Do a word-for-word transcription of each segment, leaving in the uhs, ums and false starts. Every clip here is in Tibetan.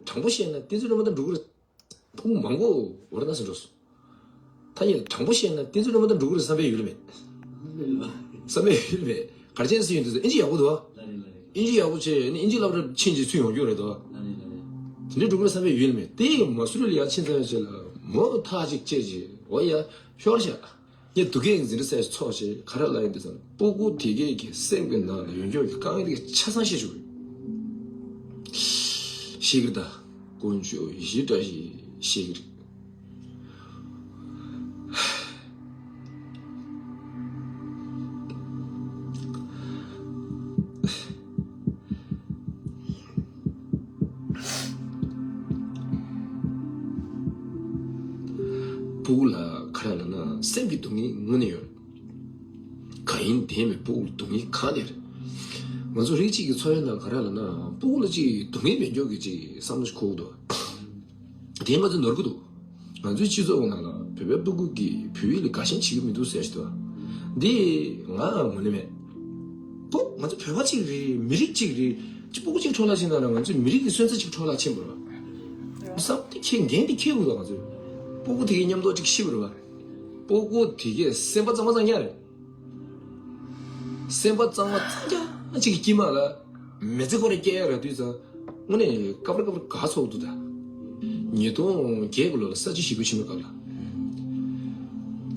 དྲང་པོ་བཤད་ན་བསྟན་འཛིན་སྒྲོལ་མ་དང་འགྲོ་གི་རེད། ཕྲུ་གུ་མང་པོ་འོར་ན་སུ་འགྲོ་སོང་། ཐ་སྙད་དྲང་པོ་བཤད་ན་བསྟན་འཛིན་སྒྲོལ་མ་དང་འགྲོ་གི་རེད་བསམ་པའི་ཡུལ་མེད། བསམ་པའི་ཡུལ་མེད། གར་ཅན་སུ་ཡོང་དུས་ཨིན་ཇི་ཡག་པོ་འདུག་ཨིན་ཇི་ཡག་པོ་བྱས་ནས་ཨིན་ཇི་བསླབ་གྲྭ་ཕྱིན་ཅིག་ཚུར་ཡོང་རྒྱུ་རེད་དོ། དེ་འདྲའི་འགྲོ་གི་རེད་བསམ་པའི་ཡུལ་མེད། དེ་མ་སུ་རི་ལ་ཡར་ཕྱིན་ཚར་བའི་རྗེས་ལ་མོ་ཐག་ཅིག་བཅད་ཅིག་འོ་ཡ་ཤོར་ཤག་ངས་སྡུག་སྐད་འཛིན་གྲྭ་སའི་ཚོགས་ཆེ་ག་རེ་ལབ་ཡིན་དུས་ཙམ་སྤུ་གུ་དེ་གས་ཀྱི་སེམས་ཀྱི་ནང་ལ་ཡོད་མཁན་གྱི་དཀའ་ངལ་དེ་གས་ཆ་ཚང་ཤེས་བྱུང་། ཤེས་ཀྱི་རེད་ད། དཀོན་མཆོག་ཡེ་ཤེས་བཀྲ་ཤིས་ཤེས་ཀྱི་རེད། སྤུ་གུ་ལ་ག་རེ་ལབ་ན་སེམས་ཀྱི་སྡུག་བསྔལ་དངོས་གནས་ཡོད་རེད། གང་ཡིན་དེ་མིན་སྤུ་གུ་ལ་སྡུག་བསྔལ་གང་ནས་རེད། ང་ཚོ་རིགས་གཅིག་གི་འཚོ་བའི་ནང་ག་རེ་ལབ་ན་སྤུ་གུ་ལ་ཅིག་སྡུག་བསྔལ་མེད་མཁན་གྱི་ཅིག་བསམ་བློ་ཞིག་འཁོར་གྱི་འདུག་དེ་ང་ཚོས་ནོར་གྱི་འདུག་ང་ཚོའི་སྤྱི་ཚོགས་ནང་ལ་བོད་པའི་སྤུ་གུ་གིས་བོད་ཡིག་ལ་དགའ་ཞེན་བྱེད་ཀྱི་མི་འདུག་ཟེར་ཞིག་འདུག་འདི་ང་ངོས་ནས་མེད། སྤུ་ང་ཚོ་བོད་པ་གཅིག་རེད། མི་རིགས་གཅིག་རེད། ཅི་སྤུ་གུ་གཅིག་འཕྲོ་བརླག་ཕྱིན་ན་ང་ཚོའི་མི་རིགས་ཀྱི་སོན་རྩ་གཅིག་འཕྲོ་བརླག་ཕྱིན་པ་རེད་བ། བསམ་དེ་ཁྱེད་འགན་དེ་འཁྱེར་དགོས་འདུག་ང་ཚོས་སྤུ་གུ་དེ་གའི་མཉམ་དུ་གཅིག་ཤི་བ་རེད་བ། སྤུ་གུ་དེ་གའི་སེམས་པ་གཙང་མ་གཙང་རྐྱང་རེད། སེམས་པ་གཙང་མ་གཙང་རྐྱང་གཅིག་གི་དཀྱིལ་མ་ལ་མི་ཚེ་ཁོ་རང་སྐྱེལ་ཡ་རག་དུས་ཙང་དངོས་གནས་སྐབས་རེ་སྐབས་རེ་དགའ་ཚོར་འདུག་ད། ཉིས་སྟོང་བརྒྱད་ཀྱི་ལོ་ལ་ས་བྱི་ཞི་རྒོལ་ཆེན་མོའི་སྐབས་ལ་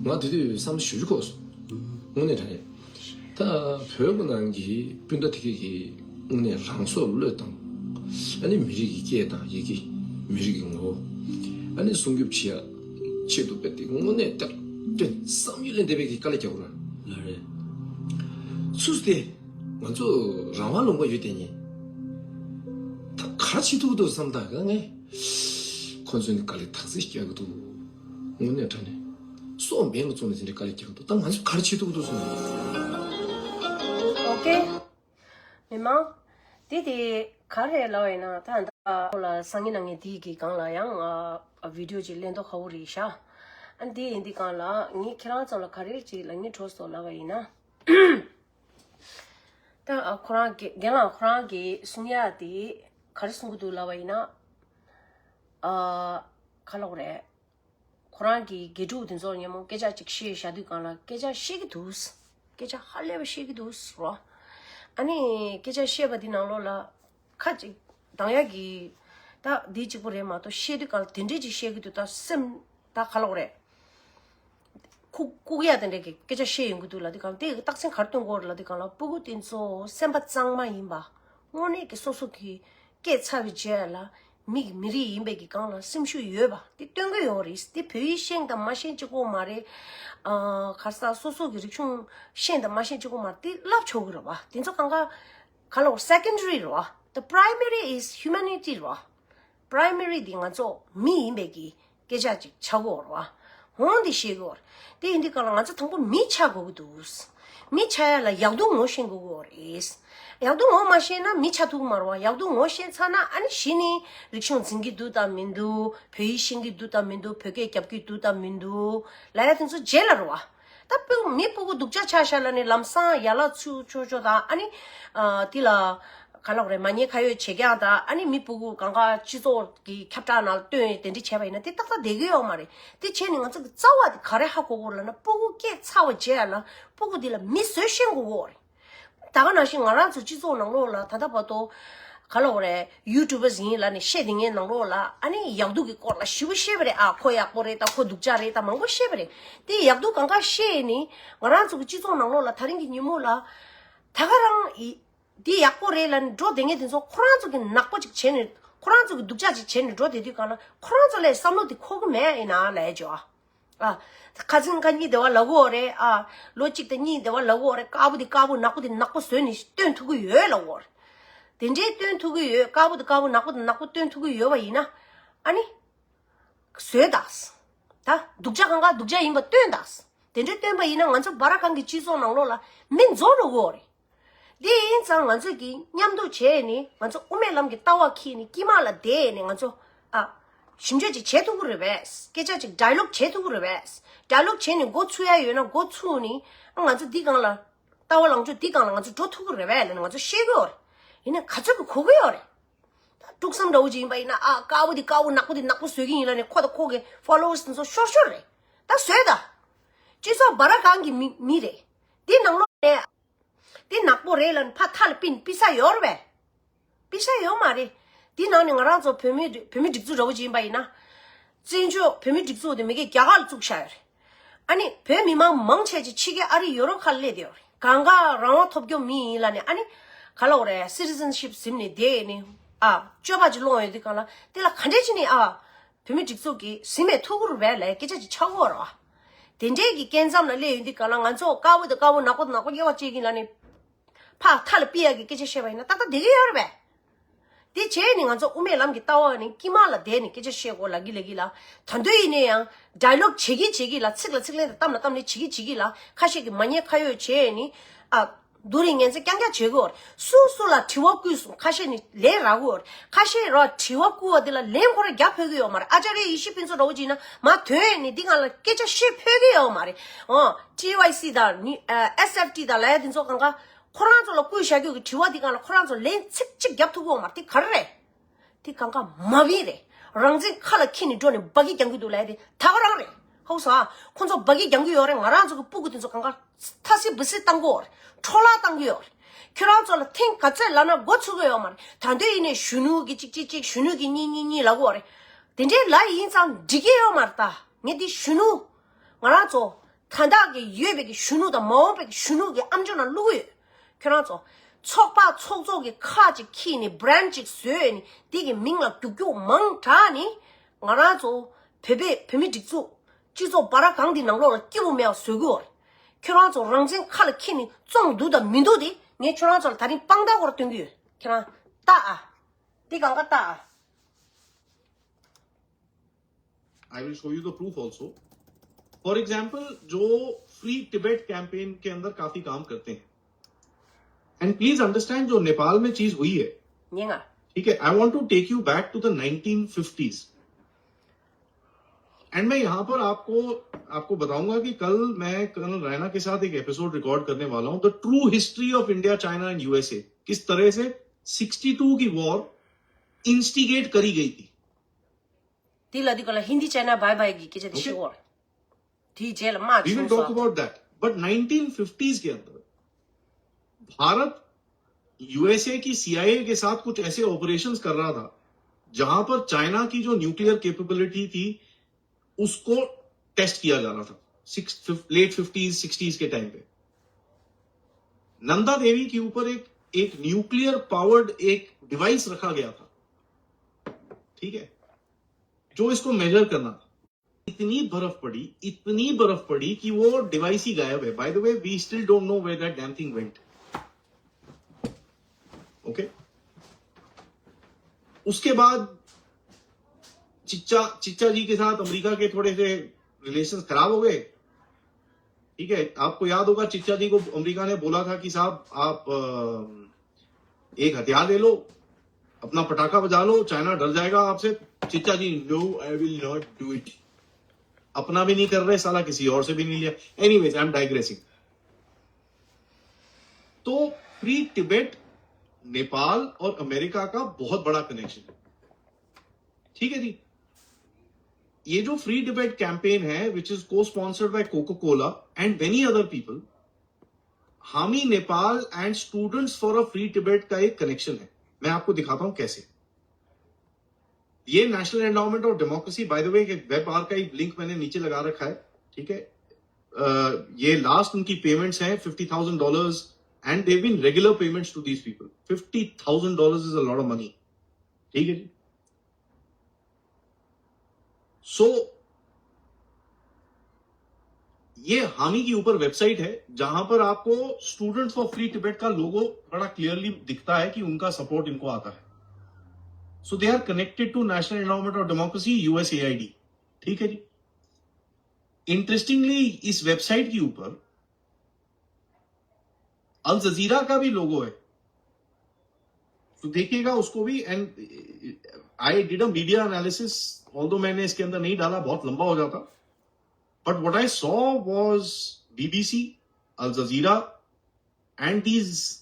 ང་དེ་དུས་བསམ་བློ་ཞེ་པོ་ཅིག་འཁོར་སོང་། དངོས་གནས་དྲང་གནས། ད་བོད་ཀྱི་ནང་གི་སྤུན་ཟླ་དེ་གས་ཀྱིས་དངོས་གནས་རང་སྲོག་བློས་བཏང་། ཨ་ནི་མི་རིགས་ཀྱི་སྐད་དང་ཡི་གེ། མི་རིགས་ཀྱི་ངོ་བོ། ཨ་ནི་སྲུང་སྐྱོབ་བྱེད་ཡ་ཆེད་དུ་དཔེ་དེ་དངོས་གནས་སྟབས་བསྟུན་བསམ་ཡུལ་ལས་འདས་པའི་གི་དཀའ་ལས་རྒྱག་དགོས་ར། ལགས་རེད། སུས་དེ་ང་ཚོ་རང་དབང་ལུང་པ་ཡོད་དེ་ཉིད་ད་ག་རེ་བྱེད་ཐུབ་ཀྱི་འདུག་བསམ་ད་ག་ངས་ཁོ་ཚོ་ནི་དཀའ་ལས་ཐག་ཚིག་རྒྱག་གི་འདུག་དངོས་གནས་དྲང་གནས་སྲོག་འབེན་ལ་བཙོང་ནས་དེ་འདྲའི་དཀའ་ལས་རྒྱག་གི་འདུག་ད་ང་ཚོས་ག་རེ་བྱེད་ཐུབ་ཀྱི་འདུག་བསམ། ཨོ་ཀེ། མི་མང་། དེ་དེ་ག་རེ་ལབ་ཡིན་ན་ད་ད་ཁོ་ལ་སང་ཉིན་གནངས་ཉིན་དེའི་གི་སྒང་ལ་ཡང་ཨ་བི་ཌིའོ་ཅིག་ལེན་མདོག་ཁ་པོ་རེད་ཤག་ཨ་འདི་ཡིན་འདི་སྒང་ལ་ངས་ཁྱེད་རང་ཚོ་ལ་ག་རེ་ཅིག་ལབ་སྙིང་བྲོ་སོང་ལབ་པ་ཡིན་ན། ད་ཨ་ཁོ་རང་གི་རྒན་ལགས་ཁོ་རང་གིས་གསུང་ཡ་དེ་ག་རེ་གསུང་གི་འདུག་ལབ་པ་ཡིན་ན། ཨ་ག་ལབ་དགོས་རེད། ཁོ་རང་གི་དགེ་ཕྲུག་དེ་ཚོར་སྙན་མོ་སྐད་ཆ་ཅིག་བཤད་བཞག་དུས་སྒང་ལ་སྐད་ཆ་བཤད་ཀྱི་འདུག་སྐད་ཆ་ཧ་ལས་པ་བཤད་ཀྱི་འདུག་རོ། ཨ་ནི་སྐད་ཆ་བཤད་པ་འདི་ནང་ལོགས་ལ་ཁ་ཅིག་གདངས་ཡག་གི་ད་འདི་གཅིག་པོ་རེད་མ་གཏོགས་བཤད་དུས་སྒང་ལ་དེ་འདྲས་ཅིག་བཤད་ཀྱི་འདུག་ད་སེམས་ད་ག་ལབ་དགོས་རེད། ཁུག་ཁུག་ཡ་དེ་འདྲས་ཀྱི་སྐད་ཆ་བཤད་ཡོང་གི་འདུག་ལབ་དུས་སྒང་ལ་དེ་རྟགས་མཚན་ག་རེ་སྟོན་དགོས་རེད་ལབ་དུས་སྒང་ལ་སྤུ་གུ་དེ་ཚོ་སེམས་པ་གཙང་མ་ཡིན་པ་དངོས་གནས་ཀྱི་སོ་སོ་གི་སྐད་ཚ་བའི་རྗེས་ལ་མི་གི་མི་རིགས་ཡིན་པའི་གི་སྒང་ལ་སེམས་ཤུགས་ཡོད་པ་དེ་སྟོན་གི་ཡོད་རེད། དེ་བོད་ཡིག་ཤེས་དང་མ་ཤེས་གཅིག་པོ་མ་རེད། ཨ་ག་རེ་ཟེར་སོ་སོ་གི་རིག་གཞུང་ཤེས་དང་མ་ཤེས་གཅིག་པོ་མ་རེད། དེ་བསླབ་ཆོག་གི་རེད་བ། དེ་ཚོ་གང་ག་ག་ལབ་དགོས་secondary་རེད་བ། The primary is humanity་རེད་བ། Primary་དེ་ང་ཚོ་མི་ཡིན་པའི་གི་སྐད་ཆ་ཅིག་ཆགས་ཀྱི་ཡོད་རེད་བ། འོ་འདི་ཤེས་དགོས་རེད། དེ་ཡིན་དུས་སྒང་ལ་ང་ཚོ་དང་པོ་མི་ཆགས་དགོས་ཀྱི་འདུག་མི་ཆགས་ཡ་ལ་ཡག་སྡུག་ངོ་ཤེས་དགོས་ཀྱི་ཡོད་རེད། ཡག་སྡུག་ངོ་མ་ཤེས་ན་མི་ཆགས་ཐུབ་ཀྱི་མ་རེད་བ། ཡག་སྡུག་ངོ་ཤེས་ཚར་ན་ཨ་ནི་གཞི་ནས་རིག་གཞུང་འཛིན་གྱི་འདུག་དང་མི་འདུག་བོད་ཡིག་ཤེས་ཀྱི་འདུག་དང་མི་འདུག་བོད་སྐད་རྒྱབ་ཀྱི་འདུག་དང་མི་འདུག་ལབ་ཡ་དེ་ཚོ་རྗེས་ལ་རེད་བ། ད་སྤུ་མི་སྤུ་གུ་སྡུག་ཅག་ཆགས་ཤག་ལབ་ནས་ལམ་སང་ཡ་ལ་ཚུར་ཆོག་ཆོག་དང་ཨ་ནི་ཨ་དེ་ལ་ག་ལབ་དགོས་རེད། མ་ཉེས་ཁ་གཡོགས་བྱེད་རྐྱང་དང་ཨ་ནི་མི་སྤུ་གུ་གང་ག་སྤྱི་ཚོགས་ཀྱི་ཁྱབ་བསྒྲགས་ནང་ལ་བཏོན་ཡས་དེ་འདྲ་བྱས་པ་ཡིན་ན་དེ་ཏག་ཏག་བསྡད་ཀྱི་ཡོད་མ་རེད། དེ་བྱས་ནས་ང་ཚོ་གི་རྩ་བ་དེ་ག་རེ་ཧ་གོ་དགོས་རེད་ལབ་ན་སྤུ་གུ་སྐད་ཚ་བ་བྱས་ཡ་ལ་སྤུ་གུ་དེ་ལ་མི་བཟོས་ཤེས་དགོས་ཀྱི་ཡོད་རེད། ད་ག་ནང་བཞིན་ང་རང་ཚོ་སྤྱི་ཚོགས་ནང་ལོགས་ལ་ད་ལྟ་བར་དུ་ག་ལབ་དགོས་རེད། YouTubers་ཡིན་ལབ་ནས་བཤད་བསྡད་མཁན་ནང་ལོགས་ལ་ཨ་ནི་ཡག་སྡུག་གི་སྐོར་ལ་ཞེ་པོ་བཤད་པ་རེད། ཨ་ཁོ་ཡག་པོ་རེད་ད་ཁོ་སྡུག་ཅག་རེད་ད་མང་པོ་བཤད་པ་རེད། དེ་ཡག་སྡུག་གང་ག་བཤད་ནས་ང་རང་ཚོ་གི་སྤྱི་ཚོགས་ནང་ལོགས་ལ་ད་རིང་གི་ཉིན་མོ་ལ་ད་ག་རང་ཡི་འདི་ཡག་པོ་རེད་ལབ་ནས་འགྲོ་བསྡད་མཁན་དེ་ཚོ་ཁོ་རང་ཚོ་གི་ནག་པོ་ཅིག་བྱས་ནས་ཁོ་རང་ཚོ་གི་སྡུག་ཅག་ཅིག་བྱས་ནས་འགྲོ་བསྡད་དུས་སྒང་ལ་ཁོ་རང་ཚོ་ལ་བསམ་བློ་དེ་འཁོར་གི་མེད་ཡིན་ན་ལབ་ཡ་ཅོ། ཨ། ཁ་སང་ཁ་གཉིས་དེ་བ་ལབ་ཀྱི་ཡོད་རེད། ཨ། ལོ་གཅིག་དང་གཉིས་དེ་བ་ལབ་ཀྱི་ཡོད་རེད། དཀར་པོ་དེ་དཀར་པོ་ནག་པོ་དེ་ནག་པོ་བཟོས་ནས་སྟོན་ཐུབ་ཀྱི་ཡོད་ལབ་ཀྱི་ཡོད་རེད། དེ་འདྲའི་སྟོན་ཐུབ་ཀྱི་ཡོད། དཀར་པོ་དེ་དཀར་པོ་ནག་པོ་དེ་ནག་པོ་སྟོན་ཐུབ་ཀྱི་ཡོད་པ་ཡིན་ན། ཨ་ནི། བཟོས་དང་། ད་སྡུག་ཅག་གང་ག་སྡུག་ཅག་ཡིན་པ་སྟོན་དང་། དེ་འདྲའི་སྟོན་པ་ཡིན་ན་ང་ཚོ་སྦ་ར་ཁང་གི་སྤྱི་ཚོགས་ནང་ལོགས་ལ་མི་འཛོམས་འགྲོ་གི་ཡོད་རེད། དེ་ཡིན་ཙང་ང་ཚོ་གིས་མཉམ་དུ་བྱས་ནས་ང་ཚོ་དབུ་མའི་ལམ་གྱི་ལྟ་བ་འཁྱེར་ནས་དཀྱིལ་མ་ལ་བསྡད་ནས་ང་ཚོ་ཨ་ཞིབ་འཇུག་ཅིག་བྱེད་ཐུབ་ཀྱི་རེད་པས། སྐད་ཆ་ཅིག་ཌའི་ལོག་བྱེད་ཐུབ་ཀྱི་རེད་པས། ཌའི་ལོག་བྱས་ནས་འགོ་ཚུགས་ཡ་ཡོད་ན་འགོ་ཚུགས་ནས་ཨ་ང་ཚོ་འདི་སྒང་ལ་ལྟ་བ་ལངས་ཕྱོགས་འདི་སྒང་ལ་ང་ཚོ་འགྲོ་ཐུབ་ཀྱི་རེད་པས་ལབ་ནས་ང་ཚོ་བཤད་ཀྱི་ཡོད་རེད། ཡིན་ནའི་ག་ཚོད་ཀྱིས་གོ་གི་ཡོད་རེད། ད་ དཀྲུག་གསུམ་འདྲ་བོ་ཅིག་ཡིན་པ་ཡིན་ན། ཨ། དཀར་པོ་འདི་དཀར་པོ། ནག་པོ་འདི་ནག་པོ་བཟོ་གི་ཡིན་ལབ་ནས། ཁོ་དང་ཁོ་གི་ཕོ་ལོ་ཝར་སི་དེ་ཚོ་ཤོར་ཤོར་རེད། ད་བཟོས་ད། སྤྱི་ཚོགས་བར་སྒང་གི་མི་མི་རེད། འདི་ནང་ལོགས་ནས་འདི་ནག་པོ་རེད་ལབ་ནས་ཕར་མཐའ་ལ་ཕུད་ཕུད་ས་ཡོད་རེད་པས། ཕུད་ས་ཡོད་མ་རེད། འདི་ནང་ནས་ང་རང་ཚོ་བོད་མི་བོད་མི་སྒྲིག་འཛུགས་འདྲ་བོ་ཅིག་ཡིན་པ་ཡིན་ན། བཙན་བྱོལ་བོད་མི་སྒྲིག་འཛུགས་དེ་མ་གི་རྒྱ་གར་ལ་བཙུགས་བཞག་ཡོད་རེད། ཨ་ནི་བོད་མི་མང་མང་ཆེ་ཆེ་ཕྱི་རྒྱལ་ཨ་རི་ཡོ་རོབ་ཁག་ལ་སླེབས་བསྡད་ཡོད་རེད། གང་ག་རང་དབང་ཐོབ་རྒྱུ་མི་ཡིན་ལབ་ནས། ཨ་ནི་ག་ལབ་དགོས་རེད། སི་ཊི་ཟན་ཤིབ་ཟིན་ནས་བསྡད་ནས། ཨ། སྤྱོད་པ་ཅིག་སློང་ཡོང་དུས་སྒང་ལ། དེ་ལ་ག་འདྲས་བྱས་ནས། ཨ། བོད་མི་སྒྲིག་འཛུགས་ཀྱིས་ཟིན་པའི་ཐུགས་ཁུར་བས་ལབ་སྐད་ཆ་ཅིག་ཆགས་ཀྱི་ཡོད་རེད་པ། དེ་འདྲས་ཀྱི་སྐབས་མཚམས་ལ་སླེབས་ཡོང་དུས་སྒང་ལ། ང་ཚོ་དཀར་པོ་དང་དཀར་པོ། ནག་པོ་དང་ནག་པོ་དབྱེ་བ་བྱེད་ཀྱི་ཡིན་ལབ་ནས། ཕར་མཐའ་ལ་ཕུད་ཡག་གི་སྐད་ཆ་བཤད་པ་ཡིན་ན་ཏག་ཏག་བསྡད་ཀྱི་ཡོད་རེད་པས། དེ་བྱས་ནས་ང་ཚོ་དབུ་མའི་ལམ་གྱི་ལྟ་བ་ནི་དཀྱིལ་མ་ལ་བསྡད་ནས་སྐད་ཆ་བཤད་དགོས་ལབ་ཀྱི་ལབ་ཀྱི་ལ། ད་དུང་ཡིན་ན་ཡང་ཌའི་ལོག་བྱེད་ཀྱི་བྱེད་ཀྱི་ལ། ཚིག་ལ་ཚིག་ལན་དང་གཏམ་ལ་གཏམ་ལན་བྱེད་ཀྱི་བྱེད་ཀྱི་ལ། ཁ་ཤས་ཀྱིས་མ་ཉན་ཁ་གཡོག་བྱས་ནས། ཨ། སྡུག་རུས་ངན་ཚད་རྐྱང་རྐྱང་བྱེད་ཀྱི་ཡོད་རེད། སུ་སུ་ལ་དྲི་བ་བསྐུར་སོང་། ཁ་ཤས་ནི་ལན་རག་གི་ཡོད་རེད། ཁ་ཤས་ར་དྲི་བ་བསྐུར་བ་དེ་ལ་ལན་ཁོ་རང་རྒྱག་ཕོད་ཀྱི་ཡོད་མ་རེད། ཨ་ཅཱརྱ་ཡེ་ཤེས་ཕུན་ཚོགས་འདྲ་བོ་ཅིག་ཡིན་ན་མར་ཐོན་ནས་འདི་སྒང་ལ་སྐད་ཆ་བཤད་ཕོད་ཀྱི་ཡོད་མ་རེད། ཨོ། ཊི་ཝའི་སི་དང་ནི། ཨ། ཨེསི་ཨེཕ་ཊི་དང་ལབ་ཡ་དེ་ཚོ་གང་ག་ཁོ་རང་ཚོ་ལ་བསྐུར་བཞག་རྒྱུ་གི་དྲི་བ་འདི་སྒང་ལ་ཁོ་རང་ཚོ་ལན་ཚིག་གཅིག་རྒྱབ་ཐུབ་ཀྱི་ཡོད་མ་རེད། དེ་ག་རེ་རེད། དེ་གང་ག་མ་བིན་རེད། རང་བཙན་ཁ་ལ་འཁྱེར་ནས་འགྲོ་ནས་འབའ་གི་རྒྱང་གི་འདུག་ལབ་ཡ་དེ་ད་ག་རང་རེད། ཧ་གོ་སོང་ཨ། ཁོ་ཚོ་འབའ་གི་རྒྱང་གི་ཡོད་རེད། ང་རང་ཚོ་གི་སྤུ་གུ་དེ་ཚོ་གང་ག་ཐ་སི་བི་སི་བཏང་གི་ཡོད་རེད། འཕྲོ་བརླག་བཏང་གི་ཡོད་རེད། ཁྱོད་རང་ཚོ་ལ་ཐེངས་ག་ཚད་ལབ་ན་མགོ་ཚོས་ཀྱི་ཡོད་མ་རེད། ད་དུང་ཡིན་ནའི་གཞོན་ནུ་གི་གཅིག་གཅིག་གཅིག་གཞོན་ནུ་གི་གཉིས་གཉིས་གཉིས་ལབ་ཀྱི་ཡོད་རེད། དེ་འདྲའི་ལབ་ཡིན་ཙང་འགྲིག་གི་ཡོད་མ་རེད། ད་ངས་འདི་གཞོན་ནུ། ང་རང་ཚོ་ད་ལྟ་གི་ཡོད་པའི་གི་གཞོན་ནུ་དང་མ་འོངས་པའི་གི་གཞོན་ནུ་གི་ཨམ་ཅོག་ནང་བླུག་གི་ཡོད། ཁྱོད་རང་ཚོ་ཚོགས་པ་ཚོགས་གཙོ་གི་ཁག་ཅིག་ཁྱེར་ནས་བྷི་རན་ཆི་ཅིག་བཟོས་ནས་དེ་གི་མིང་ལ་རྒྱུག་རྒྱུག་མང་དྲགས་ནས། ང་རང་ཚོ་བོད་པའི་བོད་མི་སྒྲིག་འཛུགས་སྤྱི་ཚོགས་བར་སྒང་འདི་ནང་ལོགས་ལ་སྐྱིད་པོ་མེད་པ་བཟོ་གི་ཡོད་རེད། ཁྱོད་རང་ཚོ་རང་བཙན་ཁ་ལ་འཁྱེར་ནས་བཙོང་འདུག་དང་མི་འདུག་དེ་ངས་ཁྱོད་རང་ཚོ་ལ་ད་རིང་དཔང་རྟགས་སྐོར་སྟོན་གི་ཡོད། ཁྱེད་རང་ལྟ་ཨ། འདི་གང་ག་ལྟ་ཨ། I will show you the proof also. For example, जो free Tibet campaign के अंदर काफी काम करते हैं, एंड प्लीज अंडरस्टैंड, जो नेपाल में चीज हुई है, ཉེ་ང་། ठीक है, I want to take you back to the nineteen fifties. And मैं यहां पर आपको आपको बताऊंगा कि कल मैं कर्नल रैना के साथ एक एपिसोड रिकॉर्ड करने वाला हूं, the true history of India, China and USA, किस तरह से सिक्सटी टू की वॉर इंस्टिगेट करी गई थी. དེ་ལ་དེ་ག་ལ་ཧིན་དི་ཅའི་ན་བྷའི་བྷའི་གི་སྐད་ཆ་དེ་ཤི་བོར། དེའི་རྗེས་ལ་དམག་We will བྱུང་སོང་། talk about that. But nineteen fifties के अंदर भारत यूएसए की सीआईए के साथ कुछ ऐसे ऑपरेशंस कर रहा था, जहां पर चाइना की जो न्यूक्लियर कैपेबिलिटी थी, उसको टेस्ट किया जा रहा था. सिक्स लेट फिफ्टीज सिक्सटीज के टाइम पे नंदा देवी के ऊपर एक एक न्यूक्लियर पावर्ड एक डिवाइस रखा गया था, ठीक है, जो इसको मेजर करना था. इतनी बर्फ पड़ी, इतनी बर्फ पड़ी कि वो डिवाइस ही गायब है. By the way, we still don't know where that damn thing went. Okay, उसके बाद चिच्चा चिच्चा जी के साथ अमेरिका के थोड़े से रिलेशंस खराब हो गए. ठीक है, आपको याद होगा, चिच्चा जी को अमेरिका ने बोला था कि साहब, आप अ, एक हथियार ले लो, अपना पटाखा बजा लो, चाइना डर जाएगा आपसे. चिच्चा जी, No, I will not do it. अपना भी नहीं कर रहे साला, किसी और से भी नहीं लिया. Anyways, I am digressing. तो फ्री टिबेट, नेपाल और अमेरिका का बहुत बड़ा कनेक्शन है, ठीक है जी. ये जो फ्री टिबेट कैंपेन है, which is co-sponsored by Coca-Cola and many other people, हामी Nepal and Students for a Free Tibet का एक कनेक्शन है. मैं आपको दिखाता हूं कैसे. ये national endowment of democracy, by the way, web archive link मैंने नीचे लगा रखा है, ठीक है. अ, ये लास्ट उनकी पेमेंट्स हैं, fifty thousand dollars, and they've been regular payments to these people. Fifty thousand dollars is a lot of money. ठीक है जी. सो ये हामी के ऊपर वेबसाइट है, जहां पर आपको स्टूडेंट्स फॉर फ्री टिबेट का लोगो बड़ा क्लियरली दिखता है कि उनका सपोर्ट इनको आता है. So they are connected to National Endowment of Democracy, USAID. ठीक है जी. इंटरेस्टिंगली, इस वेबसाइट के ऊपर अल जजीरा का भी लोगो है, तो देखिएगा उसको भी. And I did a media analysis, although मैंने इसके अंदर नहीं डाला, बहुत लंबा हो जाता. But what I saw was BBC, Al Jazeera, and these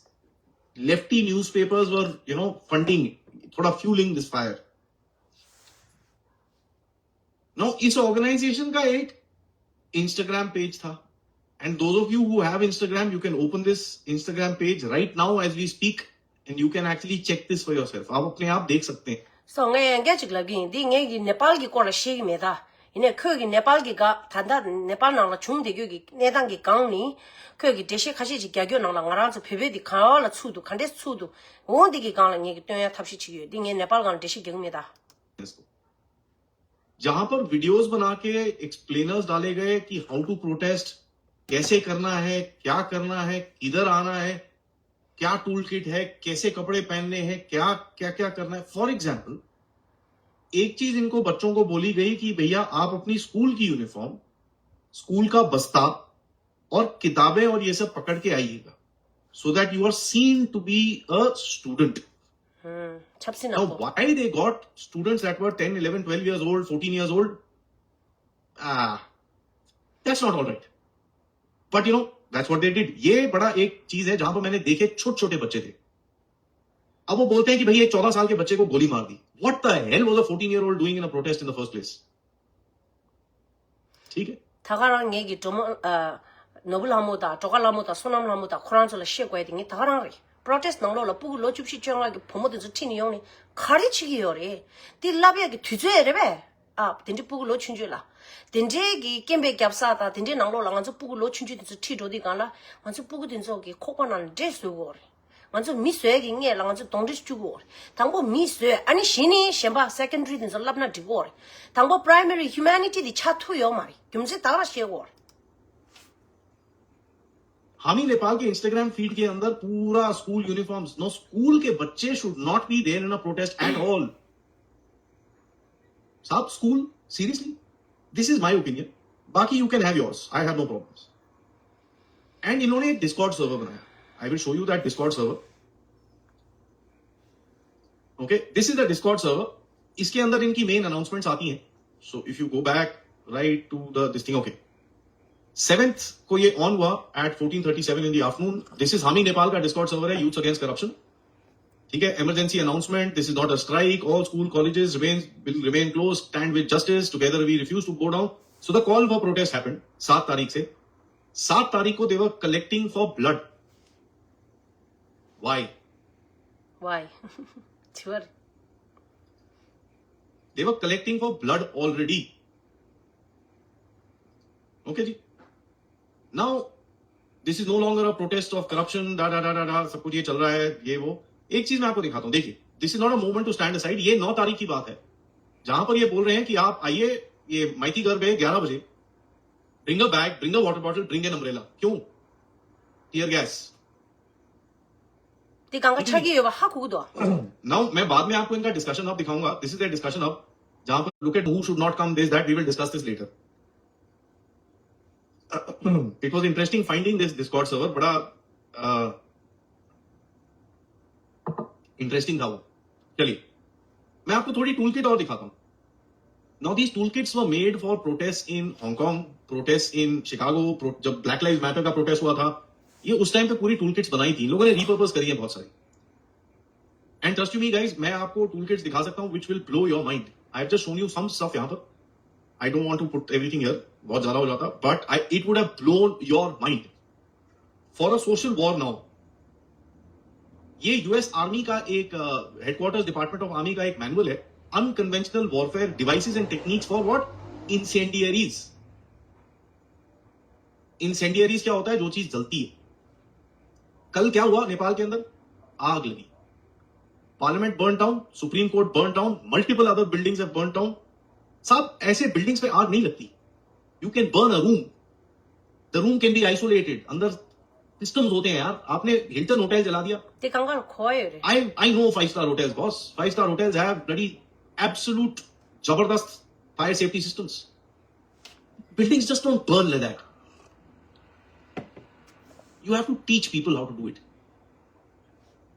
lefty newspapers were, you know, funding. थोड़ा fueling this fire. Now इस ऑर्गेनाइजेशन का एक इंस्टाग्राम पेज था, and those of you who have Instagram, you can open this Instagram page right now as we speak, and you can actually check this for yourself. आप अपने आप देख सकते हैं. སོ་ངས་ཡང་སྐད་ཅིག་ལབ་ཀྱི་ཡིན། འདི་ངས་ཀྱི་ནེ་པཱལ་གྱི་སྐོར་ལ་ཤེས་ཀྱི་མེད་ད། ཡིན་ནའི་ཁོས་ཀྱི་ནེ་པཱལ་གྱི་ག་ད་ལྟ་ནེ་པཱལ་ནང་ལ་བྱུང་བསྡད་རྒྱུ་གི་གནས་སྟངས་ཀྱི་སྒང་ནི། ཁོས་ཀྱི་འགྲེལ་བཤད་ཁ་ཤས་ཅིག་རྒྱག་རྒྱུ་ནང་ལ་ང་རང་ཚོ་བོད་པའི་འདི་གང་ལ་ཚུགས་འདུག་ག་འདྲས་ཚུགས་འདུག་འོ་འདི་གི་སྒང་ལ་ངས་ཀྱི་སྟོན་ཡ་ཐབས་ཤེས་བྱེད་ཀྱི་ཡོད། འདི་ངས་ནེ་པཱལ་སྒང་ལ་འགྲེལ་བཤད་རྒྱག་གི་མེད་ད། जहां पर वीडियोज़ बना के एक्सप्लेनर्स डाले गए कि how to प्रोटेस्ट, कैसे करना है, क्या करना है, किधर आना है, क्या टूल किट है, कैसे कपड़े पहनने हैं, क्या क्या क्या करना है. फॉर एग्जाम्पल, एक चीज इनको, बच्चों को बोली गई कि भैया, आप अपनी स्कूल की यूनिफॉर्म, स्कूल का बस्ता और किताबें और ये सब पकड़ के आइएगा, so that you are seen to be a student. ཧུམ། ཆབ་སྲིད་ནག་པོ། Now, why they got students that were ten, eleven, twelve years old, fourteen years old? Ah, that's not all right. But you know, that's what they did. ये बड़ा एक चीज है जहां पर मैंने देखे छोटे छोटे बच्चे थे, अब वो बोलते हैं कि भाई, एक चौदह साल के बच्चे को गोली मार दी. What the hell was a fourteen year old doing in a protest in the first place? ठीक है. ད་ག་རང་ངེད་ཀྱི་གྲོ་མོ་ཨ་ནོར་བུ་ལྷ་མོ་དང་གྲོ་ཁ་ལྷ་མོ་དང་བསོད་ནམས་ལྷ་མོ་དང་ཁོ་རང་ཚོ་ལ་བཤད་དགོས་ཡ་དེ་ངས་ད་ག་རང་རེད། པྲོ་ཊེ་སི་ཊི་ནང་ལོགས་ལ་སྤུ་གུ་ལོ་བཅུ་བཞི་བཅོ་ལྔ་གི་བུ་མོ་དེ་ཚོ་ཁྲིད་ནས་ཡོང་ནས་ག་རེ་བྱེད་ཀྱི་ཡོད་རེད། དེ་བསླབ་ཡ་གི་དུས་ཚོད་རེད་པས། ཨ་དེ་འདྲའི་སྤུ་གུ་ལོ་ཆུང་ཆུང་ལ། དེ་འདྲའི་གི་སྐྱེམས་པའི་རྒྱབ་ས་དང་དེ་འདྲའི་ནང་ལོགས་ལ་ང་ཚོ་སྤུ་གུ་ལོ་ཆུང་ཆུང་དེ་ཚོ་ཁྲིད་འགྲོ་དུས་སྒང་ལ་ང་ཚོ་སྤུ་གུ་དེ་ཚོ་གི་ཁོག་པ་ནང་ལ་འདྲེ་བཟོ་དགོས་རེད། ང་ཚོ་མི་བཟོ་ཡ་གི་སྔས་ལ་ང་ཚོ་གདོན་འདྲེ་བཅུག་དགོས་རེད། དང་པོ་མི་བཟོས། ཨ་ནི་གཞི་ནས་གཞན་པ་སེ་ཀན་ཌ་རི་དེ་ཚོ་བསླབ་ན་འགྲིག་གོ་རེད། དང་པོ་པ་རའི་མ་རི་ཧིའུ་མེ་ནི་ཊི་དེ་ཆགས་ཐུབ་ཡོད་མ་རེད། རྒྱུ་མཚན་ད་ག་རང་ཤེས་དགོས་རེད། हामी नेपाल के इंस्टाग्राम फीड के अंदर पूरा स्कूल यूनिफॉर्म्स. No, स्कूल के बच्चे should not be there in a protest at all. साहब, school, seriously, this is my opinion. बाकी you can have yours, I have no problems. And इन्होंने एक डिस्कॉर्ड सर्वर बनाया. I will show you that Discord server. Okay, this is the Discord server. इसके अंदर इनकी main announcements आती हैं. So if you go back right to the this thing, okay, seventh को ये ऑन हुआ at fourteen thirty seven in the afternoon. This is हामी नेपाल का डिस्कॉर्ड सर्वर है, यूथ्स अगेंस्ट करप्शन. ठीक है, emergency announcement, this is not a strike, all school colleges remain, will remain closed, stand with justice, together we refuse to go down. So the call for protest happened सात तारीख से. सात तारीख को they were collecting for blood. Why? Why? Sure. They were collecting for blood already. Okay ji. Now this is no longer a protest of corruption, da da da da da, सब कुछ ये चल रहा है, ये वो. एक चीज मैं आपको दिखाता हूँ, देखिए, this is not a moment to stand aside. ये नौ तारीख की बात है, जहां पर ये बोल रहे हैं कि आप आइए, ये माइती घर पे ग्यारह बजे, bring a bag, bring a water bottle, bring an umbrella. क्यों? Tear gas. དེ་གང་ག་ཆགས་ཀྱི་ཡོད་པ་ཧ་གོ་གི་འདུག Now मैं बाद में आपको इनका डिस्कशन हब दिखाऊंगा. This is their discussion hub. जहां पर look at who should not come, this, that, we will discuss this later. It was interesting finding this Discord server. बड़ा इंटरेस्टिंग था वो. चलिए, मैं आपको थोड़ी टूल किट और दिखाता हूँ. Now these toolkits were made for protests in Hong Kong, protests in Chicago. Pro, जब ब्लैक लाइव्स मैटर का प्रोटेस्ट हुआ था, ये उस टाइम पे पूरी टूल किट्स बनाई थी इन लोगों ने, रिपर्पस करी है बहुत सारी. And trust me guys, मैं आपको टूल किट्स दिखा सकता हूँ which will blow your mind. I have just shown you some stuff यहाँ पर. I don't want to put everything here, बहुत ज्यादा हो जाता, but I, it would have blown your mind. For a social war now. ये US army का एक, headquarters department of army का एक मैनुअल है, Unconventional Warfare Devices and Techniques for what? Incendiaries. इंसेंडियरीज क्या होता है? जो चीज जलती है. कल क्या हुआ नेपाल के अंदर? आग लगी. Parliament burned down, Supreme Court burned down, multiple other buildings have burned down. साहब, ऐसे बिल्डिंग्स पे आग नहीं लगती. You can burn a room. The room can be isolated. अंदर सिस्टम्स होते हैं यार. आपने हिल्टन होटल जला दिया. དེ་གང་ག་ལ་གོ་ཡོད་རེད། I, I know five star hotels, boss. Five star hotels have bloody absolute जबरदस्त fire safety systems. Buildings just don't burn like that. You have to teach people how to do it.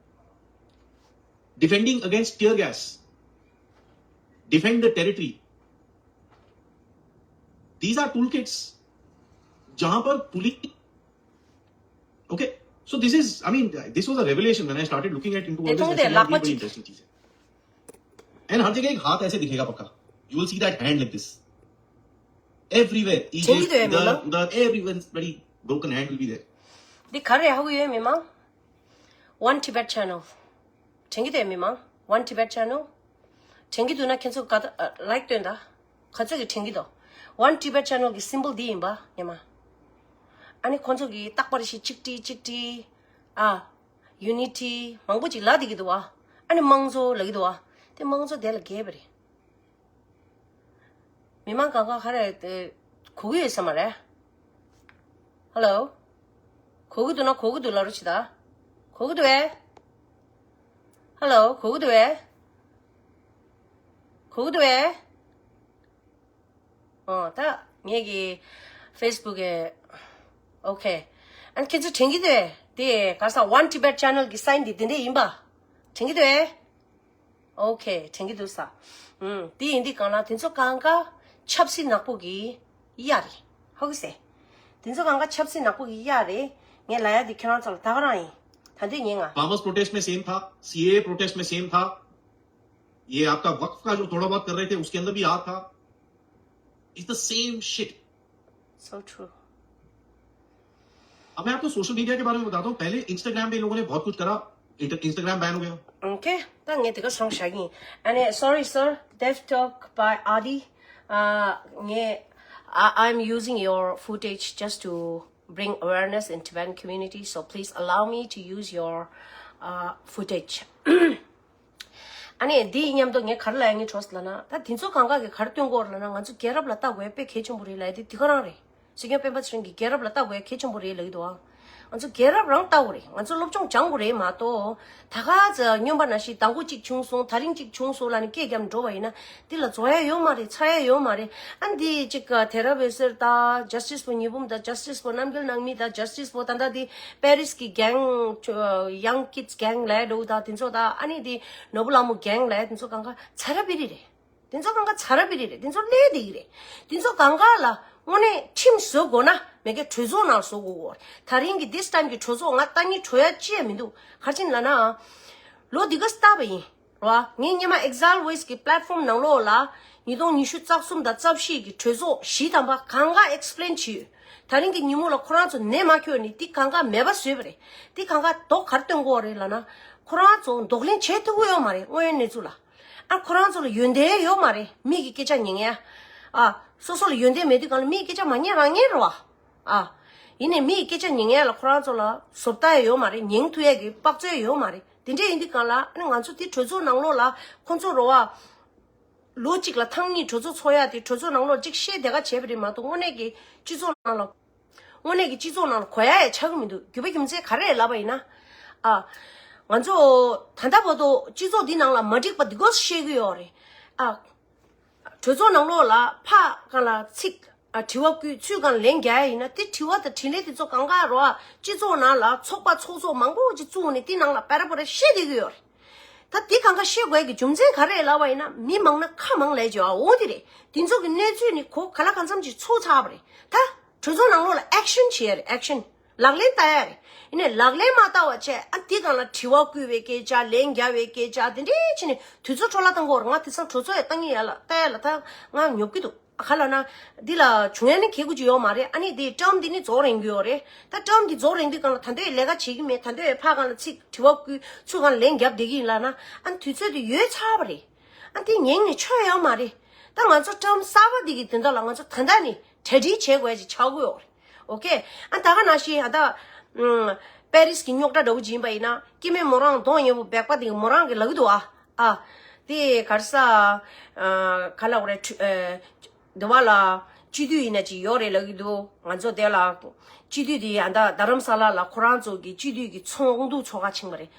Defending against tear gas. Defend the territory. These are toolkits. जहां पर police, okay, so this is, I mean, this was a revelation when I started looking at into all this. ऐसे बड़ी इंटरेस्टिंग चीज है. एंड हर जगह एक हाथ ऐसे दिखेगा पक्का। You will see that hand like this everywhere. Egypt, इधर उधर, everywhere, bloody broken hand will be there. འདི་ག་རེ་ཧ་གོ་ཡོད་མི་མང་། One Tibet Channel དྲན་གྱི་འདུག་མི་མང་། One Tibet Channel དྲན་གྱི་འདུག་ན་ཁྱེད་ཚོ་ག་ད་ལའིཀ་སྟོན་ད། ག་ཚོད་ཀྱི་དྲན་གྱི་འདུག One Tibet Channel གི་སིམ་བོལ་འདི་ཡིན་པ་ཉི་མ། ཨ་ནི་ཁོང་ཚོ་གི་རྟག་པར་ཞིག་གཅིག་སྒྲིལ་གཅིག་སྒྲིལ། ཨ། ཡུ་ནི་ཊི་མང་པོ་ཅིག་ལབ་བསྡད་ཀྱི་འདུག་བ། ཨ་ནི་དམངས་གཙོ་ལབ་ཀྱི་འདུག་བ། དེ་དམངས་གཙོ་དེ་ལ་རྒྱས་པ་རེད། མི་མང་གང་ག་ག་རེ་དེ་གོ་གི་ཡོད་ས་མ་རེད། ཧ་ལོ། གོ་གི་འདུག་ན་གོ་གི་འདུག་ལབ་རོགས་བྱེད་ད། གོ་གི་འདུག་བས། ཧ་ལོ། གོ་གི་འདུག་བས། གོ་གི་འདུག་བས། ཨོ་ད་ངེད་ཀྱི་ཕེ་སི་བུག་གི། ཨོ་ཁེ། ཨ་ཁྱེད་ཚོ་དྲན་གྱི་འདུག་དེ་ག་ས་One Tibet Channel གི་སའིན་འདི་དེ་འདྲས་ཡིན་པ། དྲན་གྱི་འདུག་ཨོ་ཁེ། དྲན་གྱི་འདུག་ས། ཨུམ། དེ་ཡིན་དུས་གང་ལ་དེ་ཚོ་གང་ག་ཆབ་སྲིད་ནག་པོ་གི་གཡའ་རེད། ཧ་གོ་སོང་། དེ་ཚོ་གང་ག་ཆབ་སྲིད་ནག་པོ་གི་གཡའ་རེད། ངས་ལབ་ཡ་དེ་ཁྱེད་རང་ཚོ་ལ་ད་ག་རང་ཡིན། ད་འདི་ཉན་ང་། farmers protest में सेम था, सीएए प्रोटेस्ट में सेम था। ये आपका वक्फ का जो थोड़ा बहुत कर रहे थे, उसके अंदर भी आ था। It's the same shit. So true. अब मैं आपको सोशल मीडिया के बारे में बताता हूँ। पहले इंस्टाग्राम पे इन लोगों ने बहुत कुछ करा, इंस्टाग्राम बैन हो गया। ཨོ་ཁེ། ད་ངས་དེ་ག་སོང་བཞག་གི་ཡིན། ཨ་ནི། Sorry sir, deaf talk by Adi. ཨ། ངས། I, I'm using your footage just to bring awareness in Tibetan community, so please allow me to use your uh, footage. ཨ་ནི་འདི་མཉམ་དུ་ངས་ག་རེ་ལབ་ཡ་ཡིན་འགྲོ་ལབ་ན། ད་འདི་ཚོ་གང་ག་གིས་ག་རེ་སྟོན་གྱི་ཡོད་རེད་ལབ་ན། ང་ཚོ་རྒྱལ་རབས་ལ་ལྟ་དགོས་ཡ་དཔེ་གལ་ཆེན་པོ་རེད་ལབ་ཡ་དེ་འདི་ག་རང་རེད། སྲིད་སྐྱོང་སྤེན་པ་ཚེ་རིང་གིས་རྒྱལ་རབས་ལ་ལྟ་དགོས་ཡ་གལ་ཆེན་པོ་རེད་ལབ་ཀྱི་འདུག་ཨ། ང་ཚོ་རྒྱལ་རབས་རང་ལྟ་དགོས་རེད། ང་ཚོ་སློབ་སྦྱོང་སྦྱང་དགོས་རེད་མ་གཏོགས། ད་ག་ཚོད་སྔོན་པ་ནང་བཞིན་ཟླ་མགོ་གཅིག་བྱུང་སོང་། ད་རིང་གཅིག་བྱུང་སོང་ལབ་ནས་སྐད་རྒྱབ་འགྲོ་བ་ཡིན་ན། འདི་ལ་རྫོགས་ཡ་ཡོད་མ་རེད། ཚར་ཡ་ཡོད་མ་རེད། ཨ་འདི་གཅིག་ཐེ་ར་བེ་སེར་དང་Justice for ཉི་འབུམ་དང་Justice for རྣམ་རྒྱལ་ནང་མི་དང་Justice for ད་ལྟ་འདི་པེ་རིས་ཀྱི་གེང་། Young Kids Gang ལབ་འགྲོ་དང་དེ་ཚོ་དང་། ཨ་ནི་འདི་ནོར་བུ་ལྷ་མོ་གེང་ལབ་དེ་ཚོ་གང་ག་ཚར་བི་རི་རེད། དེ་ཚོ་གང་ག་ཚར་བི་རི་རེད། དེ་ཚོ་ལས་འདི་གི་རེད། དེ་ཚོ་གང་ག་ལ་དངོས་གནས་ཁྲིམས་བཟོ་དགོས་ན་མེད་ཀྱི་གྲོས་ཚོགས་ནང་བཟོ་དགོས་གོ། ད་རིང་གི་this time གི་གྲོས་ཚོགས་ང་ལྟ་ཉིད་གྲོས་ཡ་ཅི་ཡ་མི་འདུག་ག་རེ་བྱས་ནས་ལབ་ན། ལོ་འདི་ག་ལྟ་བ་ཡིན། རོ། ངས་སྔོན་མ་Exile Voice གི་platform ནང་ལོགས་ལ་ཉིས་སྟོང་ཉི་ཤུ་རྩ་གསུམ་དང་རྩ་བཞི་གི་གྲོས་ཚོགས་བཞི་དང་པ་གང་ག་explain བྱས་ཡོད། ད་རིང་གི་ཉིན་མོ་ལ་ཁོ་རང་ཚོ་ནད་མ་ཁྱོག་ནས་འདི་གང་ག་མེད་པ་བཟོས་པ་རེད། འདི་གང་ག་མདོག་ག་རེ་སྟོན་གྱི་ཡོད་རེད་ལབ་ན། ཁོ་རང་ཚོ་གདོང་ལེན་བྱེད་ཐུབ་ཀྱི་ཡོད་མ་རེད། དངོས་ཡོད་གནས་ཚུལ་ལ། ཨ། ཁོ་རང་ཚོ་ལ་ཡོན་ཏན་ཡོད་མ་རེད། མི་གི་སྐད་ཆ་ཉན་ཡ། ཨ། སོ་སོ་ལ་ཡོན་ཏན་མེད་དུས་གང་ལ་མི་གི་སྐད་ཆ་མ་ཉན་རང་ཉན་རེད་བ། ཨ། ཡིན་ནའི་མི་ཡི་སྐད་ཆ་ཉན་ཡ་ལ་ཁོ་རང་ཚོ་ལ་བཟོ་ལྟ་ཡ་ཡོད་མ་རེད། ཉན་ཐུབ་ཡ་གི་དཔག་ཚོད་ཡོད་མ་རེད། དེ་འདྲ་ཡིན་དུས་གང་ལ། ཨ་ནི་ང་ཚོ་དེ་གྲོས་ཚོགས་ནང་ལོགས་ལ་ཁོ་ཚོ་རོ་བ། ལོ་གཅིག་ལ་ཐེངས་གཉིས་གྲོས་ཚོགས་ཚོགས་ཡ་དེ་གྲོས་ཚོགས་ནང་ལོགས་གཅིག་བཤད་བསྡད་ག་བྱས་པ་རེད་མ་གཏོགས། དངོས་གནས་ཀྱི་སྤྱི་ཚོགས་ནང་ལ། དངོས་གནས་ཀྱི་སྤྱི་ཚོགས་ནང་ལ་གོ་ཡ་ཡ་ཆགས་ཀྱི་མི་འདུག་རྒྱུ་མཚན་ག་རེ་རེད་ལབ་པ་ཡིན་ན། ཨ། ང་ཚོ་ད་ལྟ་བར་དུ་སྤྱི་ཚོགས་འདི་ནང་ལ་མ་འགྲིག་པ་འདི་སྐོར་བཤད་ཀྱི་ཡོད་རེད། ཨ། གྲོས་ཚོགས་ནང་ལོགས་ལ་ཕར་གང་ལ་ཚིག་ཨ། དྲི་བ་བསྐུལ། ཚུར་གང་ལན་རྒྱག་ཡ་ཡིན་ན། དེ་དྲི་བ་དང་དྲིས་ལན་དེ་ཚོ་གང་ག་རོ། ཨ། སྤྱི་ཚོགས་ནང་ལ་ཚོགས་པ་ཚོགས་ཚོགས་མང་པོ་ཅིག་བཙུགས་ནས་དེ་ནང་ལ་པེ་ར་པེ་ར་བཤད་བསྡད་ཀྱི་ཡོད་རེད། ད་དེ་གང་ག་བཤད་དགོས་ཀྱི་རྒྱུ་མཚན་ག་རེ་རེད་ལབ་པ་ཡིན་ན། མི་མང་ན་ཁ་མང་ལབ་ཀྱི་ཡོད། ཨ། འོ་དེ་རེད། དེ་ཚོ་གི་གནས་ཚུལ་ནི་གོ་ག་ལ་གང་འཚམ་ཅིག་ཚུགས་ཚར་བ་རེད། ད་གྲོས་ཚོགས་ནང་ལོགས་ལ་ཨེག་ཤན་བྱེད་ཡ་རེད། ཨེག་ཤན། ལག་ལེན་བསྟར་ཡ་རེད། ཡིན་ནའི་ལག་ལེན་མ་བསྟར་བ་བྱས། ཨ། དེ་གང་ལ་དྲི་བ་བསྐུལ་བའི་སྐད་ཆ། ལན་རྒྱག་པའི་སྐད་ཆ། དེ་འདྲས་བྱས་ནས་དུས་ཚོད་འཕྲོ་བརླག་བཏང་གི་ཡོད་རེད། ང་དེང་སང་གྲོས་ཚོགས་ཡ་བཏང་གི་ཡ་ལ་བལྟ་ཡ་ལ་ད་ང་ཉོབ་ཀྱི་འདུག་ག་ལབ་ན། འདི་ལ་བྱུང་ཡ་ནི་གལ་དགོས་ཀྱི་ཡོད་མ་རེད། ཨ་ནི་དེ་ཊརམ་འདི་ནི་རྫོགས་རན་གྱི་ཡོད་རེད། ད་ཊརམ་འདི་རྫོགས་རན་དུས་གང་ལ་ད་ལྟའི་ལས་ཀ་བྱེད་ཀྱི་མེད། ད་ལྟའི་ཕར་གང་ལ་ཚིག་དྲི་བ་བསྐུལ། ཚུར་གང་ལ་ལན་རྒྱབ་བསྡད་ཀྱི་ཡིན་ལབ་ན། ཨ་ནི་དུས་ཚོད་དེ་ཡོལ་ཚར་བ་རེད། ཨ་ནི་དེ་ཉན་ནས་ཆོ་ཡོད་མ་རེད། ད་ང་ཚོ་ཊརམ་གསར་པ་འདི་གི་དོན་དག་ལ་ང་ཚོ་ད་ལྟ་ནས་གྲ་སྒྲིག་བྱེད་དགོས་ཡ་ཅིག་ཆགས་ཀྱི་ཡོད་རེད། ཨོ་ཁེ། ཨ། ད་ག་ནང་བཞིན་ཨ་ད། ཨམ། པེ་རིས་ཀྱི་རྙོག་དྲ་འདྲ་བོ་ཅིག་ཡིན་པ་ཡིན་ན། སྐྱེ་དམན་མོ་རང་གདོང་ཡིན་པོ་སྦེག་པ་དེ་མོ་རང་གིས་ལབ་ཀྱི་འདུག་ཨ། ཨ། དེ་ག་རེ་ཟ། ཨ། ག་ལབ་དགོས་རེད། ཨ། འདི་བ་ལ་སྤྱི་འཐུས་ཡིན་ན་ཅིག་ཡོད་རེད་ལབ་ཀྱི་འདུག་ང་ཚོ་དེ་ལ་སྤྱི་འཐུས་དེ་ཨ་ད་རྡ་རམ་ས་ལ་ལ་ཁོ་རང་ཚོ་གི་སྤྱི་འཐུས་ཀྱི་ཚོགས་འདུ་ཚོགས་ག་ཕྱིན་པ་རེད།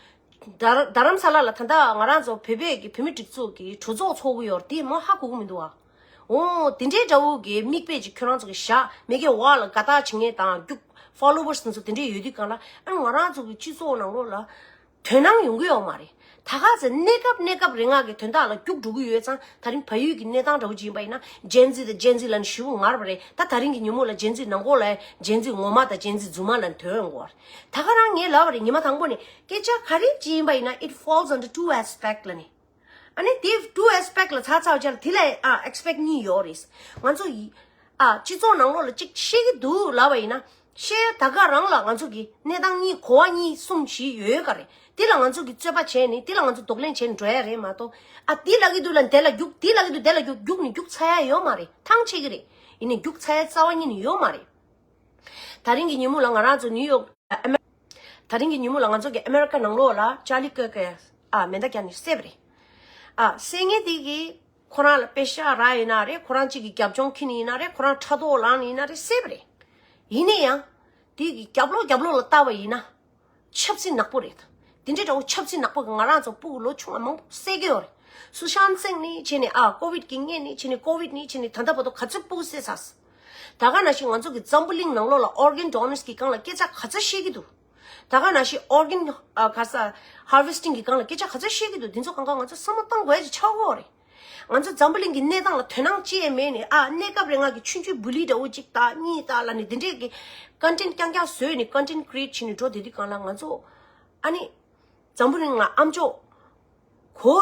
རྡ་རྡ་རམ་ས་ལ་ལ་ད་ལྟ་ང་རང་ཚོ་བོད་པའི་གི་བོད་མི་སྒྲིག་འཛུགས་ཀྱི་གྲོས་ཚོགས་ཚོགས་ཀྱི་ཡོད་རེད། དེ་མོ་ཧ་གོ་གི་མི་འདུག་ཨ། འོ། དེ་འདྲའི་འདྲ་བོ་གི་མིག་དཔེ་ཅིག་ཁྱོད་རང་ཚོ་གི་བཞག་མི་གི་བ་ལ་དགའ་རྟགས་བྱེད་མཁན་དང་རྒྱུག་ཕོ་ལོ་ཝར་སི་དེ་ཚོ་དེ་འདྲས་ཡོད་དུས་གང་ལ། ཨ་ནི་ང་རང་ཚོ་གི་སྤྱི་ཚོགས་ནང་ལོགས་ལ་དོ་སྣང་ཡོང་གི་ཡོད་མ་རེད། ད་ག་ཚོད་གནས་སྐབས་གནས་སྐབས་རེ་ང་གི་དོན་དག་ལ་རྒྱུག་འགྲོ་གི་ཡོད་ཙང་། ད་རིང་བལ་ཡུལ་གྱི་གནས་སྟངས་འདྲ་བོ་ཅིག་ཡིན་པ་ཡིན་ན། ཇེན་ཛི་དང་ཇེན་ཛི་ལབ་ནས་ཞེ་པོ་ངར་བ་རེད། ད་ད་རིང་གི་ཉིན་མོ་ལ་ཇེན་ཛི་ནང་ཁོག་ལ་ཇེན་ཛི་ངོ་མ་དང་ཇེན་ཛི་རྫུན་མ་ལབ་ནས་དོན་ཡོང་གི་ཡོད་རེད། ད་ག་རང་ངས་ལབ་པ་རེད། ཉི་མ་དང་པོ་ནས་སྐད་ཆ་ག་རེ་ཅིག་ཡིན་པ་ཡིན་ན། It falls under two aspect ལབ་ནས། ཨ་ནི་དེ་two aspect expect ལ་ཚར་ཚར་བྱས་ལ་དེ་ལ་ཨ་expect གཉིས་ཡོད་རེད། ང་ཚོ་ཡི་ཨ་སྤྱི་ཚོགས་ནང་ལོགས་ལ་གཅིག་ཤེས་ཀྱི་འདུག་ལབ་པ་ཡིན་ན། ཤེས་ཡ་ད་ག་རང་ལ་ང་ཚོ་གི་གནས་སྟངས་གཉིས་གོ་བ་གཉིས་གསུམ་བཞི་ཡོད་ག་རེད། དེ་ལ་ང་ཚོ་གི་རྩོད་པ་བྱས་ནས་དེ་ལ་ང་ཚོ་གདོང་ལེན་བྱས་ནས་འགྲོ་ཡ་རེད་མ་གཏོགས། ཨ་དེ་ལབ་ཀྱི་འདུག་ལབ་དེ་ལ་རྒྱུག་དེ་ལབ་ཀྱི་འདུག་དེ་ལ་རྒྱུག་རྒྱུག་ནས་རྒྱུག་ཚར་ཡ་ཡོད་མ་རེད། ཐང་ཆད་ཀྱི་རེད། ཡིན་ནའི་རྒྱུག་ཚར་ཡ་རྩ་བ་ཉིད་ནས་ཡོད་མ་རེད། ད་རིང་གི་ཉིན་མོ་ལ་ང་རང་ཚོ་ནིའུ་ཡོག་ཨ་མེ། ད་རིང་གི་ཉིན་མོ་ལ་ང་ཚོ་གི་ཨ་མེ་རི་ཀ་ནང་ལོགས་ལ་ཅར་ལི་ཀིར་ཀི་ཨ་མེ་མདའ་བརྒྱབ་ནས་བསད་པ་རེད། ཨ་བསད་མཁན་དེ་གིས་ཁོ་རང་ལ་པེ་ཤག་རག་ཡིན་ན་རེད། ཁོ་རང་གཅིག་གི་རྒྱབ་ལྗོངས་ཁྱེར་ནས་ཡིན་ན་རེད། ཁོ་རང་ཕྲག་དོག་ལངས་ནས་ཡིན་ན་རེད། བསད་པ་རེད། ཡིན་ན་ཡང་དེ་གི་རྒྱབ་ལོགས་རྒྱབ་ལོགས་ལ་བལྟས་པ་ཡིན་ན། ཆབ་སྲིད་ནག་པོ་རེད། དེ་འདྲའི་འདྲ་བོ་ཆབ་སྲིད་ནག་པོ་གི་ང་རང་ཚོ་སྤུ་གུ་ལོ་ཆུང་བ་མང་པོ་བསད་ཀྱི་ཡོད་རེད། སུ་ཤན་ཙེང་ནས་བྱས་ནས་ཨ་ཀོ་ཝིད་ཀྱི་སྔོན་ནས་བྱས་ནས་ཀོ་ཝིད་ནས་བྱས་ནས་ད་ལྟ་བར་དུ་ག་ཚོད་སྤུ་གུ་བསད་ཚར། ད་ག་ནང་བཞིན་ང་ཚོ་གི་འཛམ་བུ་གླིང་ནང་ལོགས་ལ་ཨོར་གན་ཌོ་ནར་སི་གི་སྒང་ལ་སྐད་ཆ་ག་ཚོད་བཤད་ཀྱི་འདུག་ད་ག་ནང་བཞིན་ཨོར་གན་ཨ་ག་ས་ཧར་ཝེ་སི་ཊིང་གི་སྒང་ལ་སྐད་ཆ་ག་ཚོད་བཤད་ཀྱི་འདུག་དེ་ཚོ་གང་ག་ང་ཚོ་བསམ་བློ་གཏོང་དགོས་ཡ་ཅིག་ཆགས་ཀྱི་ཡོད་རེད། ང་ཚོ་འཛམ་བུ་གླིང་གི་གནས་སྟངས་ལ་དོ་སྣང་ཅི་ཡང་མེད་ནས་ཨ་གནས་སྐབས་རེ་ང་གི་ཆུང་ཆུང་བུ་ལི་འདྲ་བོ་གཅིག་དང་གཉིས་དང་ལབ་ནས་དེ་འདྲས་ཀྱི་ཀོན་ཊེན་ཊི་རྐྱང་རྐྱང་བཟོས་ནས་ཀོན་ཊེན་ཊི་ཀི་རི་ཨེ་ཊི་བྱས་ནས་འགྲོ་བསྡད་དུས་སྒང་ལ་ང་ཚོ་ཨ་ནི་འཛམ་བུ་གླིང་ལ་ཨ་མཆོག་གོ་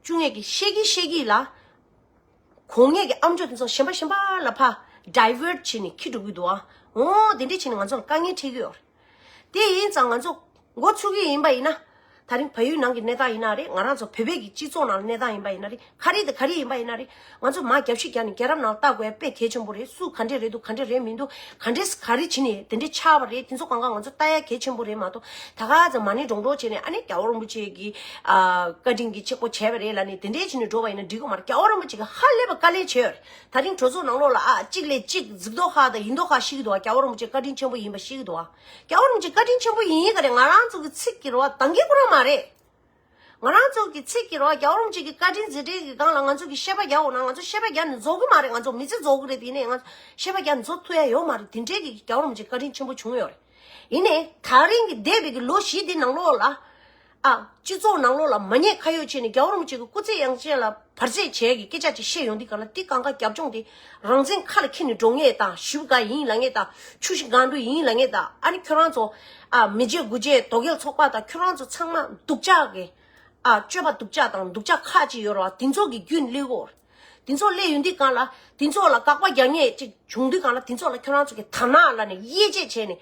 བཅུག་མཁན་གྱི་བཤད་ཀྱི་བཤད་ཀྱི་ལ་གོ་མཁན་གྱི་ཨ་མཆོག་དེ་ཚོ་གཞན་པ་གཞན་པ་ལ་ཕར་ཌའི་ཝར་ཊི་བྱས་ནས་འཁྱེར་འགྲོ་གི་འདུག་ཨ། འོ་དེ་འདྲས་བྱས་ནས་ང་ཚོ་ལ་དཀའ་ངལ་འཕྲད་ཀྱི་ཡོད་རེད། དེ་ཡིན་ཙང་ང་ཚོ་འགོ་ཚུགས་ཀྱི་ཡིན་པ་ཡིན་ན། ད་རིང་བལ་ཡུལ་ནང་གི་གནས་སྟངས་ཡིན་ན་རེད། ང་རང་ཚོ་བོད་པའི་གི་སྤྱི་ཚོགས་ནང་གནས་སྟངས་ཡིན་པ་ཡིན་ན་རེད། ག་རེ་དང་ག་རེ་ཡིན་པ་ཡིན་ན་རེད། ང་ཚོ་མར་རྒྱབ་བཤིག་རྒྱག་ནས་རྒྱལ་རབས་ནང་ལྟ་དགོས་ཡ་དཔེ་གལ་ཆེན་པོ་རེད། སུ་ག་འདྲས་རེད་འདུག་ག་འདྲས་རེད་མི་འདུག་ག་འདྲས་ག་རེ་བྱས་ནས་དེ་འདྲས་ཆགས་པ་རེད། དེ་ཚོ་གང་ག་ང་ཚོ་ལྟ་ཡ་གལ་ཆེན་པོ་རེད་མ་གཏོགས། ད་ག་ཚོད་མ་ཎི་སྒྲོག་སྒྲོག་བྱས་ནས་ཨ་ནི་རྒྱལ་བ་རིན་པོ་ཆེ་གི་ཨ་བཀའ་དྲིན་གྱིས་གཅིག་པོ་བྱས་པ་རེད་ལབ་ནས་དེ་འདྲས་བྱས་ནས་འགྲོ་བ་ཡིན་ན་འགྲིག་གི་མ་རེད། རྒྱལ་བ་རིན་པོ་ཆེ་གིས་ཧ་ལས་པ་དཀའ་ལས་བྱས་ཡོད་རེད། ད་རིང་གྲོས་ཚོགས་ནང་ལོགས་ལ་ཨ་གཅིག་ལས་གཅིག་གཟིགས་མདོག་ཁ་དང་ཡིན་མདོག་ཁ་ཤེས་ཀྱི་འདུག་ཨ། རྒྱལ་བ་རིན་པོ་ཆེ་བཀའ་དྲིན་ཆེན་པོ་ཡིན་པ་ཤེས་ཀྱི་འདུག་ཨ། རྒྱལ་བ་རིན་པོ་ཆེ་བཀའ་དྲིན་ཆེན་པོ་ཡིན་ག་རེ། ང་རང་ཚོ་གི་ཚིག་གི་རེད་བ་འདང་གི་ཁོ་རང་མ་རེད། ང་རང་ཚོ་གི་ཚིག་གི་རེད་བ། རྒྱལ་བ་རིན་པོ་ཆེ་གི་བཀའ་དྲིན་རྗེས་དྲན་གི་སྒང་ལ་ང་ཚོ་གི་བཤད་པ་རྒྱག་འོང་ན་ང་ཚོ་བཤད་པ་རྒྱག་ནས་རྫོགས་གི་མ་རེད། ང་ཚོ་མི་ཚེ་རྫོགས་གི་རེད། དེ་ནས་ང་ཚོ་བཤད་པ་རྒྱག་ནས་རྫོགས་ཐུབ་ཡ་ཡོད་མ་རེད། དེ་འདྲའི་གི་རྒྱལ་བ་རིན་པོ་ཆེ་བཀའ་དྲིན་ཆེན་པོ་བྱུང་ཡོད་རེད། ཡིན་ནའི་ད་རིང་གི་འདས་པའི་གི་ལོ་བཞི་འདི་ནང་ལོགས་ལ། ཨ། སྤྱི་ཚོགས་ནང་ལོགས་ལ་མ་ཉེས་ཁ་གཡོགས་བྱས་ནས་རྒྱལ་བ་རིན་པོ་ཆེ་གི་སྐུ་ཚེ་ཡང་ཅན་ལ་བར་ཆད་བྱས་ཀྱི་སྐད་ཆ་ཅིག་བཤད་ཡོང་དུས་སྒང་ལ་འདི་གང་ག་རྒྱབ་ལྗོངས་དེ་རང་བཙན་ཁ་ལ་འཁྱེར་ནས་འགྲོ་ངེས་དང་ཞི་བ་དགའ་ཡིན་ལབ་ངེས་དང་ཆུ་བཞི་སྒང་དྲུག་ཡིན་ལབ་ངེས་དང་ཨ་ནི་ཁྱོད་རང་ཚོ་ཨ་མི་རྗེ་དགུ་རྗེ་དོལ་རྒྱལ་ཚོགས་པ་དང་ཁྱོད་རང་ཚོ་ཚང་མ་སྡུག་ཅག་གི་ཨ་སྤྱོད་པ་སྡུག་ཅག་དང་སྡུག་ཅག་ཁག་ཅིག་ཡོད་རེད་བ། དེ་ཚོ་གི་རྒྱུན་སླེབས་ཀྱི་ཡོད་རེད། དེ་ཚོ་སླེབས་ཡོང་དུས་སྒང་ལ་དེ་ཚོ་ལ་དགག་པ་རྒྱག་ངེས་ཅིག་བྱུང་དུས་སྒང་ལ་དེ་ཚོ་ལ་ཁྱོད་རང་ཚོ་གི་དར་ནག་ལབ་ནས་དབྱེ་འབྱེད་བྱས་ནས་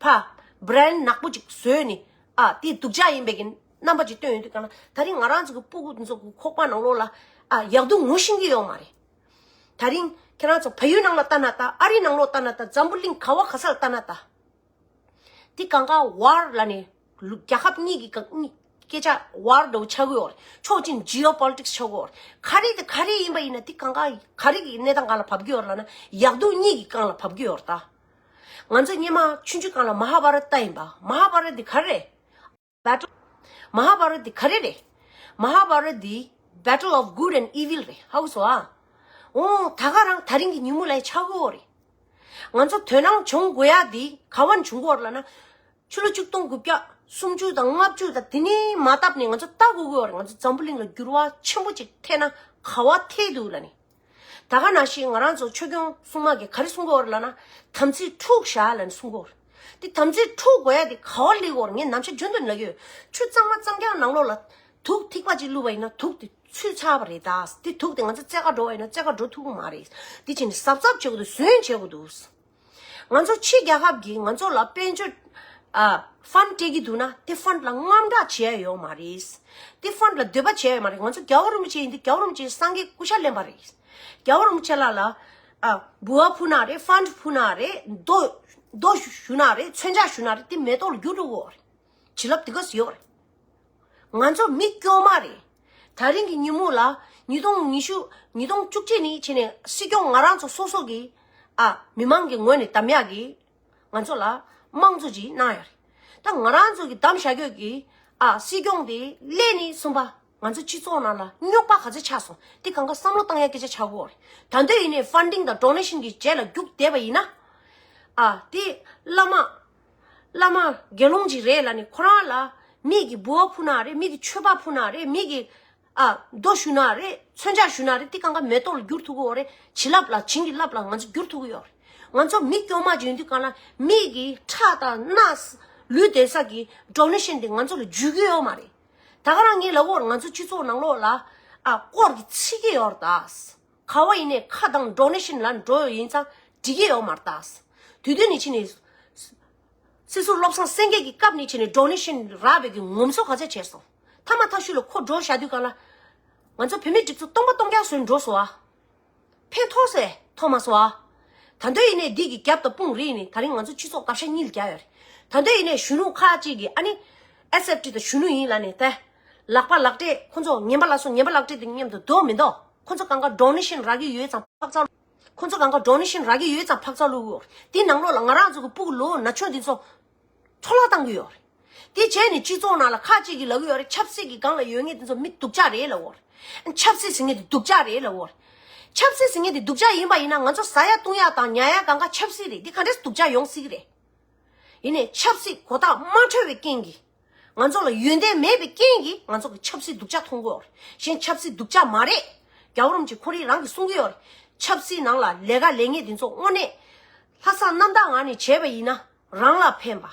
ཕར་བྷི་རན་ཌི་ནག་པོ་ཅིག་བཟོས་ནས། ཨ་དེ་སྡུག་ཅག་ཡིན་པའི་གི་རྣམ་པ་ཅིག་སྟོན་ཡོང་དུས་སྒང་ལ་ད་རིང་ང་རང་ཚོ་གི་སྤུ་གུ་འདི་ཚོ་གི་ཁོག་པ་ནང་ལོགས་ལ་ཨ་ཡག་སྡུག་ངོ་ཤེས་ཀྱི་ཡོད་མ་རེད། ད་རིང་ཁྱེད་རང་ཚོ་བལ་ཡུལ་ནང་ལ་ལྟ་ན་ལྟ། ཨ་རི་ནང་ལོགས་ལྟ་ན་ལྟ། འཛམ་བུ་གླིང་ག་བ་ག་ས་ལ་ལྟ་ན་ལྟ། འདི་གང་ག་ཝར་ལབ་ནས་རྒྱལ་ཁབ་གཉིས་ཀྱི་སྐད་ཆ་ཝར་འདྲ་བོ་ཆགས་ཀྱི་ཡོད་རེད། ཕྱོགས་གཅིག་ནས་ཇི་ཨོ་པོ་ལི་ཊིག་སི་ཆགས་ཀྱི་ཡོད་རེད། ག་རེ་དེ་ག་རེ་ཡིན་པ་ཡིན་ན་འདི་གང་ག་ག་རེ་གི་གནས་སྟངས་སྒང་ལ་བབས་ཀྱི་ཡོད་རེད་ལབ་ན་ཡག་སྡུག་གཉིས་ཀྱི་སྒང་ལ་བབས་ཀྱི་ཡོད་རེད་ད། ང་ཚོ་སྔོན་མ་ཆུང་ཆུང་སྒང་ལ་མ་ཧཱ་བྷ་རད་ལྟ་ཡིན་པ། མ་ཧཱ་བྷ་རད་འདི་ག་རེ་རེད། Battle། མ་ཧཱ་བྷ་རད་འདི་ག་རེ་རེད། མ་ཧཱ་བྷ་རད་འདི་Battle of Good and Evil རེད། ཧ་གོ་སོང་ཨ། འོ་ད་ག་རང་ད་རིང་གི་ཉིན་མོ་ལ་ཆགས་ཀྱི་ཡོད་རེད། ང་ཚོ་དོ་སྣང་བྱུང་དགོས་ཡ་འདི་ག་བ་ནས་བྱུང་གི་ཡོད་རེད་ལབ་ན། ཕྱི་ལོ་ཆིག་སྟོང་དགུ་བརྒྱ་སུམ་ཅུ་དང་ལྔ་བཅུ་དང་དེ་ནས་མ་བཏབ་ནས་ང་ཚོ་ལྟ་དགོས་ཀྱི་ཡོད་རེད། ང་ཚོ་འཛམ་བུ་གླིང་ལ་འགྱུར་བ་ཆེན་པོ་ཅིག་ཐེབས་ན་ག་བ་ཐེབས་འདུག་ལབ་ནས། ད་ག་ནང་བཞིན་ང་རང་ཚོ་ཆོས་སྐྱོང་སྲུང་མ་གིས་ག་རེ་གསུང་གི་ཡོད་རེད་ལབ་ན། དམ་ཚིག་འཁྲུགས་བཞག་ལབ་ནས་གསུང་གི་ཡོད་རེད། དེ་དམ་ཚིག་འཁྲུགས་དགོས་ཡ་དེ་ག་བ་སླེབས་ཀྱི་ཡོད་རེད། ངས་ནམ་ཞག་རྒྱུན་དུ་ལབ་ཀྱི་ཡོད། ཆུ་གཙང་མ་གཙང་རྐྱང་ནང་ལོགས་ལ་དུག་ཐིགས་པ་ཅིག་བླུགས་པ་ཡིན་ན་དུག་དེ་ཚུད་ཚར་བ་རེད་ད། དེ་དུག་དེ་ང་ཚོ་རྩེད་གར་འགྲོ་བ་ཡིན་ན་རྩེད་གར་འགྲོ་ཐུབ་ཀྱི་མ་རེད། དེ་བྱས་ནས་གཟབ་གཟབ་བྱེད་དགོས་འདུག་ཟོན་བྱེད་དགོས་འདུག་ང་ཚོ་ཕྱི་རྒྱལ་ཁབ་ཀྱིས་ང་ཚོ་ལ་དཔལ་འབྱོར་ཨ་ཕན་སྤྲད་ཀྱི་འདུག་ན་དེ་ཕན་ལ་དངངས་སྐྲག་བྱེད་ཡ་ཡོད་མ་རེད། དེ་ཕན་ལ་འདོད་པ་བྱེད་ཡ་ཡོད་མ་རེད། ང་ཚོ་རྒྱལ་བ་རིན་པོ་ཆེ་ཡིན་དུས་རྒྱལ་བ་རིན་པོ་ཆེ་སངས་རྒྱས་སྐུ་ཤ་ལེན་པ་རེད། རྒྱལ་བ་རིན་པོ་ཆེ་ལ་ལ་ཨ་འབུལ་བ་ཕུལ་ན་རེད། ཕན་ཕུལ་ན་རེད། རྡོ་རྡོ་ཞུ་ན་རེད། མཚོན་ཆ་ཞུ་ན་རེད། དེ་མེ་ཏོག་ལ་འགྱུར་འགྲོ་གི་ཡོད་རེད། བྱིན་རླབས་དེ་ག་ཚོད་ཡོད་རེད། ང་ཚོ་མི་སྐྱོ་མ་རེད། ད་རིང་གི་ཉིན་མོ་ལ་ཉིས་སྟོང་ཉི་ཤུ་ཉིས་སྟོང་བཅུ་གཅིག་ནས་བྱས་ནས་སྲིད་སྐྱོང་ང་རང་ཚོ་སོ་སོ་གི་ཨ་མི་མང་གི་ངོས་ནས་གདམ་ཡག་གི་ང་ཚོ་ལ་དམངས་གཙོ་ཅིག་གནང་ཡོད་རེད། ད་ང་རང་ཚོ་གི་གདམ་བཞག་རྒྱུ་གི་ཨ་སྲིད་སྐྱོང་དེ་སླེབས་ནས་གསུངས་པ་ང་ཚོ་སྤྱི་ཚོགས་ནང་ལ་རྙོག་པ་ག་ཚོད་ཆགས་སོང་། དེ་གང་ག་བསམ་བློ་བཏང་ཡག་སྐད་ཆ་ཆགས་ཀྱི་ཡོད་རེད། ད་འདོད་ཡིན་ནའི་ཕན་ཌིང་དང་ཌོ་ནེ་ཤན་གྱི་རྗེས་ལ་རྒྱུག་བསྡད་པ་ཡིན་ན་ཨ་དེ་བླ་མ། བླ་མ་དགེ་སློང་ཅིག་རེད་ལབ་ནས་ཁོ་རང་ལ་མིག་གིས་འབུལ་བ་ཕུལ་ན་རེད། མིག་གིས་མཆོད་པ་ཕུལ་ན་རེད། མིག་གིས་ཨ་རྡོ་གཞུ་ན་རེད། མཚོན་ཆ་གཞུ་ན་རེད། དེ་གང་ག་མེ་ཏོག་ལ་འགྱུར་ཐུབ་ཀྱི་ཡོད་རེད། བྱིན་རླབས་ལ་བྱིན་གྱིས་བརླབས་ལ་ང་ཚོ་འགྱུར་ཐུབ་ཀྱི་ཡོད་རེད། ང་ཚོ་མི་སྐྱོ་མ་ཅིག་ཡིན་དུས་གང་ལ་མིག་གིས་ཁྲག་དང་སྣ་ལུས་བསྡད་ས་གི་ཌོ་ནེ་ཤན་དེ་ང་ཚོ་ལ་འཇུག་གི་ཡོད་མ་རེད། ད་ག་རང་ངས་ལབ་ཀྱི་ཡོད་རེད། ང་ཚོ་སྤྱི་ཚོགས་ནང་ལོགས་ལ་ ཨ་སྐོར་གྱི་ཚིག་གི་ཡོད་རེད་ད། ག་བ་ཡིན་ནའི་ཁ་དང་ཌོ་ནེ་ཤན་ལ་འགྲོ་ཡིན་ཙང་འགྲིག་གི་ཡོད་མ་རེད་ད། དུས་དུས་ནས་ཕྱིན་ནས། སྲིད་ཟུར་བློ་བཟང་སེང་གེ་གི་སྐབས་ནས་ཕྱིན་ནས་ཌོ་ནེ་ཤན་རག་པའི་གི་ངོམ་སོ་ག་ཚད་བྱས་སོང་། མཐའ་མ་མཐའ་གཞུག་ལ་ཁོ་འགྲོ་བཞག་དུས་གང་ལ། ང་ཚོ་བོད་མི་སྒྲིག་འཛུགས་སྟོང་པ་སྟོང་རྐྱང་བཟོས་འགྲོ་སོང་ཨ། ཕན་ཐོགས་སེ་ཐོགས་མ་སོང་ཨ། ད་འདོད་ཡིན་ནའི་འདི་གི་རྒྱབ་དང་དཔུང་རེད་ནི་ད་རིང་ང་ཚོ་སྤྱི་ཚོགས་བརྡབ་ཤ་གཉིས་ལ་རྒྱག་ཡོད་རེད། ད་འདོད་ཡིན་ནའི་གཞོན་ནུ་ཁག་ཅིག་གིས་ཨ་ནི། ཨེས་ཨེཕ་ཊི་དང་གཞོན་ནུ་ཡིན་ལ་ནི་ད། ལག་པ་ལག་སྤྲད་ཁོ་ཚོ་ངན་པ་ལ་སོང་ངན་པ་ལག་སྤྲད་དེ་མཉམ་དུ་སྡོད་མི་འདུག་ཁོ་ཚོ་གང་ག་ཌོ་ནེ་ཤན་རག་གི་ཡོད་ཙང་ཕག་ཚ། ཁོ་ཚོ་གང་ག་ཌོ་ནེ་ཤན་རག་གི་ཡོད་ཙང་ཕག་ཚ་བླུག་གི་ཡོད་རེད། དེ་ནང་ལོགས་ལ་ང་རང་ཚོ་གི་སྤུ་གུ་ལོ་ན་ཆུང་དེ་ཚོ། འཕྲོ་བརླག་བཏང་གི་ཡོད་རེད། དེ་བྱས་ནས་སྤྱི་ཚོགས་ནང་ལ་ཁག་ཅིག་གིས་ལབ་ཀྱི་ཡོད་རེད། ཆབ་སྲིད་ཀྱི་སྒང་ལ་ཡོད་མཁན་དེ་ཚོ་མི་སྡུག་ཅག་རེད་ལབ་ཡོད་རེད། ཆབ་སྲིད་ཟེར་མཁན་དེ་སྡུག་ཅག་རེད་ལབ་ཡོད་རེད། ཆབ་སྲིད་ཟེར་མཁན་དེ་སྡུག་ཅག་ཡིན་པ་ཡིན་ན་ང་ཚོ་ཟ་ཡ་བཏུང་ཡ་དང་ཉལ་ཡ་གང་ག་ཆབ་སྲིད་རེད། འདི་ག་འདྲས་སྡུག་ཅག་ཡོང་སྲིད་ཀྱི་རེད། ཡིན་ནའི་ཆབ་སྲིད་གོ་རྟོགས་མ་འཕྲོད་པའི་རྐྱེན་གྱིས། ང་ཚོ་ལ་ཡོན་ཏན་མེད་པའི་རྐྱེན་གྱིས་ང་ཚོ་གི་ཆབ་སྲིད་སྡུག་ཅག་མཐོང་གི་ཡོད་རེད། གཞན་ཆབ་སྲིད་སྡུག་ཅག་མ་རེད། རྒྱལ་བ་རིན་པོ་ཆེ་ཁོ་རང་རང་གིས་གསུང་གི་ཡོད་རེད། ཆབ་སྲིད་ནང་ལ་ལས་ཀ་ལས་མཁན་དེ་ཚོ་དངོས་གནས། ལྷག་བསམ་རྣམ་དག་ངང་ནས་བྱས་པ་ཡིན་ན། རང་ལ་ཕན་པ།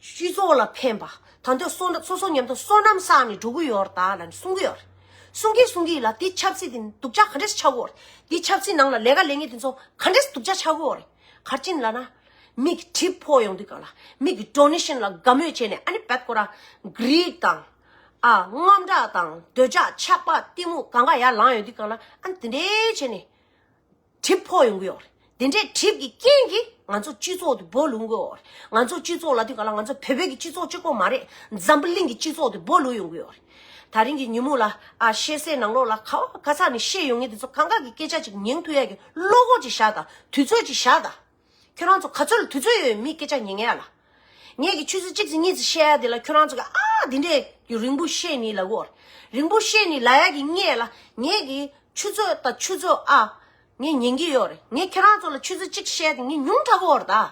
སྤྱི་ཚོགས་ལ་ཕན་པ། ད་འདོད་སོ་སོ་སོ་མཉམ་དུ་བསོད་ནམས་བསགས་ནས་འགྲོ་གི་ཡོད་རེད་ད་ལབ་ནས་གསུང་གི་ཡོད་རེད། གསུང་གིན་གསུང་གིན་ལ་འདི་ཆབ་སྲིད་དེ་སྡུག་ཅག་ག་འདྲས་ཆགས་ཀྱི་ཡོད་རེད། འདི་ཆབ་སྲིད་ནང་ལ་ལས་ཀ་ལས་མཁན་དེ་ཚོ་ག་འདྲས་སྡུག་ཅག་ཆགས་ཀྱི་ཡོད་རེད། ག་རེ་བྱས་ནས་ལབ་ན། མི་གི་གྲིབ་ཕོག་ཡོང་དུས་གང་ལ། མི་གི་ཌོ་ནེ་ཤན་ལ་དགའ་མོས་བྱས་ནས་ཨ་ནི་བད་ཁོ་ར། གྷི་རིཌ་དང་། ཨ་དངངས་སྐྲག་དང་འདོད་ཆགས་ཆགས་པ་གཏི་མུག་གང་ག་ཡར་ལངས་ཡོང་དུས་གང་ལ་ཨ་ནི་དེ་འདྲས་བྱས་ནས། གྲིབ་ཕོག་ཡོང་གི་ཡོད་རེད། དེ་འདྲའི་གྲིབ་ཀྱི་རྐྱེན་གྱིས་ང་ཚོ་སྤྱི་ཚོགས་དེ་སྦོ་ལུག་གི་ཡོད་རེད། ང་ཚོ་སྤྱི་ཚོགས་ལ་དུས་གང་ལ་ང་ཚོ་བོད་པའི་གི་སྤྱི་ཚོགས་གཅིག་པོ་མ་རེད། འཛམ་བུ་གླིང་གི་སྤྱི་ཚོགས་དེ་སྦོ་ལུག་ཡོང་གི་ཡོད་རེད། ད་རིང་གི་ཉིན་མོ་ལ་ཨ་བཤད་སའི་ནང་ལོགས་ལ་ག་བ་ག་ས་ནས་བཤད་ཡོང་མཁན་དེ་ཚོ་གང་ག་གི་སྐད་ཆ་ཅིག་ཉན་ཐུབ་ཡ་གི་བློ་ཁོག་ཅིག་བཞག་དང་དུས་ཚོད་ཅིག་བཞག་དང་། ཁྱོད་རང་ཚོ་ག་ཚོད་ལ་དུས་ཚོད་ཡོད་མིའི་སྐད་ཆ་ཉན་མཁན་ཡ་ལ། ངས་ཀྱི་ཆུ་ཚོད་གཅིག་ཙམ་གཉིས་ཙམ་བཤད་ཡ་དེ་ལ་ཁྱོད་རང་ཚོ་གི་ཨ་འདི་འདྲས་ཀྱི་རིང་པོ་བཤད་ནི་ལ་གོ། རིང་པོ་བཤད་ནི་ལ་ཡ་གི་ངས་ལ་ངས་ཀྱི་ཆུ་ཚོད་དང་ཆུ་ཚོད་ཨ། ངས་ཉན་གི་ཡོད་རེད། ངས་ཁྱོད་རང་ཚོ་ལ་ཆུ་ཚོད་གཅིག་བཤད་དེ་ངས་ཉུང་དྲགས་གོ་རེད་ད།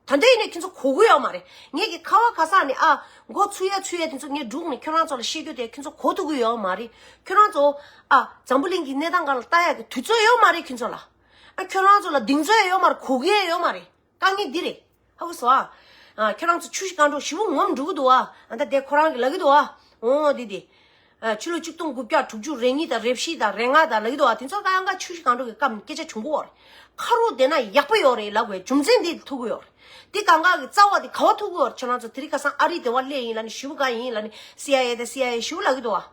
ད་འདི་ཡིན་ནས་ཁྱོད་ཚོ་གོ་གི་ཡོད་མ་རེད། ངས་ཀྱི་ཁ་བ་ཁ་ས་ནས་ཨ་མགོ་ཚུགས་ཡ་ཚུགས་ཡ་དེ་ཚོ་ངས་སྒྲུག་ནས་ཁྱོད་རང་ཚོ་ལ་བཤད་རྒྱུ་དེ་ཁྱོད་ཚོ་གོ་ཐུབ་གི་ཡོད་མ་རེད། ཁྱོད་རང་ཚོ་ཨ་འཛམ་བུ་གླིང་གི་གནས་སྟངས་སྒང་ལ་ལྟ་ཡ་གི་དུས་ཚོད་ཡོད་མ་རེད་ཁྱོད་ཚོ་ལ། ཨ་ཁྱོད་རང་ཚོ་ལ་གདེང་ཚོད་ཡོད་མ་རེད། གོ་གི་ཡོད་མ་རེད། དཀའ་ངལ་འདི་རེད། ཧ་གོ་སོང་ཨ། ཨ་ཁྱོད་རང་ཚོ་ཆུ་བཞི་སྒང་དྲུག་ཞེ་པོ་ངོམ་འགྲོ་གི་འདུག་ཨ། ཨ་ད་དེ་ཁོ་རང་གི་ལབ་ཀྱི་འདུག་ཨ། འོ་འདི་འདི། ཨ་ཕྱི་ལོ་ཆིག་སྟོང་དགུ་བརྒྱ་དྲུག་ཅུ་རེ་གཉིས་དང་རེ་བཞི་དང་རེ་ལྔ་དང་ལབ་ཀྱི་འདུག་ཨ། དེ་ཚོ་ད་ཡང་ག་ཆུ་བཞི་སྒང་དྲུག་གི་སྐབས་ནས་སྐད་ཆ་བྱུང་གི་ཡོད་རེད། ཁ་རོག་བསྡད་ན་ཡག་པོ་ཡོད་རེད་ལབ་དགོས་རྒྱུ་མཚན་འདི་ཐུག་གི་ཡོད་རེད། འདི་གང་ག་གི་རྩ་བ་དེ་ག་བ་ཐུག་གི་ཡོད་རེད། ཁྱོད་རང་ཚོ་དེ་རིང་ཁ་སང་ཨ་རི་དེ་བ་སླེབས་ཡིན་ལབ་ནས་ཞེ་པོ་དགའ་ཡིན་ལབ་ནས་སི་ཨའི་ཨེ་དང་སི་ཨའི་ཨེ་ཞེ་པོ་ལབ་ཀྱི་འདུག་ཨ།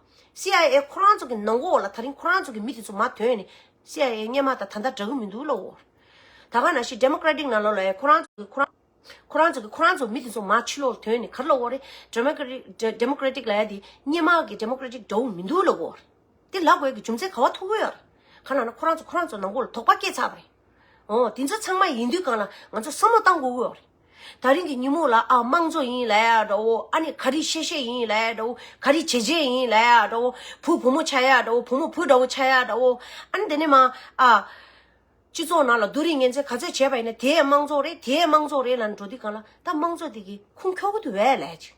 སི་ཨའི་ཨེ་ཁོ་རང་ཚོ་གི་ནང་ལོགས་ལ་ད་རིང་ཁོ་རང་ཚོ་གི་མི་དེ་ཚོ་མར་ཐོན་ནས་སི་ཨའི་ཨེ་སྔོན་མ་དང་ད་ལྟ་འདྲ་གི་མི་འདུག་ལབ་འོ། ད་ག་ནང་བཞིན་ཌེ་མོ་ཀྲེ་ཊིག་ནང་ལོགས་ལ་ཡ་ཁོ་རང་ཚོ་གི་ཁོ་རང་ཁོ་རང་ཚོ་གི་ཁོ་རང་ཚོ་མི་དེ་ཚོ་མར་ཕྱི་ལོགས་ལ་ཐོན་ནས་ག་རེ་ལབ་འོ་རེད། ཌེ་མོ་ཀྲེ་ཊིག་ཌེ་མོ་ཀྲེ་ཊིག་ལབ་ཡ་དེ་སྔོན་མ་གི་ཌེ་མོ་ཀྲེ་ཊིག་འདྲ་བོ་མི་འདུག་ལབ་འོ། དེ་ལབ་དགོས་ཀྱི་རྒྱུ་མཚན་ག་བ་ཐུག་གི་ཡོད་རེད། ག་ལབ་ན་ཁོ་རང་ཚོ་ཁོ་རང་ཚོ་ནང་ལོགས་ལ་དོགས་པ་སྐྱེས་ཚར་བ་རེད། འོ་དེ་ཚོ་ཚང་མ་ཡིན་དུས་གང་ལ་ང་ཚོ་བསམ་བློ་བཏང་དགོས་ཀྱི་ཡོད་རེད། ད་རིང་གི་ཉིན་མོ་ལ་ཨ་དམངས་གཙོ་ཡིན་ལབ་ཡ་འདྲ་བོ། ཨ་ནི་ག་རེ་བཤད་བཤད་ཡིན་ལབ་ཡ་འདྲ་བོ། ག་རེ་བྱེད་བྱེད་ཡིན་ལབ་ཡ་འདྲ་བོ། བུ་བུ་མོ་ཆགས་ཡ་འདྲ་བོ། བུ་མོ་བུ་འདྲ་བོ་ཆགས་ཡ་འདྲ་བོ། ཨ་ནི་དེ་ནས་མ་ཨ་སྤྱི་ཚོགས་ནང་ལ་སྡུག་རུས་ངན་ཚད་ག་ཚོད་བྱས་པ་ཡིན་ན་དེའི་དམངས་གཙོ་རེད། དེའི་དམངས་གཙོ་རེད་ལབ་ནས་འགྲོ་དུས་གང་ལ་ད་དམངས་གཙོ་དེ་གི་ཁུངས་འཁྱོལ་གི་འདུག་བས་ལབ་ཅིག་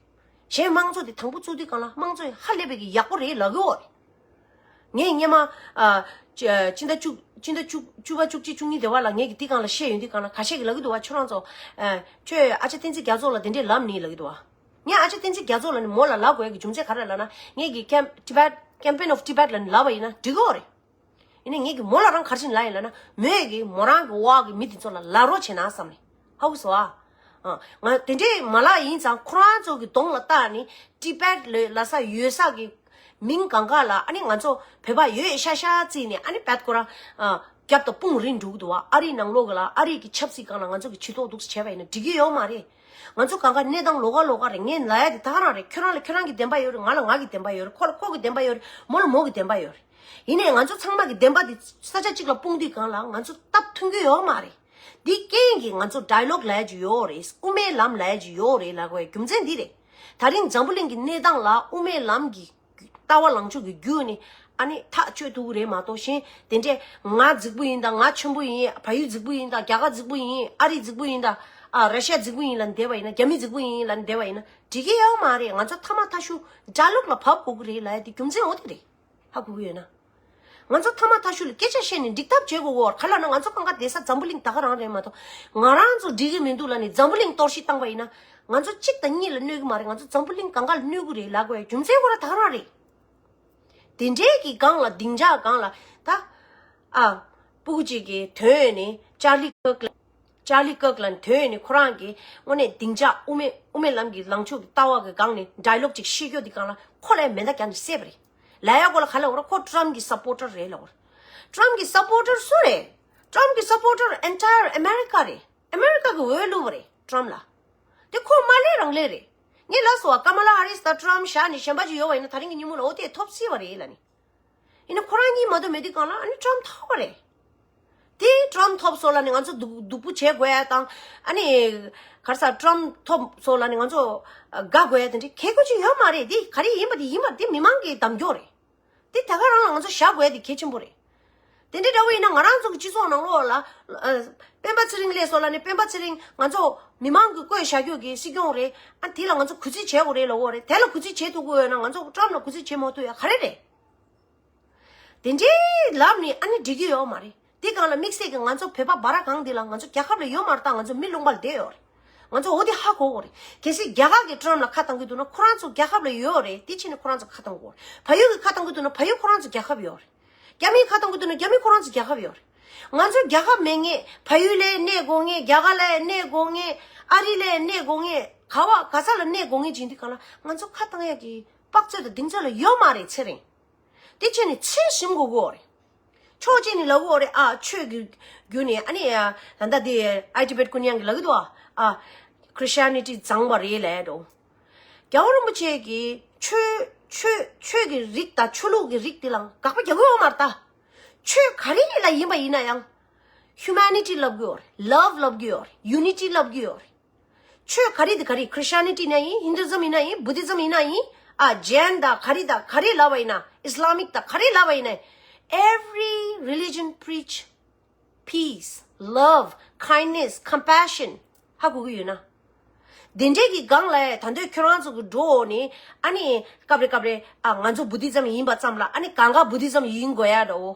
གཞན་དམངས་གཙོ་དེ་དང་པོ་བཙུགས་དུས་གང་ལ་དམངས་གཙོ་ཧ་ལས་པའི་གི་ཡག་པོ་རེད་ལབ་གི་ཡོད་རེད། ངས་སྔོན་མ་ཨ་ཅི་ཨ་སྤྱི་ཟླ་བཅུ་སྤྱི་ཟླ་བཅུ་བཅུ་པ་བཅུ་གཅིག་བཅུ་གཉིས་དེ་བ་ལ་ངས་ཀྱི་དེ་སྒང་ལ་བཤད་ཡོང་དུས་སྒང་ལ་ཁ་ཤས་ཀྱིས་ལབ་ཀྱི་འདུག་བ། ཁྱོད་རང་ཚོ་ཨ་ཁྱོད་ཨ་ཅག་བསྟན་འཛིན་རྒྱ་མཚོ་ལ་དེ་འདྲས་ལབ་ནི་ལབ་ཀྱི་འདུག་བ། ངས་ཨ་ཅག་བསྟན་འཛིན་རྒྱ་མཚོ་ལ་ནི་མོ་ལ་ལབ་དགོས་ཀྱི་རྒྱུ་མཚན་ག་རེ་ལབ་ན་ངས་ཀྱི་Camp Tibet Campaign of Tibet ལ་ནི་ལབ་པ་ཡིན་ན་འགྲིག་གི་ཡོད་རེད། ཡིན་ནའི་ངས་ཀྱི་མོ་ལ་རང་ག་རེ་བྱས་ནས་ལབ་ཡིན་ལབ་ན་མོས་ཀྱི་མོ་རང་གི་འོག་གི་མི་དེ་ཚོ་ལ་ལབ་རོགས་བྱས་ན་བསམ་ནས། ཧ་གོ་སོང་ཨ། ཨ་ང་དེ་འདྲས་མ་ལབ་ཡིན་ཙང་ཁོ་རང་ཚོ་གི་གདོང་ལ་བལྟས་ནས་Tibet ལབ་ས་ཡོད་ས་གི་མིང་གང་ག་ལ་ཨ་ནི་ང་ཚོ་བོད་པ་ཡོད་ཤག་ཤག་བརྩིས་ནས་ཨ་ནི་བད་ཁོ་རང་ཨ་རྒྱབ་དང་དཔུང་རིང་འགྲོ་གི་འདུག་བ། ཨ་རིའི་ནང་ལོགས་གི་ལ་ཨ་རིའི་གི་ཆབ་སྲིད་སྒང་ལ་ང་ཚོ་གི་ཇུས་གཏོགས་འདུག་སེ་བྱས་པ་ཡིན་ན་འགྲིག་གི་ཡོད་མ་རེད། ང་ཚོ་གང་ག་གནས་སྟངས་ལོགས་ཀ་ལོགས་ཀ་རེད། ངས་ལབ་ཡ་དེ་ད་ག་རང་རེད། ཁྱོད་རང་ལ་ཁྱོད་རང་གི་བདེན་པ་ཡོད་རེད། ང་ལ་ང་གི་བདེན་པ་ཡོད་རེད། ཁོ་ལ་ཁོ་གི་བདེན་པ་ཡོད་རེད། མོ་ལ་མོ་གི་བདེན་པ་ཡོད་རེད། ཡིན་ནའི་ང་ཚོ་ཚང་མ་གི་བདེན་པ་དེ་ས་ཆ་གཅིག་ལ་སྤུངས་དུས་སྒང་ལ་ང་ཚོ་སྟབས་མཐུན་གྱི་ཡོད་མ་རེད། འདི་རྐྱེན་གྱིས་ང་ཚོ་ཌའི་ལོག་ལབ་ཡ་ཅིག་ཡོད་རེད། དབུ་མའི་ལམ་ལབ་ཡ་ཅིག་ཡོད་རེད་ལབ་དགོས་རྒྱུ་མཚན་འདི་རེད། ད་རིང་འཛམ་བུ་གླིང་གི་གནས་སྟངས་ལ་དབུ་མའི་ལམ་གྱི་ལྟ་བ་ལངས་ཕྱོགས་ཀྱི་བརྒྱུད་ནས་ཨ་ནི་ཐག་གཅོད་ཐུབ་ཀྱི་རེད་མ་གཏོགས་གཞན་དེ་འདྲས་ང་རྫིག་པོ་ཡིན་དང་། ང་ཆེན་པོ་ཡིན། བལ་ཡུལ་རྫིག་པོ་ཡིན་དང་། རྒྱ་གར་རྫིག་པོ་ཡིན། ཨ་རི་རྫིག་པོ་ཡིན་དང་། ཨ་ར་ཤ་རྫིག་པོ་ཡིན་ལབ་བསྡད་པ་ཡིན་ན། རྒྱ་མི་རྫིག་པོ་ཡིན་ལབ་བསྡད་པ་ཡིན་ན་འགྲིག་གི་ཡོད་མ་རེད། ང་ཚོ་མཐའ་མ་མཐའ་གཞུག་ཌའི་ལོག་ལ་བབས་དགོས་ཀྱི་རེད་ལབ་ཡ་དེ་རྒྱུ་མཚན་འོ་དེ་རེད། ཧ་གོ་གི་ཡོད་ན། ང་ཚོ་མཐའ་མ་མཐའ་གཞུག་ལ་སྐད་ཆ་བཤད་ནས་འགྲིག་ཐབས་བྱེད་དགོས་གོ། ག་ལབ་ན་ང་ཚོ་གང་ག་བསྡད་ས་འཛམ་བུ་གླིང་ད་ག་རང་རེད་མ་གཏོགས། ང་རང་ཚོ་འགྲིག་གི་མི་འདུག་ལབ་ནས་འཛམ་བུ་གླིང་གཏོར་བཤིག་བཏང་པ་ཡིན་ན། ང་ཚོ་གཅིག་དང་གཉིས་ལ་གནོད་གི་མ་རེད། ང་ཚོ་འཛམ་བུ་གླིང་གང་ག་ལ་གནོད་གི་རེད་ལབ་དགོས་ཡ་རྒྱུ་མཚན་ཁོ་རང་ད་ག་རང་རེད། དེ་འདྲའི་གི་སྒང་ལ་སྡིངས་ཆ་སྒང་ལ་ད། ཨ། སྤུ་གུ་གཅིག་གིས་ཐོན་ནས་ཅར་ལི་ཀག་ལ། ཅར་ལི་ཀག་ལ་ཐོན་ནས་ཁོ་རང་གིས་དངོས་གནས་སྡིངས་ཆ་དབུ་མའི་དབུ་མའི་ལམ་གྱི་ལངས་ཕྱོགས་ཀྱི་ལྟ་བ་གི་སྒང་ནས་ཌའི་ལོག་ཅིག་བཤད་རྒྱུ་དེ་སྒང་ལ་ཁོ་ལ་མེ་མདའ་བརྒྱབ་ནས་བསད་པ་རེད། ལབ་ཡ་གོ་ལ་ག་ལ་འོ་ར་ཁོ་ཊམ་གི་སབ་པོར་ཊར་རེད་ལབ་འོ་ར། ཊམ་གི་སབ་པོར་ཊར་སུ་རེད། ཊམ་གི་སབ་པོར་ཊར་ཨེན་ཊའི་ཡར་ཨ་མེ་རི་ཀ་རེད། ཨ་མེ་རི་ཀ་གི་འོས་བླུགས་པ་རེད་ཊམ་ལ། དེ་ཁོ་མ་ལས་རང་ལས་རེད། ངས་ལབ་སོང་བ་ཀ་མ་ལ་ཧ་རིས་དང་ཊམ་བཞག་ནས་གཞན་པ་ཅིག་ཡོད་པ་ཡིན་ན་ད་རིང་གི་ཉིན་མོ་ལ་འོ་དེ་ཐོབ་སྲིད་པ་རེད་ལབ་ནས། ཡིན་ན་ཁོ་རང་གཉིས་མ་གཏོགས་མེད་དུས་སྒང་ལ་ཨ་ནི་ཊམ་ཐོབ་པ་རེད། དེ་ཊམ་ཐོབ་སོང་ལབ་ནས་ང་ཚོ་སྡུག་སྡུག་པོ་བྱེད་དགོས་ཡ་དང་། ཨ་ནི་ག་རེ་ཟ་ཊམ་ཐོབ་སོང་ལབ་ནས་ང་ཚོ་དགའ་དགོས་ཡ་དེ་འདྲའི་གལ་དགོས་ཅིག་ཡོད་མ་རེད། དེ་ག་རེ་ཡིན་པ་དེ་ཡིན་པ་དེ་མི་མང་གི་གདམ་སྐྱོར་རེད། དེ་ད་ག་རང་ལ་ང་ཚོ་བཞག་དགོས་ཡ་དེ་གལ་ཆེན་པོ་རེད། དེ་འདྲའི་འདྲ་བོ་ཡིན་ན་ང་རང་ཚོ་གི་སྤྱི་ཚོགས་ནང་ལོགས་ལ་ཨ། སྤེན་པ་ཚེ་རིང་སླེབས་སོང་ལབ་ནས་སྤེན་པ་ཚེ་རིང་ང་ཚོ་མི་མང་གི་བསྐོས་བཞག་རྒྱུ་གི་སྲིད་སྐྱོང་རེད། ཨ་དེ་ལ་ང་ཚོ་གུས་བརྩི་བྱེད་དགོས་རེད་ལབ་དགོས་རེད། དེ་ལ་གུས་བརྩི་བྱེད་ཐུབ་ཀྱི་ཡོད་ན་ང་ཚོ་ཊམ་ལ་གུས་བརྩི་བྱེད་མ་ཐུབ་ཡ་ག་རེ་རེད། དེ་འདྲའི་ལབ་ནས་ཨ་ནི་འགྲིག་གི་ཡོད་མ་རེད། དེ་སྒང་ལ་དམིགས་བསལ་གྱི་ང་ཚོ་བོད་པ་འབའ་ར་གང་འདི་ལ་ང་ཚོ་རྒྱལ་ཁབ་ལ་ཡོད་མ་རེད། ད་ང་ཚོ་མི་ལུང་པ་ལ་བསྡད་ཡོད་རེད། ང་ཚོ་འོ་དེ་ཧ་གོ་དགོས་རེད། གལ་སྲིད་རྒྱ་གར་གྱི་ཊམ་ལ་ཁ་གཏོང་གི་འདུག་ན་ཁོ་རང་ཚོ་རྒྱལ་ཁབ་ལ་ཡོད་རེད། དེ་ཕྱིན་ནས་ཁོ་རང་ཚོ་ཁ་གཏོང་དགོས་རེད། བལ་ཡུལ་གྱི་ཁ་གཏོང་གི་འདུག་ན་བལ་ཡུལ་ཁོ་རང་ཚོ་རྒྱལ་ཁབ་ཡོད་རེད། རྒྱ་མིའི་ཁ་གཏོང་གི་འདུག་ན་རྒྱ་མི་ཁོ་རང་ཚོ་རྒྱལ་ཁབ་ཡོད་རེད། ང་ཚོ་རྒྱལ་ཁབ་མེད་ངེས། བལ་ཡུལ་ལ་གནས་དགོས་ངེས། རྒྱ་གར་ལ་གནས་དགོས་ངེས། ཨ་རི་ལ་གནས་དགོས་ངེས། ག་བ་ག་ས་ལ་གནས་དགོས་ངེས་བྱེད་དུས་སྒང་ལ་ང་ཚོ་ཁ་གཏོང་ཡ་གི་དཔག་ཚོད་དང་གདེང་ཚོད་ལ་ཡོད་མ་རེད་ཚེ་རིང་། དེ་བྱས་ནས་ཚུལ་ཞིམ་དགོས་དགོས་རེད། ཕྱོགས་གཅིག་ནས་ལབ་དགོས་རེད། ཨ་ཆོས་ཀྱི་བརྒྱུད་ནས་ཨ་ནི་ཨ་ད་ལྟ་དེ་ཨའི་ཊི་བེཊ་ཀུན་དབྱངས་ཀྱིས་ལབ་ཀྱི་འདུག་ཨ། ཨ་ཁྲི་སི་ཊི་ཡ་ནི་ཊི་བཟང་བ་རེད་ལབ་འགྲོ། རྒྱལ་བ་རིན་པོ་ཆེ་གིས་ཆོས་ཆོས་ཆོས་ཀྱི་རིགས་དང་ཆོས་ལུགས་ཀྱི་རིགས་དེ་ལ་དགག་པ་རྒྱག་གི་ཡོད་མ་རེད་ད། ཆོས་ག་རེ་ལ་ཡིན་པ་ཡིན་ན་ཡང་ཧིའུ་མེ་ནི་ཊི་ལབ་ཀྱི་ཡོད་རེད། ལབ་ལབ་ཀྱི་ཡོད་རེད། ཡུ་ནི་ཊི་ལབ་ཀྱི་ཡོད་རེད། ཆོས་ག་རེ་དེ་ག་རེ། ཁྲི་སི་ཊི་ཡ་ནི་ཊི་ཡིན་ན་ཡིན། ཧིན་དུ་ཛམ་ཡིན་ན་ཡིན། བུ་དྷི་ཛམ་ཡིན་ན་ཡིན། ཨ་ཇེན་དང་ག་རེ་དང་ག་རེ་ལབ་པ་ཡིན་ན། ཨི་སི་ལམ་མིག་དང་ག་རེ་ལབ་པ་ཡིན་ན། Every religion preach peace, love, kindness, compassion. ཧ་གོ་གི་ཡོད་ན། དེ་འདྲའི་གི་སྒང་ལ་ད་འདོད་ཁྱོད་རང་ཚོ་གི་འགྲོ་ནི་ཨ་ནི་སྐབས་རེ་སྐབས་རེ་ཨ་ང་ཚོ་བུ་དྷི་ཛམ་ཡིན་པ་ཙམ་ལ་ཨ་ནི་གང་ག་བུ་དྷི་ཛམ་ཡིན་དགོས་ཡ་འདྲ་བོ།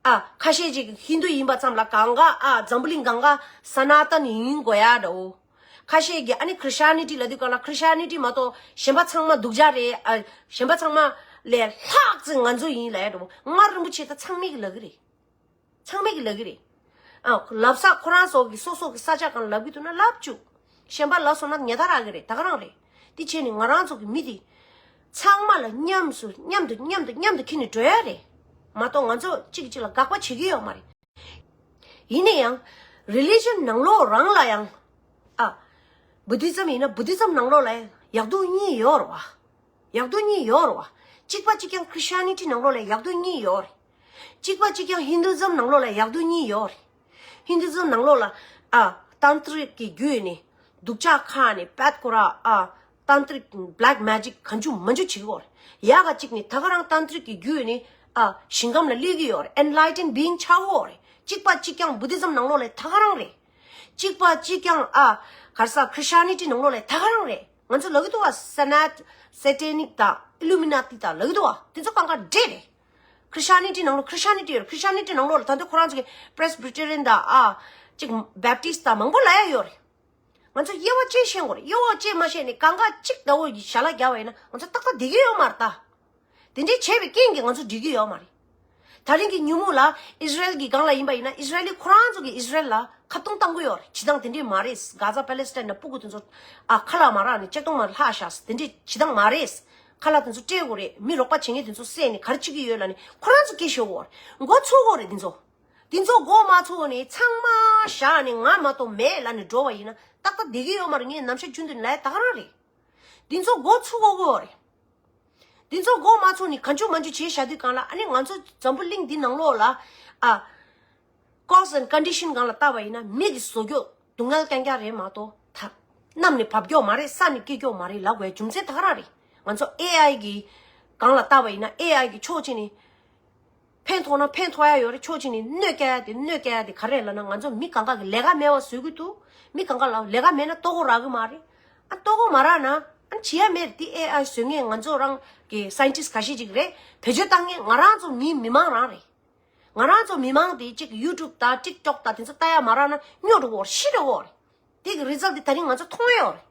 ཨ་ཁ་ཤས་ཅིག་ཧིན་དུ་ཡིན་པ་ཙམ་ལ་གང་ག་ཨ་འཛམ་བུ་གླིང་གང་ག་ས་ན་ཏན་ཡིན་དགོས་ཡ་འདྲ་བོ། ཁ་ཤས་ཀྱིས་ཨ་ནི་ཁྲི་སི་ཊི་ཡ་ནི་ཊི་ལབ་དུས་སྒང་ལ་ཁྲི་སི་ཊི་ཡ་ནི་ཊི་མ་གཏོགས་གཞན་པ་ཚང་མ་སྡུག་ཅག་རེད། ཨ་གཞན་པ་ཚང་མ་ལས་ལྷག་ཙམ་ང་ཚོ་ཡིན་ལབ་ཡ་འདྲ་བོ། སྔར་རིན་པོ་ཆེ་ད་ཚང་མས་གི་ལབ་གི་རེད། ཚང་མས་ཀྱི་ལབ་ཀྱི་རེད། ཨ་ལབ་ས་ཁོ་རང་ཚོ་གི་སོ་སོ་གི་ས་ཆ་སྒང་ལ་ལབ་ཀྱི་འདུག་ན་ལབ་བཅུག་གཞན་པ་ལབ་སོང་ན་ཉེས་རྡུང་རག་གི་རེད། ད་ག་རང་རེད། དེ་བྱས་ནས་ང་རང་ཚོ་གི་མི་དེ་ཚང་མ་ལ་མཉམ་སུ་མཉམ་དུ་མཉམ་དུ་མཉམ་དུ་འཁྱེར་ནས་འགྲོ་ཡ་རེད། མ་གཏོགས་ང་ཚོ་གཅིག་གིས་གཅིག་ལ་དགག་པ་བྱེད་ཀྱི་ཡོད་མ་རེད། ཡིན་ན་ཡང་རི་ལི་ཇན་ནང་ལོགས་རང་ལ་ཡང་ཨ་བུ་དྷི་ཛམ་ཡིན་ན་བུ་དྷི་ཛམ་ནང་ལོགས་ལ་ཡང་ཡག་སྡུག་གཉིས་ཡོད་རེད་བ། ཡག་སྡུག་གཉིས་ཡོད་རེད་བ། གཅིག་པ་གཅིག་རྐྱང་ཁྲི་སི་ཊི་ཡ་ནི་ཊི་ནང་ལོགས་ལ་ཡག་སྡུག་གཉིས་ཡོད་རེད། གཅིག་པ་གཅིག་རྐྱང་ཧིན་དུ་ཛམ་ནང་ལོགས་ལ་ཡག་སྡུག་གཉིས་ཡོད་རེད། ཧིན་དུ་ཛམ་ནང་ལོགས་ལ་ཨ་ཏན་ཏྲིག་གི་བརྒྱུད་ནས་སྡུག་ཅག་ཁ་ནས་པད་ཀོ་ར་ཨ་ཏན་ཏྲིག་བྷེ་ལེག་མེ་ཇིག་གང་བྱུང་མང་བྱུང་བྱེད་ཀྱི་ཡོད་རེད། ཡག་ག་གཅིག་ནས་ད་ག་རང་ཏན་ཏྲིག་གི་བརྒྱུད་ནས་ཨ་ཞིང་ཁམས་ལ་སླེབས་ཀྱི་ཡོད་རེད། ཨེན་ལའི་ཊན་བིང་ཆགས་ཀྱི་ཡོད་རེད། གཅིག་པ་གཅིག་རྐྱང་བུ་དྷི་ཛམ་ནང་ལོགས་ལ་ད་ག་རང་རེད། གཅིག་པ་གཅིག་རྐྱང་ཨ་ག་རེ་ཟ་ཁྲི་སི་ཊི་ཡ་ནི་ཊི་ནང་ལོགས་ལ་ད་ག་རང་རེད། ང་ཚོ་ལབ་ཀྱི་འདུག་བ། སེ་ནེཊ་སེ་ཊེ་ནིག་དང་ཨི་ལུ་མི་ན་ཏི་དང་ལབ་ཀྱི་འདུག་བ། དེ་ཚོ་གང་ག་འདྲེ་རེད། ཁྲི་སི་ཊི་ཡ་ནི་ཊི་ནང་ལོགས་ཁྲི་སི་ཊི་ཡ་ནི་ཊི་ཡོད་རེད། ཁྲི་སི་ཊི་ཡ་ནི་ཊི་ནང་ལོགས་ལ་ད་དུང་ཁོ་རང་ཚོ་གི་པྲེ་སི་བི་ཊེ་རི་ཡན་དང་ཨ་ཅིག་བེབ་ཊིསི་དང་མང་པོ་ལབ་ཡ་ཡོད་རེད། ང་ཚོ་དབྱེ་བ་དཔྱད་ཤེས་དགོས་རེད། དབྱེ་བ་དཔྱད་མ་ཤེས་ནས་གང་ག་གཅིག་ལྟ་བུ་ཞལ་ལག་བརྒྱབ་པ་ཡིན་ན་ང་ཚོ་ཏག་ཏག་བསྡད་ཀྱི་ཡོད་མ་རེད་ད། དེ་འདྲའི་བྱས་པའི་རྐྱེན་གྱིས་ང་ཚོ་འགྲིག་གི་ཡོད་མ་རེད། ད་རིང་གི་ཉིན་མོ་ལ་ཨི་ཟི་རེལ་གྱི་སྒང་ལ་ཡིན་པ་ཡིན་ན་ཨི་ཟི་རེལ་ལི་ཁོ་རང་ཚོ་གིས་ཨི་ཟི་རེལ་ལ་ཁ་རྡུང་བཏང་གི་ཡོད་རེད། བྱེད་སྟངས་དེ་འདྲས་མ་རེད། གྷ་ཛ་པེ་ལེ་སི་ཊན་ནང་སྤུ་གུ་དེ་ཚོ་ཨ་ཁ་ལག་མ་རག་ནས་ལྕགས་དུང་མར་ལྷག་བཞག་དེ་འདྲས་བྱེད་སྟངས་མ་རེད། ཁ་ལག་དེ་ཚོ་སྤྲད་དགོས་རེད། མི་རོགས་པ་བྱེད་མཁན་དེ་ཚོ་བསད་ནས་ག་རེ་བྱེད་ཀྱི་ཡོད་ལབ་ནས་ཁོ་རང་ཚོ་སྐད་ཤོར་གྱི་ཡོད་རེད། མགོ་ཚོས་དགོས་རེད་དེ་ཚོ། དེ་ཚོ་མགོ་མ་ཚོས་ནས་ཚང་མ་བཞག་ནས་ང་མ་གཏོགས་མེད་ལབ་ནས་འགྲོ་བ་ཡིན་ན་ཏག་ཏག་བསྡད་ཀྱི་ཡོད་མ་རེད། ངས་ནམ་ཞག་རྒྱུན་དུ་ལབ་ཡ་ད་ག་རང་རེད། འདི་ཚོ་མགོ་ཚུགས་དགོས་ཀྱི་ཡོད་རེད། འདི་ཚོ་མགོ་མ་ཚུགས་ནས་གང་བྱུང་མང་བྱུང་བྱས་བཞག་དུས་སྒང་ལ་ཨ་ནི་ང་ཚོ་འཛམ་བུ་གླིང་འདི་ནང་ལོགས་ལ་ཨ་ཀོ་སི་ཊི་ཨེན་ཌི་ཀོན་ཌི་ཤན་སྒང་ལ་བལྟས་པ་ཡིན་ན་མི་གི་བཟོ་བཀོད་སྡུག་བསྔལ་རྐྱང་རྐྱང་རེད་མ་གཏོགས་ད་གནམ་ནས་བབས་ཀྱོག་མ་རེད། ས་ནས་སྐྱེ་ཀྱོག་མ་རེད་ལབ་དགོས་རྒྱུ་མཚན་ད་ག་རང་རེད། ང་ཚོ་ཨེ་ཨའི་གི་སྒང་ལ་བལྟས་པ་ཡིན་ན་ཨེ་ཨའི་གི་ཕྱོགས་གཅིག་ནས། ཕན་ཐོགས་ན་ཕན་ཐོགས་ཡ་ཡོད་རེད། ཕྱོགས་གཅིག་ནས་གནོད་སྐྱེལ་ཡ་དེ་གནོད་སྐྱེལ་ཡ་དེ་ག་རེ་ལབ་ན་ང་ཚོ་མི་གང་ག་གི་ལས་ཀ་མེད་པ་བཟོ་གི་འདུག་མི་གང་ག་ལ་ལས་ཀ་མེད་ན་ལྟོ་གོས་རག་གི་མ་རེད། ཨ་ལྟོ་གོས་མ་རག་ན་ཨ་བྱེད་ཡ་མེད་རེད། དེ་ཨེ་ཨའི་བཟོ་མཁན་ང་ཚོ་རང་གི་སའེན་ཊིསི་ག་ཤེད་ཅིག་རེད། བེད་སྤྱོད་བཏང་མཁན་ང་རང་ཚོ་མི་མི་མང་རང་རེད། ང་རང་ཚོ་མི་མང་དེ་གཅིག་ཡུ་ཊུབ་དང་ཊིག་ཊོག་དང་དེ་ཚོ་ལྟ་ཡ་མ་རག་ན་སྨྱོ་འགྲོ་གི་ཡོད་རེད། ཤི་འགྲོ་གི་ཡོད་རེད། དེ་གི་རི་ཛལ་ཊི་དེ་ད་རིང་ང་ཚོ་མཐོང་ཡ་ཡོད་རེད།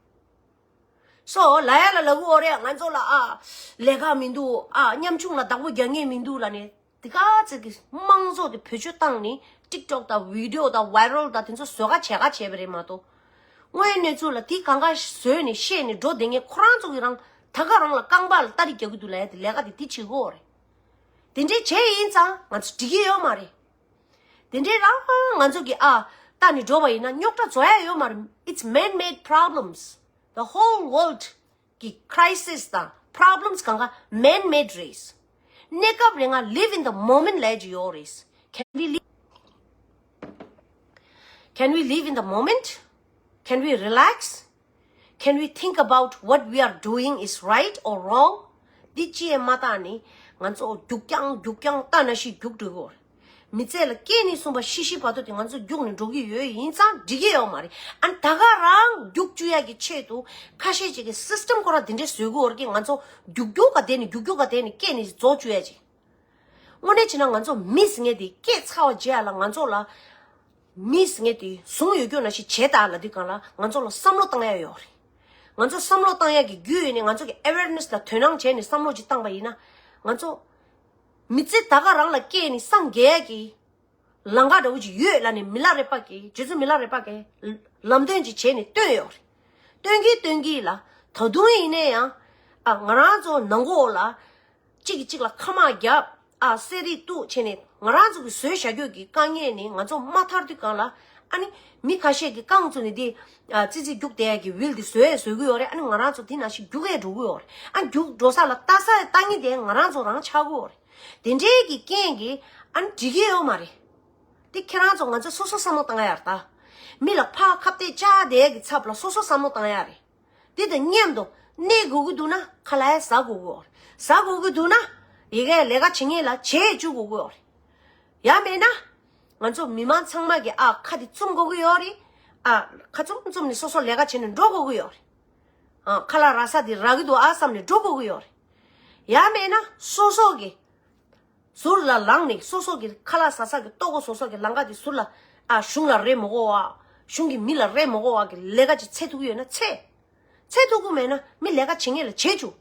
སོ་ལ་ཡ་ལ་ལ་གུ་འོ་རེ་ང་ཚོ་ལ་ཨ་ལས་ཀ་མི་འདུག་ཨ་ཉམ་ཆུང་ལ་བདག་པོ་རྒྱག་མཁན་མི་འདུག་ལ་ནི་དེ་ག་ཚོད་ཀྱི་དམངས་གཙོ་དེ་བེད་སྤྱོད་བཏང་ནི་ཊིག་ཊོག་དང་བི་ཌི་ཡོ་དང་བའི་རལ་དང་དེ་ཚོ་བཟོ་ག་བྱེད་ག་བྱས་པ་རེད་མ་གཏོགས། དངོས་ཡོད་གནས་ཚུལ་ལ་དེ་གང་ག་བཟོས་ནས་བཤད་ནས་འགྲོ་བསྡད་མཁན་ཁོ་རང་ཚོ་གི་རང་ད་ག་རང་ལ་རྐང་པ་ལ་སྟ་རེ་རྒྱག་གི་འདུག་ལ་ཡ་དེ་ལས་ཀ་དེ་དེ་བྱེད་དགོས་རེད། དེ་འདྲའི་བྱས་ཡིན་ཙང་ང་ཚོ་འགྲིག་གི་ཡོད་མ་རེད། དེ་འདྲའི་རང་ང་ཚོ་གི་ཨ་ལྟ་ནས་འགྲོ་བ་ཡིན་ན་རྙོག་དྲ་བཟོ་ཡ་ཡོད་མ་རེད། It's man-made problems. The whole world གི་crisis དང་problems གང་ག་man-made རེད། གནས་སྐབས་རེ་ང་live in the moment ལས་ཀྱི་ཡོད་རེད། Can we live? Can we live in the moment? Can we relax? Can we think about what we are doing is right or wrong? འདི་ཅི་ཡང་མ་བལྟས་ནས་ང་ཚོ་རྒྱུག་རྐྱང་རྒྱུག་རྐྱང་ལྟ་ན་ཤི་རྒྱུག་འགྲོ་གི་ཡོད་རེད། མི་ཚེ་ལ་སྐྱེས་ནས་གསུངས་པ་ཤི་ཤི་བར་དུ་དེ་ང་ཚོ་རྒྱུག་ནས་འགྲོ་གི་ཡོད་ཡིན་ཙང་འགྲིག་གི་ཡོད་མ་རེད། ཨ་ནི་ད་ག་རང་རྒྱུག་བཅུག་ཡ་གི་ཆེད་དུ་ཁ་ཤས་ཅིག་གི་སི་སི་ཊམ་ཁོ་རང་དེ་འདྲས་བཟོས་གི་ཡོད་རེད་ཀི། ང་ཚོ་རྒྱུག་རྒྱུག་ག་བསྡད་ནས་རྒྱུག་རྒྱུག་ག་བསྡད་ནས་སྐྱེས་ནས་རྫོགས་བཅུག་ཡ་ཅིག་དངོས་གནས་བྱས་ན་ང་ཚོ་མི་ཟེར་མཁན་དེ་སྐྱེས་ཚར་བ་རྗེས་ལ་ང་ཚོ་ལ་མི་ཟེར་མཁན་དེ་བཟུང་ཡོད་རྒྱུ་ན་ཞིག་བྱས་དང་ལབ་དུས་གང་ལ་ང་ཚོ་ལ་བསམ་བློ་བཏང་ཡ་ཡོད་རེད། ང་ཚོ་བསམ་བློ་བཏང་ཡ་གི་རྒྱུ་ཡོད་ནས་ང་ཚོ་གི་awareness ལ་དོ་སྣང་བྱས་ནས་བསམ་བློ་ཅིག་བཏང་པ་ཡིན་ན་ང་ཚོ་མི་ཚེ་ད་ག་རང་ལ་སྐྱེས་ནས་སངས་རྒྱས་ཡ་གི་ལམ་ཁ་འདྲ་བོ་ཅིག་ཡོད་ལབ་ནས་མི་ལ་རས་པ་གི་རྗེ་བཙུན་མི་ལ་རས་པ་གི་ལམ་སྟོན་ཅིག་བྱས་ནས་སྟོན་ཡོད་རེད། སྟོན་གིན་སྟོན་གིན་ལ་ད་དུང་ཡིན་ནའི་ཡང་ཨ་ང་རང་ཚོ་ནང་གོ་ལ་གཅིག་གིས་གཅིག་ལ་ཁ་མ་བརྒྱབ། ཨ་གསེར་རིགས་གཏུག་བྱས་ནས་ང་རང་ཚོ་གི་བཟོས་བཞག་རྒྱུ་གི་དཀའ་ངལ་ནི་ང་ཚོ་མ་ཐར་དུས་གང་ལ་ཨ་ནི་མི་ཁ་ཤས་ཀྱིས་རྐང་བཙུགས་ནས་དེ་ཨ་ཙི་ཙི་རྒྱུག་བསྡད་ཡ་གི་ཝིལ་དེ་བཟོས་བཟོ་གི་ཡོད་རེད། ཨ་ནི་ང་རང་ཚོ་དེ་ནང་བཞིན་རྒྱུག་ཡས་འགྲོ་གི་ཡོད་རེད། ཨ་རྒྱུག་འགྲོ་ས་ལ་ལྟ་ས་ལྟ་ངེས་དེ་ང་རང་ཚོ་རང་ཆགས་གི་ཡོད་རེད། དེ་འདྲའི་གི་རྐྱེན་གྱིས་ཨ་ནི་འགྲིག་གི་ཡོད་མ་རེད། དེ་ཁྱེད་རང་ཚོ་ང་ཚོ་སོ་སོ་བསམ་བློ་བཏང་ཡ་རེད་ད། མི་ལ་ཕར་ཁ་གཏད་བཅག་བསྡད་ཡ་གི་ཚབ་ལ་སོ་སོ་བསམ་བློ་བཏང་ཡ་རེད། དེ་དང་མཉམ་དུ་གནས་དགོས་ཀྱི་འདུག་ན་ཁ་ལག་ཟ་དགོས་ཀྱི་ཡོད་རེད། ཟ་དགོས་ཀྱི་འདུག་ན་ཡི་གེ་ལས་ཀ་བྱེད་མཁན་ལ་བྱེད་བཅུག་དགོས་ཀྱི་ཡོད་རེད། ཡང་མེད་ན་ང་ཚོ་མི་མང་ཚང་མ་གི་ཨ་ཁ་དེ་བཙུམ་དགོས་ཀྱི་ཡོད་རེད། ཨ་ཁ་བཙུམ་བཙུམ་ནས་སོ་སོ་ལས་ཀ་བྱས་ནས་འགྲོ་དགོས་ཀྱི་ཡོད་རེད། ཨ་ཁ་ལག་རག་ས་དེ་རག་གི་འདུག་ཨ་བསམ་ནས་འགྲོ་དགོས་ཀྱི་ཡོད་རེད། ཡང་མེད་ན་སོ་སོ་གི་ཟུར་ལ་ལངས་ནས་སོ་སོ་གི་ཁ་ལག་ཟ་ས་གི་ལྟོ་གོས་བཟོ་ས་གི་ལམ་ཁ་དེ་ཟུར་ལ་ཨ་གཞུང་ལ་རེ་མི་དགོས་བ། གཞུང་གི་མི་ལ་རེ་མི་དགོས་བ་གི་ལས་ཀ་ཅིག་འཚོལ་ཐུབ་ཀྱི་ཡོད་ན་འཚོལ། འཚོལ་ཐུབ་ཀྱི་མེད་ན་མི་ལས་ཀ་བྱེད་མཁན་ལ་བྱེད་བཅུག་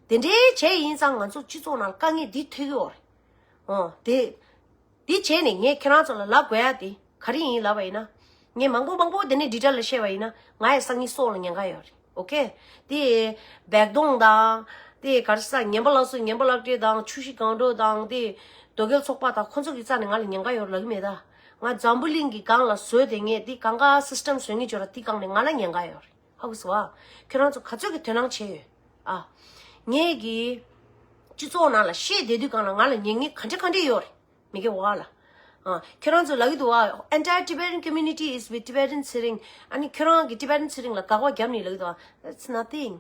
དེ་འདྲའི་བྱས་ཡིན་ཙང་ང་ཚོ་སྤྱི་ཚོགས་ནང་ལ་དཀའ་ངལ་འདི་ཐེབས་ཀྱི་ཡོད་རེད། ཨོ་དེ། འདི་བྱས་ནས་ངས་ཁྱེད་རང་ཚོ་ལ་ལབ་དགོས་ཡ་དེ་ག་རེ་ཡིན་ལབ་པ་ཡིན་ན། ངས་མང་པོ་མང་པོ་དེ་ནས་ཌི་ཊེལ་ལ་བཤད་པ་ཡིན་ན་ང་ཡི་སང་ཉིན་སྲོག་ལ་ཉེན་ཁ་ཡོད་རེད། ཨོ་ཁེ། དེ་བེག་དོང་དང་། དེ་ག་རེ་ཟ་ངན་པ་ལགས་སོ་ངན་པ་ལག་སྤྲད་དང་ཆུ་བཞི་སྒང་དྲུག་དང་དེ་རྡོ་སྐལ་ཚོགས་པ་དང་ཁོ་ཚོ་གི་རྩ་ནས་ང་ལ་ཉེན་ཁ་ཡོད་རེད་ལབ་ཀྱི་མེད་ད། ང་འཛམ་བུ་གླིང་གི་སྒང་ལ་བཟོས་དེ་ངས་དེ་གང་ག་སི་སི་ཊམ་བཟོས་ངེས་བྱོས་ར་དེ་སྒང་ནས་ང་ལ་ཉེན་ཁ་ཡོད་རེད། ཧ་གོ་སོང་ཨ། ཁྱོད་རང་ཚོ་ག་ཚོད་ཀྱི་དོ་སྣང་བྱས་ཡོད། ཨ། ངས་ཀྱི་སྤྱི་ཚོགས་ནང་ལ་བཤད་བསྡད་དུས་སྒང་ལ་ང་ལ་ཉེན་ཉེན་ག་འདྲ་ག་འདྲ་ཡོད་རེད། མི་སྐྱེ་བ་ལ། ཨ། ཁྱོད་རང་ཚོ་ལབ་ཀྱི་འདུག་ཨ། Entire Tibetan community is with Tibetan Tshering. ཨ་ནི་ཁྱོད་རང་གི་Tibetan Tshering ལ་དགག་པ་བརྒྱབ་ནས་ལབ་ཀྱི་འདུག་ཨ། That's nothing.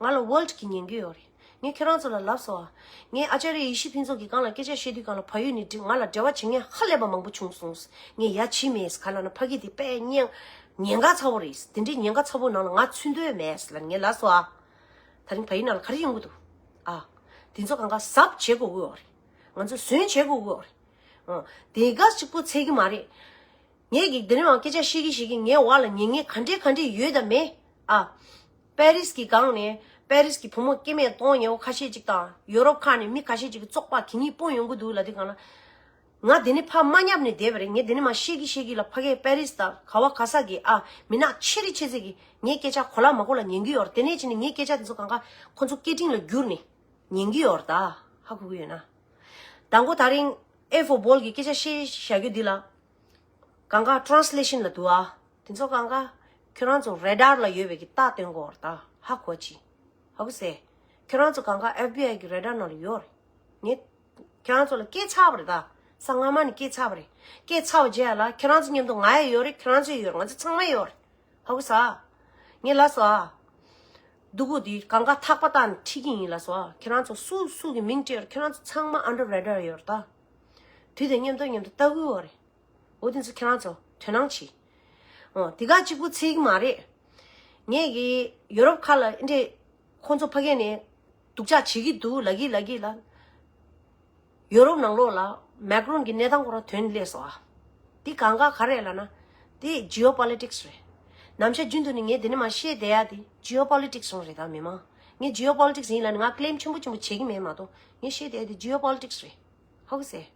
ང་ལ་ཝོལ་ཊི་གི་ཉེན་ཁ་ཡོད་རེད། ངས་ཁྱོད་རང་ཚོ་ལ་ལབ་སོང་ཨ། ངས་ཨ་ཅཱརྱ་ཡེ་ཤེས་ཕུན་ཚོགས་ཀྱི་སྒང་ལ་སྐད་ཆ་བཤད་དུས་སྒང་ལ་བལ་ཡུལ་ནས་ང་ལ་འབྲེལ་བ་བྱེད་མཁན་ཧ་ལས་པ་མང་པོ་བྱུང་སོང་། ངས་ཡ་བྱས་མེད་ག་ལབ་ན་ཕ་གི་དེ་དཔེ་ཉེན་ཉེན་ཁ་ཚ་བོ་རེད། དེ་འདྲའི་ཉེན་ཁ་ཚ་བོ་ནང་ལ་ང་ཚུད་འདོད་མེད་ལབ་ངས་ལབ་སོང་ཨ། ད་རིང་བལ་ཡུལ་ནང་ལ་ག་རེ་ཡོང་གི་འདུག་ཨ། དེ་ཚོ་གང་ག་གཟབ་བྱེད་དགོས་ཀྱི་ཡོད་རེད། ང་ཚོ་ཟོན་བྱེད་དགོས་ཀྱི་ཡོད་རེད། ཨ། དེ་ག་གཅིག་པོ་ཚད་ཀྱི་མ་རེད། ངས་ཀྱིས་འདི་ནས་མར་སྐད་ཆ་བཤད་ཀྱིན་བཤད་ཀྱིན་ངའི་འོག་ལ་ཉེན་ཉེན་ག་འདྲས་ག་འདྲས་ཡོད་དམ་མེད། ཨ། པེ་རིས་ཀྱི་སྒང་ནས་པེ་རིས་ཀྱི་བུ་མོ་སྐྱེ་དམན་གདོང་ཉེ་བོ་ཁ་ཤས་ཅིག་དང་ཡོ་རོབ་ཁག་ནས་མི་ཁ་ཤས་ཅིག་གིས་བཙོག་པ་གད་སྙིགས་སྤུངས་ཡོང་གི་འདུག་ལབ་དུས་སྒང་ལ། ང་དེ་ནས་ཕར་མ་བསྙབས་ནས་བསྡད་པ་རེད། ངས་དེ་ནས་མར་བཤད་ཀྱིན་བཤད་ཀྱིན་ལ་ཕ་གིའི་པེ་རིས་དང་ག་བ་ག་ས་གི་ཨ་མི་ནག་ཆེ་རི་ཆེ་ཚེ་གིས་ངའི་སྐད་ཆ་གོ་ལ་མ་གོ་ལ་ཉན་གྱི་ཡོད་རེད། དེ་ནས་ཕྱིན་ནས་ངའི་སྐད་ཆ་དེ་ཚོ་གང་ག་ཁོ་ཚོ་སྐད་འཕྲིན་ལ་བསྒྱུར་ནས་ཉན་གྱི་ཡོད་རེད་ད། ཧ་གོ་གི་ཡོད་ན། དང་པོ་ད་རིང་ཨེ་ཧྥོ་བྷོལ་གྱི་སྐད་ཆ་བཤད་བཞག་རྒྱུ་འདི་ལ། གང་ག་ཊ་རན་སི་ལེ་ཤན་ལ་འདུག་ཨ། དེ་ཚོ་གང་ག་ཁྱོད་རང་ཚོ་རེ་ཌར་ལ་ཡོད་པའི་གི་རྟགས་སྟོན་དགོས་རེད་ད། ཧ་གོ་ཅི། ཧ་གོ་སེ། ཁྱོད་རང་ཚོ་གང་ག་ཨེཕ་བི་ཨའི་གི་རེ་ཌར་ནང་ལ་ཡོད་རེད། ངས་ཁྱོད་རང་ཚོ་ལ་སྐད་ཆགས་པ་རེད་ད། ས་སྔ་མ་ནས་སྐད་ཆགས་པ་རེད། སྐད་ཆགས་པ་བརྗེད་ཡ་ལ་ཁྱོད་རང་ཚོ་མཉམ་དུ་ང་ཡང་ཡོད་རེད། ཁྱོད་རང་ཚོ་ཡང་ཡོད་རེད། ང་ཚོ་ཚང་མ་ཡོད་རེད། ཧ་གོ་ས། ངས་ལབ་སོང་ཨ། སྡུག་གུ་དེ་གང་ག་ཐག་པ་བཏགས་ནས་ཁྲིད་ཀྱི་ཡིན་ལབ་སོང་ཨ། ཁྱོད་རང་ཚོ་སུ་སུ་གི་མིང་སྤྲད་ཡོད་རེད། ཁྱོད་རང་ཚོ་ཚང་མ་ཨན་ཌར་རེ་ཌར་ཡོད་རེད་ད། དུས་དང་མཉམ་དུ་མཉམ་དུ་ལྟ་གི་ཡོད་རེད། འོ་དེ་ཚོ་ཁྱེད་རང་ཚོ་དོ་སྣང་བྱེད། འོ་དེ་ག་གཅིག་པུ་ཚིག་མ་རེད། ངས་གི་ཡོ་རོབ་ཁག་ལ་འདི་འདྲས་ཁོང་ཚོ་ཕ་གི་ནས་སྡུག་ཅག་བྱེད་ཀྱི་འདུག་ལབ་ཀྱི་ལབ་ཀྱི་ལ། ཡོ་རོབ་ནང་ལོགས་ལ་མེག་རོན་གྱི་གནས་སྟངས་ཁོ་རང་ཐོན་སླེབས་སོང་ཨ། དེ་གང་ག་ག་རེ་ལབ་ན། དེ་ཇི་ཨོ་པོ་ལི་ཊིག་སི་རེད། ནམ་ཞག་རྒྱུན་དུ་ནི་ངས་དེ་ནས་མ་བཤད་བསྡད་ཡ་དེ་ཇི་ཨོ་པོ་ལི་ཊིག་སི་རང་རེད། ད་མི་མང་ངས་ཇི་ཨོ་པོ་ལི་ཊིག་སི་ཡིན་ལབ་ནས་ང་ཀི་ལེམ་ཆེན་པོ་ཆེན་པོ་བྱེད་ཀྱི་མེད་མ་གཏོགས། ངས་བཤད་བསྡད་ཡ་དེ་ཇི་ཨོ་པོ་ལི་ཊིག་སི་རེད། ཧ་གོ་སོང་།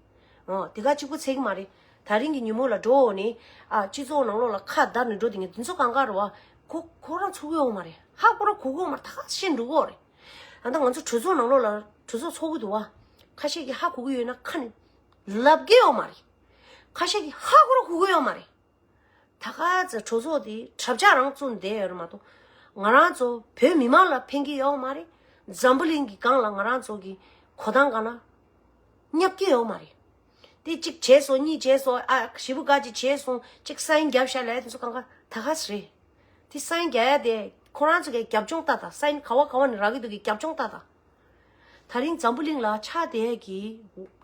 ཨོ་དེ་ག་གཅིག་པུ་ཚད་ཀྱི་མ་རེད། ད་རིང་གི་ཉིན་མོ་ལ་འགྲོ་འོང་ནི། ཨ་སྤྱི་ཚོགས་ནང་ལོགས་ལ་ཁ་བརྡར་ནས་འགྲོ་དེ་ངས་དེ་ཚོ་གང་ག་རེད་བ། ཁོ་ཁོ་རང་ཚུགས་ཡོང་མ་རེད། ཧ་ཁོ་རང་གོ་གི་ཡོད་མ་རེད། ད་ག་ཤེས་འགྲོ་གི་ཡོད་རེད། ད་ལྟ་ང་ཚོ་གྲོས་ཚོགས་ནང་ལོགས་ལ་གྲོས་ཚོགས་ཚོགས་གི་འདུག་བ། ཁ་ཤས་ཀྱིས་ཧ་གོ་གི་ཡོད་ན་ཁ་ནས་ལབ་གི་ཡོད་མ་རེད། ཁ་ཤས་ཀྱིས་ཧ་ཁོ་རང་གོ་གི་ཡོད་མ་རེད། ད་ག་ཚོད་གྲོས་ཚོགས་དེ་གྲབས་ཆག་རང་བཙུགས་བསྡད་ཡོད་རེད་མ་གཏོགས། ང་རང་ཚོ་བོད་མི་མང་ལ་ཕན་གྱི་ཡོད་མ་རེད། འཛམ་བུ་གླིང་གི་སྒང་ལ་ང་རང་ཚོ་གི་གོ་སྟངས་སྒང་ལ་བསྙབ་ཀྱི་ཡོད་མ་རེད། དེ་གཅིག་བྱས་སོང་། གཉིས་བྱས་སོང་། ཨ་ཞེ་པོ་ག་ཅིག་བྱས་སོང་། གཅིག་སའིན་རྒྱབ་ཤག་ལབ་ཡ་དེ་ཚོ་གང་ག་ད་ག་ཚོད་རེད། དེ་སའིན་རྒྱག་ཡ་དེ་ཁོ་རང་ཚོ་གི་རྒྱབ་ལྗོངས་ལྟ་དང་། སའིན་ག་བ་ག་བ་ནས་རག་གི་འདུག་གི་རྒྱབ་ལྗོངས་ལྟ་དང་། ད་རིང་འཛམ་བུ་གླིང་ལ་ཆགས་བསྡད་ཀྱི་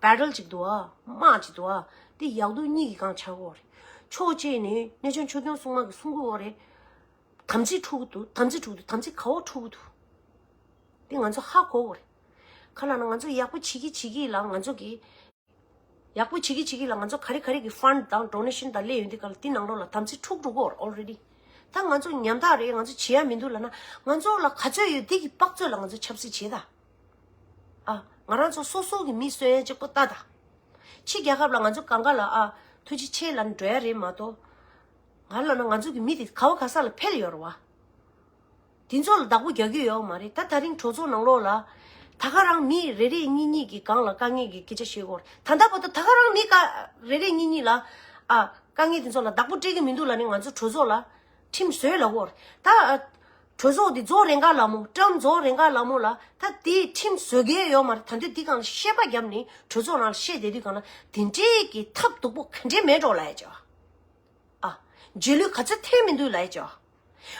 བྷེ་ཊལ་ཅིག་འདུག་ཨ། དམག་ཅིག་འདུག་ཨ། དེ་ཡག་སྡུག་གཉིས་ཀྱི་སྒང་ཆགས་ཀྱི་ཡོད་རེད། ཕྱོགས་གཅིག་ནས་གནས་ཆུང་ཆོས་སྐྱོང་སྲུང་མ་གིས་གསུང་གི་ཡོད་རེད། དམ་ཚིག་འཁྲུག་གི་འདུག་དམ་ཚིག་འཁྲུག་གི་འདུག་དམ་ཚིག་ག་བ་འཁྲུག་གི་འདུག་དེ་ང་ཚོ་ཧ་གོ་དགོས་རེད། ག་ལབ་ན་ང་ཚོ་ཡག་པོ་བྱེད་ཀྱི་བྱེད་ཀྱི་ལ་ང་ཚོ་གི། ཡག་པོ་བྱེད་ཀྱི་བྱེད་ཀྱི་ལ་ང་ཚོ་ག་རེ་ག་རེ་གི་ཕན་ཌི་དང་ཌོ་ནེ་ཤན་དང་སླེབས་ཡོང་དུས་ག་ལ་དེ་ནང་ལོགས་ལ་དམ་ཚིག་འཁྲུག་འགྲོ་གི་ཡོད་རེད། ཨོལ་རེ་ཌི། ད་ང་ཚོ་ཉམ་ཐག་རེད། ང་ཚོ་བྱེད་ཡ་མི་འདུག་ལབ་ན་ང་ཚོ་ལ་ག་ཚོད་ཡོད་དེ་གི་དཔག་ཚོད་ལ་ང་ཚོ་ཆབ་སྲིད་བྱེད་ད། ཨ། ང་རང་ཚོ་སོ་སོ་གི་མི་གསོན་ཡ་གཅིག་པོ་ལྟ་ད། ཕྱི་རྒྱལ་ཁབ་ལ་ང་ཚོ་གང་ག་ལ་ཨ་ཐུགས་རྗེ་ཆེ་ལབ་ནས་འགྲོ་ཡ་རེད་མ་གཏོགས། ང་ལབ་ན་ང་ཚོ་གི་མི་དེ་ག་བ་ག་ས་ལ་འཕེལ་ཡོད་རེད་བ། དེ་ཚོ་ལ་བདག་པོ་རྒྱག་གི་ཡོད་མ་རེད། ད་ད་རིང་གྲོས་ཚོགས་ནང་ལོགས་ལ་ད་ག་རང་མི་རེ་རེ་གཉིས་གཉིས་ཀྱི་སྒང་ལ་དཀའ་ངལ་གྱི་སྐད་ཆ་བཤད་ཀྱི་ཡོད་རེད། ད་ལྟ་བར་དུ་ད་ག་རང་མི་ཀ་རེ་རེ་གཉིས་གཉིས་ལ་ཨ་དཀའ་ངལ་དེ་ཚོ་ལ་བདག་པོ་སྤྲད་ཀྱི་མི་འདུག་ལབ་ནས་ང་ཚོ་གྲོས་ཚོགས་ལ་ཁྲིམས་བཟོས་ལབ་ཀྱི་ཡོད་རེད། ད་གྲོས་ཚོགས་དེ་རྫོགས་རན་ག་ལ་མོ། ཊརམ་རྫོགས་རན་ག་ལ་མོ་ལ་ད་དེ་ཁྲིམས་བཟོ་གི་ཡོད་མ་རེད། ད་འདོད་དེ་སྒང་ལ་བཤད་པ་བརྒྱབ་ནས་གྲོས་ཚོགས་ནང་ལ་བཤད་བསྡད་དུས་སྒང་ལ་དེ་འདྲའི་གི་ཐབས་སྡུག་པོ་ག་འདྲས་མེད་འགྲོ་ལབ་ཡ་ཅིག་ཨ། རྗེས་ལུས་ག་ཚོད་ཐེབས་མི་འདུག་ལབ་ཡ་ཅིག་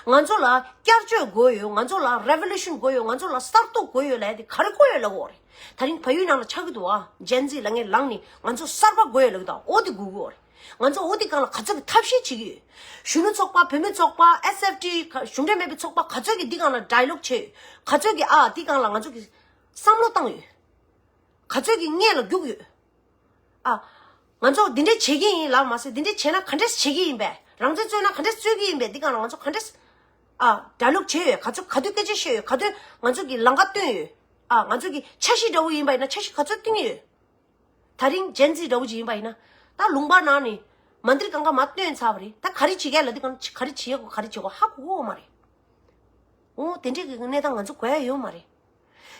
ང་ཚོ་ལ་བསྐྱར་བཅོས་དགོས་ཡོད། ང་ཚོ་ལ་རེ་ཝོ་ལུ་ཤན་དགོས་ཡོད། ང་ཚོ་ལ་གསར་གཏོད་དགོས་ཡོད་ལབ་ཡ་དེ་ག་རེ་དགོས་ཡོད་ལབ་ཀྱི་ཡོད་རེད། ད་རིང་བལ་ཡུལ་ནང་ལ་ཆགས་ཀྱི་འདུག་ཨ། ཇེན་ཛི་ལབ་མཁན་ལངས་ནས་ང་ཚོ་གསར་པ་དགོས་ཡོད་ལབ་ཀྱི་འདུག་འོ་དེ་དགོས་ཀྱི་ཡོད་རེད། ང་ཚོ་འོ་དེ་སྒང་ལ་ག་ཚོད་ཀྱི་ཐབས་ཤེས་བྱེད་ཀྱི་ཡོད། གཞོན་ནུ་ཚོགས་པ། བུད་མེད་ཚོགས་པ། ཨེས་ཨེཕ་ཊི། གཞུང་འབྲེལ་མེད་པའི་ཚོགས་པ་ག་ཚོད་ཀྱིས་འདི་སྒང་ལ་ཌའི་ལོག་བྱས་ཡོད། ག་ཚོད་ཀྱིས་ཨ་འདི་སྒང་ལ་ང་ཚོ་གི་བསམ་བློ་བཏང་ཡོད། ག་ཚོད་ཀྱིས་སྔོན་ལ་རྒྱུགས་ཡོད། ཨ། ང་ཚོ་འདི་འདྲས་བྱེད་ཀྱི་ཡིན་ལབ་མ་ཟད། འདི་འདྲས་བྱས་ན་ག་འདྲས་བྱེད་ཀྱི་ཡིན་པས། རང་བཙན་རྩོད་ན་ག་འདྲས་རྩོད་ཀྱི་ཡིན་པས། འདི་སྒང་ལ་ང་ཚོ་ག་འདྲས། ཨ། ཌའི་ལོག་བྱས་ཡོད། ག་ཚོད་ག་དུས་སྐད་ཆ་བཤད་ཡོད། ག་དུས་ང་ཚོ་གི་ལམ་ཁ་སྟོན་ཡོད། ཨ། ང་ཚོ་གི་འཆར་གཞི་འདྲ་བོ་ཡིན་པ་ཡིན་ན་འཆར་གཞི་ག་ཚོད་བཏིང་ཡོད། ད་རིང་ཇེན་ཛི་འདྲ་བོ་ཅིག་ཡིན་པ་ཡིན་ན། ད་ལུང་པ་ནང་ནས་མ་འདིར་གང་ག་མ་སྟོན་ཚར་བ་རེད། ད་ག་རེ་བྱེད་ཀྱི་ལ་འདི་གང་ག་རེ་བྱེད་དགོས། ག་རེ་བྱེད་དགོས་ཧ་གོ་གི་ཡོད་མ་རེད། འོ་དེ་འདྲས་ཀྱི་གནས་སྟངས་ང་ཚོ་དགོས་ཡ་ཡོད་མ་རེད།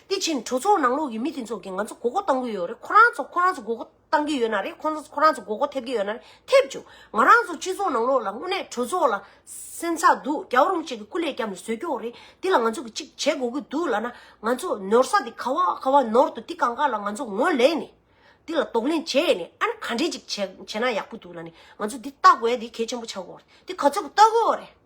དེ་ཕྱིན་གྲོས་ཚོགས་ནང་ལོགས་ཀྱི་མི་དེ་ཚོ་གིས་ང་ཚོ་མགོ་སྐོར་གཏོང་གི་ཡོད་རེད། ཁོ་རང་ཚོ་ཁོ་རང་ཚོ་མགོ་སྐོར་གཏོང་གི་ཡོད་ན་རེད། ཁོ་ཚོ་ཁོ་རང་ཚོ་མགོ་སྐོར་ཐེབས་ཀྱི་ཡོད་ན་རེད། ཐེབས་བཅུག་ང་རང་ཚོ་སྤྱི་ཚོགས་ནང་ལོགས་ལ་དངོས་གནས་གྲོས་ཚོགས་ལ་སེམས་ཚ་འདུག་རྒྱལ་བ་རིན་པོ་ཆེ་གི་སྐུ་ལས་བསྐྱབས་ནས་བཟོས་ཀྱི་ཡོད་རེད། དེ་ལ་ང་ཚོ་གིས་གཅིག་བྱེད་དགོས་ཀྱི་འདུག་ལབ་ན། ང་ཚོ་ནོར་ས་དེ་ག་བ་ག་བ་ནོར་འདུག་དེ་གང་ག་ལ་ང་ཚོ་ངོས་ལེན་ནས་དེ་ལ་གདོང་ལེན་བྱས་ནས། ཨ་ནི་ག་འདྲས་ཅིག་བྱས་བྱས་ན་ཡག་པོ་འདུག་ལབ་ནས་ང་ཚོ་འདི་ལྟ་དགོས་ཡ་དེ་གལ་ཆེན་པོ་ཆགས་ཀྱི་ཡོད་རེད། དེ་ག་ཚོད་ཀྱིས་ལྟ་གི་ཡོད་རེད།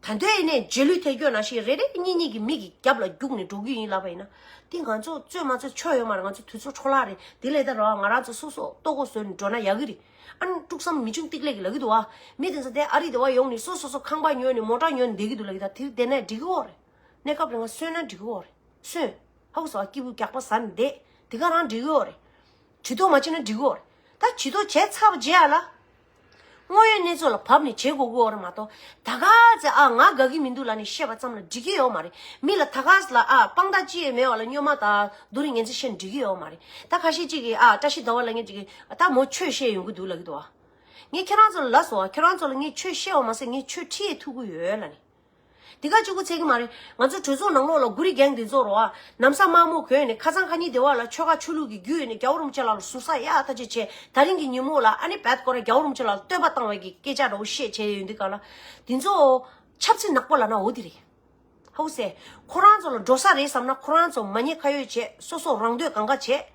ད་དུང་ཡིན་ནའི་རྗེས་ལུས་ཐེབས་ཀྱི་ཡོད་ན་ཞིག་རེ་རེ་གཉིས་གཉིས་ཀྱི་མི་གི་རྒྱབ་ལ་རྒྱུགས་ནས་འགྲོ་གི་ཡིན་ལབ་པ་ཡིན་ན། དེ་ང་ཚོ་རྩོད་མ་རྩོད་ཆོ་ཡོད་མ་རེད། ང་ཚོ་དུས་ཚོད་འཕྲོ་བརླག་རེད། དེ་ལས་ད་རོགས་ང་རང་ཚོ་སོ་སོ་ལྟོ་གོས་བཟོས་ནས་འགྲོ་ན་ཡག་གི་རེད། ཨ་ནི་དཀྲུག་བསམ་མི་ཆུང་ཏིག་ལེ་གི་ལབ་ཀྱི་འདུག་ཨ། མི་དེ་ཚོ་དེ་ཨ་རི་དེ་བ་ཡོང་ནས་སོ་སོ་སོ་ཁང་པ་ཉོས་ནས་མོ་ཊ་ཉོས་ནས་བསྡད་ཀྱི་འདུག་ལབ་ཀྱི་ད། དེ་བསྡད་ན་འགྲིག་གི་ཡོད་རེད། གནས་སྐབས་རིང་ང་གསོན་ན་འགྲིག་གི་ཡོད་རེད། གསོན། ཧ་གོ་སོང་ཨ། སྐྱིད་པོ་རྒྱགས་པ་ཟ་ནས་བསྡད། དེ་ག་རང་འགྲིག་གི་ཡོད་རེད། ཇུས་གཏོགས་མ་བྱས་ན་འགྲིག་གི་ཡོད་རེད། ད་ཇུས་གཏོགས་བྱས་ཚར་བ་རྗེས་ཨ་ལ། དངོས་ཡོད་གནས་ཚུལ་ལ་བབས་ནས་བྱེད་དགོས་ཀྱི་ཡོད་རེད་མ་གཏོགས། ད་ག་ཚོད་ཨ་ང་དགའ་གི་མི་འདུག་ལབ་ནས་བཤད་པ་ཙམ་ལ་འགྲིག་གི་ཡོད་མ་རེད། མི་ལ་ད་ག་ལ་ཨ་དཔང་རྟགས་ཅི་ཡང་མེད་པ་ལ་སྨྱོན་མ་དང་སྡུག་རུས་ངན་ཚིག་བཤད་ནས་འགྲིག་གི་ཡོད་མ་རེད། ད་ཁ་ཤས་ཅིག་གིས་ཨ་བཀྲ་ཤིས་ཟླ་བ་ལབ་མཁན་ཅིག་གིས་ད་མོ་ཆོས་བཤད་ཡོང་གི་འདུག་ལབ་ཀྱི་འདུག་ཨ། ངས་ཁྱེད་རང་ཚོ་ལ་ལབ་སོང་ཨ། ཁྱེད་རང་ཚོ་ལ་ངས་ཆོས་བཤད་པ་མ་ཟད་ངས་ཆོས་ཁྲིད་ཐུབ་ཀྱི་ཡོད་ལབ་ནས། དེ་ག་གཅིག་པུ་ཚད་ཀྱི་མ་རེད། ང་ཚོ་གྲོས་ཚོགས་ནང་ལོགས་ལ་གུ་རི་རྒན་དེ་ཚོ་རོ་ཨ། ན་བཟའ་དམར་མོ་གོན་ནས་ཁ་སང་ཁ་ཉིན་དེ་བ་ལ་ཆོལ་ཁ་ཆོས་ལུགས་ཀྱི་རྒྱུད་ནས་རྒྱལ་བ་རིན་པོ་ཆེ་ལགས་ལ་ཟུར་ཟ་ཡག་ཐག་ཆོད་བྱས། ད་རིང་གི་ཉིན་མོ་ལ་ཨ་ནི་བད་ཀོ་ར་རྒྱལ་བ་རིན་པོ་ཆེ་ལགས་ལ་བསྟོད་པ་བཏང་བའི་གི་སྐད་ཆ་འདྲ་བོ་བཤད་བྱས་ཡོང་དུས་ག་ལ། དེ་ཚོ་ཆབ་སྲིད་ནག་པོ་ལབ་ན་འོ་དེ་རེད། ཧོ་སེ། ཁོ་རང་ཚོ་ལ་འགྲོ་ས་རེད་བསམ་ན་ཁོ་རང་ཚོ་མ་ཉེས་ཁ་གཡོགས་བྱས། སོ་སོ་རང་འདོད་གང་ག་བྱས།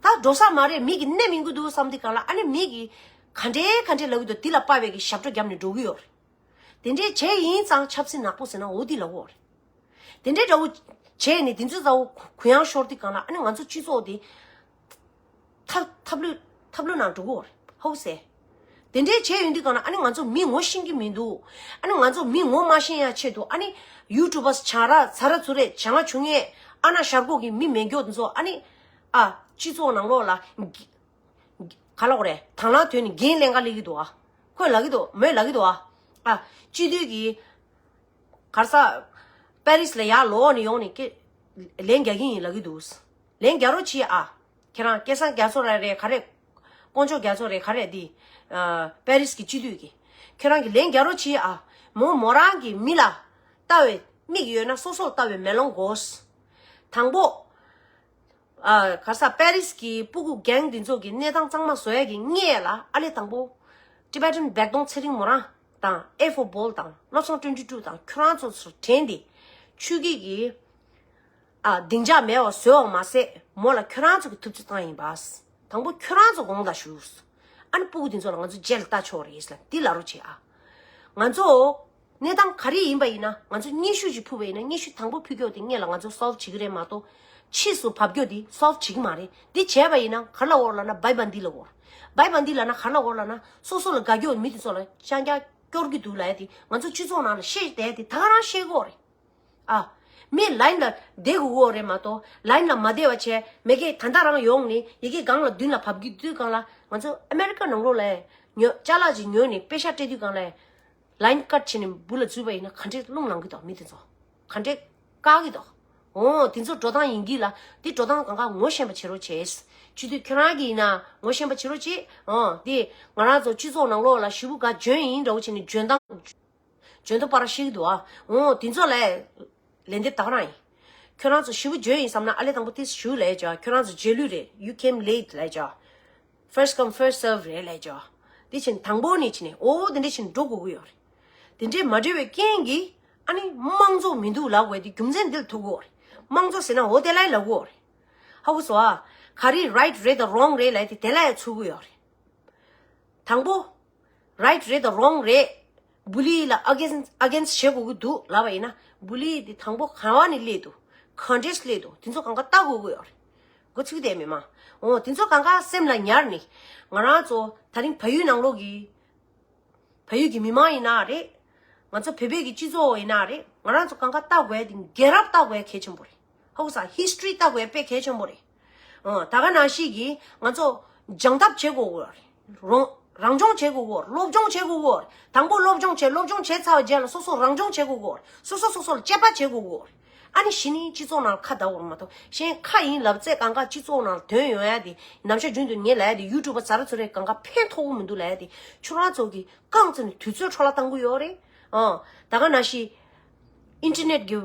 ད་འགྲོ་ས་མ་རེད། མི་གིས་གནོད་མི་དགོས་འདུག་བསམ་དུས་ག་ལ་ཨ་ནི་མི་གིས་ག་འདྲའི་ག་འདྲའི་ལབ་ཀྱི་འདུག་དེ་ལ་དཔའ་བའི་གི་ཞབས་བྲོ་བརྒྱབ་ནས་འགྲོ་གི་ཡོད་རེད། དེ་འདྲས་བྱས་ཡིན་ཙང་ཆབ་སྲིད་ནག་པོ་ཟེར་ན་འོ་དེ་ལབ་ཀྱི་ཡོད་རེད། དེ་འདྲས་འདྲ་བོ་བྱས་ནས་དེ་ཚོ་ཚ་བོ་གུ་ཡངས་ཤོར་དུས་གང་ལ་ཨ་ནི་ང་ཚོ་སྤྱི་ཚོགས་དེ་ཐབས་ཐབས་ལུས་ཐབས་ལུས་ནང་འགྲོ་གི་ཡོད་རེད། ཧོ་སེ། དེ་འདྲས་བྱས་ཡོང་དུས་གང་ལ་ཨ་ནི་ང་ཚོ་མི་ངོ་ཤེས་ཀྱི་མི་འདུག་ཨ་ནི་ང་ཚོ་མི་ངོ་མ་ཤེས་ཡ་ཆེད་དུ་ཨ་ནི་ཡུ་ཊུབ་པར་ཆང་རག་ཚ་ར་ཚུ་རེད། བྱང་ཆུང་ངེ་ཨ་ན་ཤར་ཁོག་གི་མི་མེད་མགྱོགས་དེ་ཚོ་ཨ་ནི་ཨ་སྤྱི་ཚོགས་ནང་ལོགས་ལ། ག་ལབ་དགོས་རེད། དང་བླངས་དོན་ནི་འགན་ལེན་ག་ལེན་གྱི་འདུག་ཨ། ཁོས་ལབ་ཀྱི་འདུག་མོས་ལབ་ཀྱི་འདུག་ཨ། ཨ། སྤྱི་འཐུས་ཀྱི་གར་ས་པེ་རིས་ལ་ཡར་ལོག་ནས་ཡོང་ནས་ཀི་ལན་རྒྱག་གི་ཡིན་ལབ་ཀྱི་འདུག་ལན་རྒྱག་རོགས་གྱིས་ཨ། ཁྱེད་རང་སྐལ་བཟང་རྒྱ་མཚོ་རེད་རེད་ག་རེ། དཀོན་མཆོག་རྒྱ་མཚོ་རེད་ག་རེ་འདི། ཨ། པེ་རིས་ཀྱི་སྤྱི་འཐུས་ཀྱི། ཁྱེད་རང་གི་ལན་རྒྱག་རོགས་གྱིས་ཨ། མོ་མོ་རང་གི་མི་ལ་ལྟ་བའི་མིག་ཡོད་ན་སོ་སོར་ལྟ་བའི་མེ་ལོང་དགོས། དང་པོ། ཨ། ག་ས་པེ་རིས་ཀྱི་སྤུ་གུ་གེང་འདི་ཚོ་གི་གནས་སྟངས་གཙང་མ་བཟོ་ཡ་གི་སྔས་ལ་ཨ་ལེ་དང་པོ། ཊི་བེ་ཊན་བེག་དོང་ཚེ་རིང་མོ་རང་དང་། ཨེ་ཧྥོ་བོལ་དང་། བློ་བཟང་ཊུ་ཝེན་ཊི་ཊུ་དང་ཁྱོད་རང་ཚོ་ཚུར་དྲན་ཏེ། ཆུ་སྐྱིད་ཀྱི། ཨ། སྡིངས་ཆ་མེད་པ་བཟོས་པ་མ་ཟད་མོ་ལ་ཁྱོད་རང་ཚོ་གི་ཐུབ་ཚོད་བཏང་ཡིན་པ། དང་པོ་ཁྱོད་རང་ཚོ་དགོངས་དག་ཞུ། ཨ་ནི་སྤུ་གུ་དེ་ཚོ་ལ་ང་ཚོ་རྗེས་ལ་ལྟ་ཆོག་རེད་ལ་འདི་ལབ་རོགས་བྱེད་ཨ། ང་ཚོ་གནས་སྟངས་ག་རེ་ཡིན་པ་ཡིན་ན་ང་ཚོ་སྙན་ཞུ་ཞིག་ཕུལ་བ་ཡིན་ན་སྙན་ཞུ་དང་པོ་ཕུལ་རྒྱུ་དེ་སྔོན་ལ་ང་ཚོ་སོལབ་བྱེད་ཀྱི་རེད་མ་གཏོགས། ཕྱིས་སུ་བབས་རྒྱུ་དེ་སོལབ་བྱེད་ཀྱི་མ་རེད། འདི་བྱས་པ་ཡིན་ན་ག་རེ་ལབ་དགོས་ལབ་ན་བའི་བན་དི་ལབ་དགོས། བའི་བན་དི་ལབ་ན་ག་རེ་ལབ་དགོས་ལབ་ན་སོ་སོ་ལ་དགའ་སྐྱོ་མི་དེ་ཚོ་ལ་ཅང་ཀྱང་སྐྱོར་གྱི་འདུག་ལབ་ཡ་དེ་ང་ཚོ་སྤྱི་ཚོགས་ནང་ལ་བཤད་བསྡད་དེ་ད་ག་རང་བཤད་དགོས་རེད། ཨ། མི་ལའིན་ལ་བསྡད་དགོས་ཀྱི་ཡོད་རེད་མ་གཏོགས་ལའིན་ལ་མ་བསྡད་པ་བྱས་མི་སྒེར་ད་ལྟ་རང་ཡོང་ནས་ཡི་གེ་སྒང་ལ་མདུན་ལ་བབས་ཀྱི་དུས་སྒང་ལ་ང་ཚོ་ཨ་མེ་རི་ཀ་ནང་ལོགས་ལ་ཉོ་ཅ་ལག་ཅིག་ཉོས་ནས་པེ་ཤག་སྤྲད་དུས་སྒང་ལ་ལའིན་ཀཊ་བྱས་ནས་འབུ་ལ་འཛུལ་བ་ཡིན་ན་ག་འདྲས་རླུང་ལངས་ཀྱི་འདུག་མི་དེ་ཚོ་ག་འདྲས་བཀག་གི་འདུག་འོ་དེ་ཚོ་འགྲོ་སྟངས་ཡིན་གྱི་ལ་དེ་འགྲོ་སྟངས་གང་ག་ངོ་ཤེས་པ་བྱེད་རོགས་བྱེད། སྤྱི་འཐུས་ཁྱོད་རང་གིས་ཡིན་ན་ངོ་ཤེས་པ་བྱེད་རོགས་བྱེད། འོ་དེ་ང་རང་ཚོ་སྤྱི་ཚོགས་ནང་ལོགས་ལ་ཞེ་པོ་ག་འཇོན་ཡིན་འདྲ་བོ་བྱས་ནས་འཇོན་ཐང་། འཇོན་ཐང་པར་ཤེས་ཀྱི་འདུག་ཨ། འོ་དེ་ཚོ་ལས། ལན་འདེབས་ད་ག་རང་ཡིན། ཁྱོད་རང་ཚོ་ཞེ་པོ་འཇོན་ཡིན་བསམ་ན་ཨ་ལེ་དང་པོ་ཏིས་ཞུ་ལས་ཅོ། ཁྱོད་རང་ཚོ་རྗེས་ལུས་རེད། You came late ལས་ཅོ། First come first serve རེད་ལས་ཅོ། དེ་ཕྱིན་དང་པོ་ནས་ཕྱིན་ནས་འོ་དེ་འདྲས་ཕྱིན་འགྲོ་དགོས་ཀྱི་ཡོད་རེད། དེ་འདྲས་མ་འགྲོ་བའི་རྐྱེན་གྱིས་ཨ་ནི་དམངས་གཙོ་མི་འདུག་ལབ་དགོས་དེ་རྒྱུ་མཚན་འདི་ལ་ཐུག་གོ་རེད། དམངས་གཙོ་ཟེར་ན་འོ་དེ་ལ་ལབ་གོ་རེད། ཧ་གོ་སོང་ཨ། ག་རེ་right རེད་དང་wrong རེད་ལབ་དེ་དེ་ལ་ཡང་ཚུགས་གི་ཡོད་རེད། དང་པོ། right རེད་དང་wrong རེད། བུ་ལི་ལ་against against བྱེད་དགོས་ཀྱི་འདུག་ལབ་པ་ཡིན་ན་བུ་ལི་དེ་དང་པོ་ག་བ་ནས་སླེབས་འདུག་ག་འདྲས་སླེབས་འདུག་དེ་ཚོ་གང་ག་ལྟ་དགོས་ཀྱི་ཡོད་རེད། མགོ་ཚོད་བསྡད་མེད་མ། འོ་དེ་ཚོ་གང་ག་སེམས་ལ་ཉར་ནས་ང་རང་ཚོ་ད་རིང་བལ་ཡུལ་ནང་ལོགས་ཀྱི། བལ་ཡུལ་གྱི་མི་མང་ཡིན་ན་རེད། ང་ཚོ་བོད་པའི་གི་སྤྱི་ཚོགས་ཡིན་ན་རེད། ང་རང་ཚོ་གང་ག་ལྟ་དགོས་དེ་རྒྱལ་རབས་ལྟ་དགོས་གལ་ཆེན་པོ་རེད། ཧ་གོ་ས་history ལྟ་དགོས་དཔེ་གལ་ཆེན་པོ་རེད། ཨ་ད་ག་ནང་བཞིན་གྱི་ང་ཚོ་སྦྱང་ཐབས་བྱེད་དགོས་གོ་རེད། རང་རང་སྦྱོང་བྱེད་དགོས་གོ་རེད། སློབ་སྦྱོང་བྱེད་དགོས་གོ་རེད། དང་པོ་སློབ་སྦྱོང་བྱེད། སློབ་སྦྱོང་བྱས་ཚར་བའི་རྗེས་ལ་སོ་སོ་རང་སྦྱོང་བྱེད་དགོས་གོ་རེད། སོ་སོ་སོ་སོ་ལ་དཔྱད་པ་བྱེད་དགོས་གོ་རེད། ཨ་ནི་གཞི་ནས་སྤྱི་ཚོགས་ནང་ལ་ཁ་བརྡ་འོར་མ་གཏོགས་གཞན་ཁ་ཡིན་ལབ་ཚེ་གང་ག་སྤྱི་ཚོགས་ནང་ལ་དོན་ཡོང་ཡ་དེ་ནམ་ཞག་རྒྱུན་དུ་ངས་ལབ་ཡ་དེ་ཡུ་ཊུབ་པ་ཟ་ར་ཚོ་རེ་གང་ག་ཕན་ཐོགས་གི་མི་འདུག་ལབ་ཡ་དེ་ཁྱོད་རང་ཚོ་གི་རྐང་བཙུགས་ནས་དུས་ཚོད་འཕྲོ་བརླག་བཏང་གི་ཡོད་རེད། ཨང་། ད་ག་ནང་བཞིན་ཨིན་ཊར་ནེཊ་གི་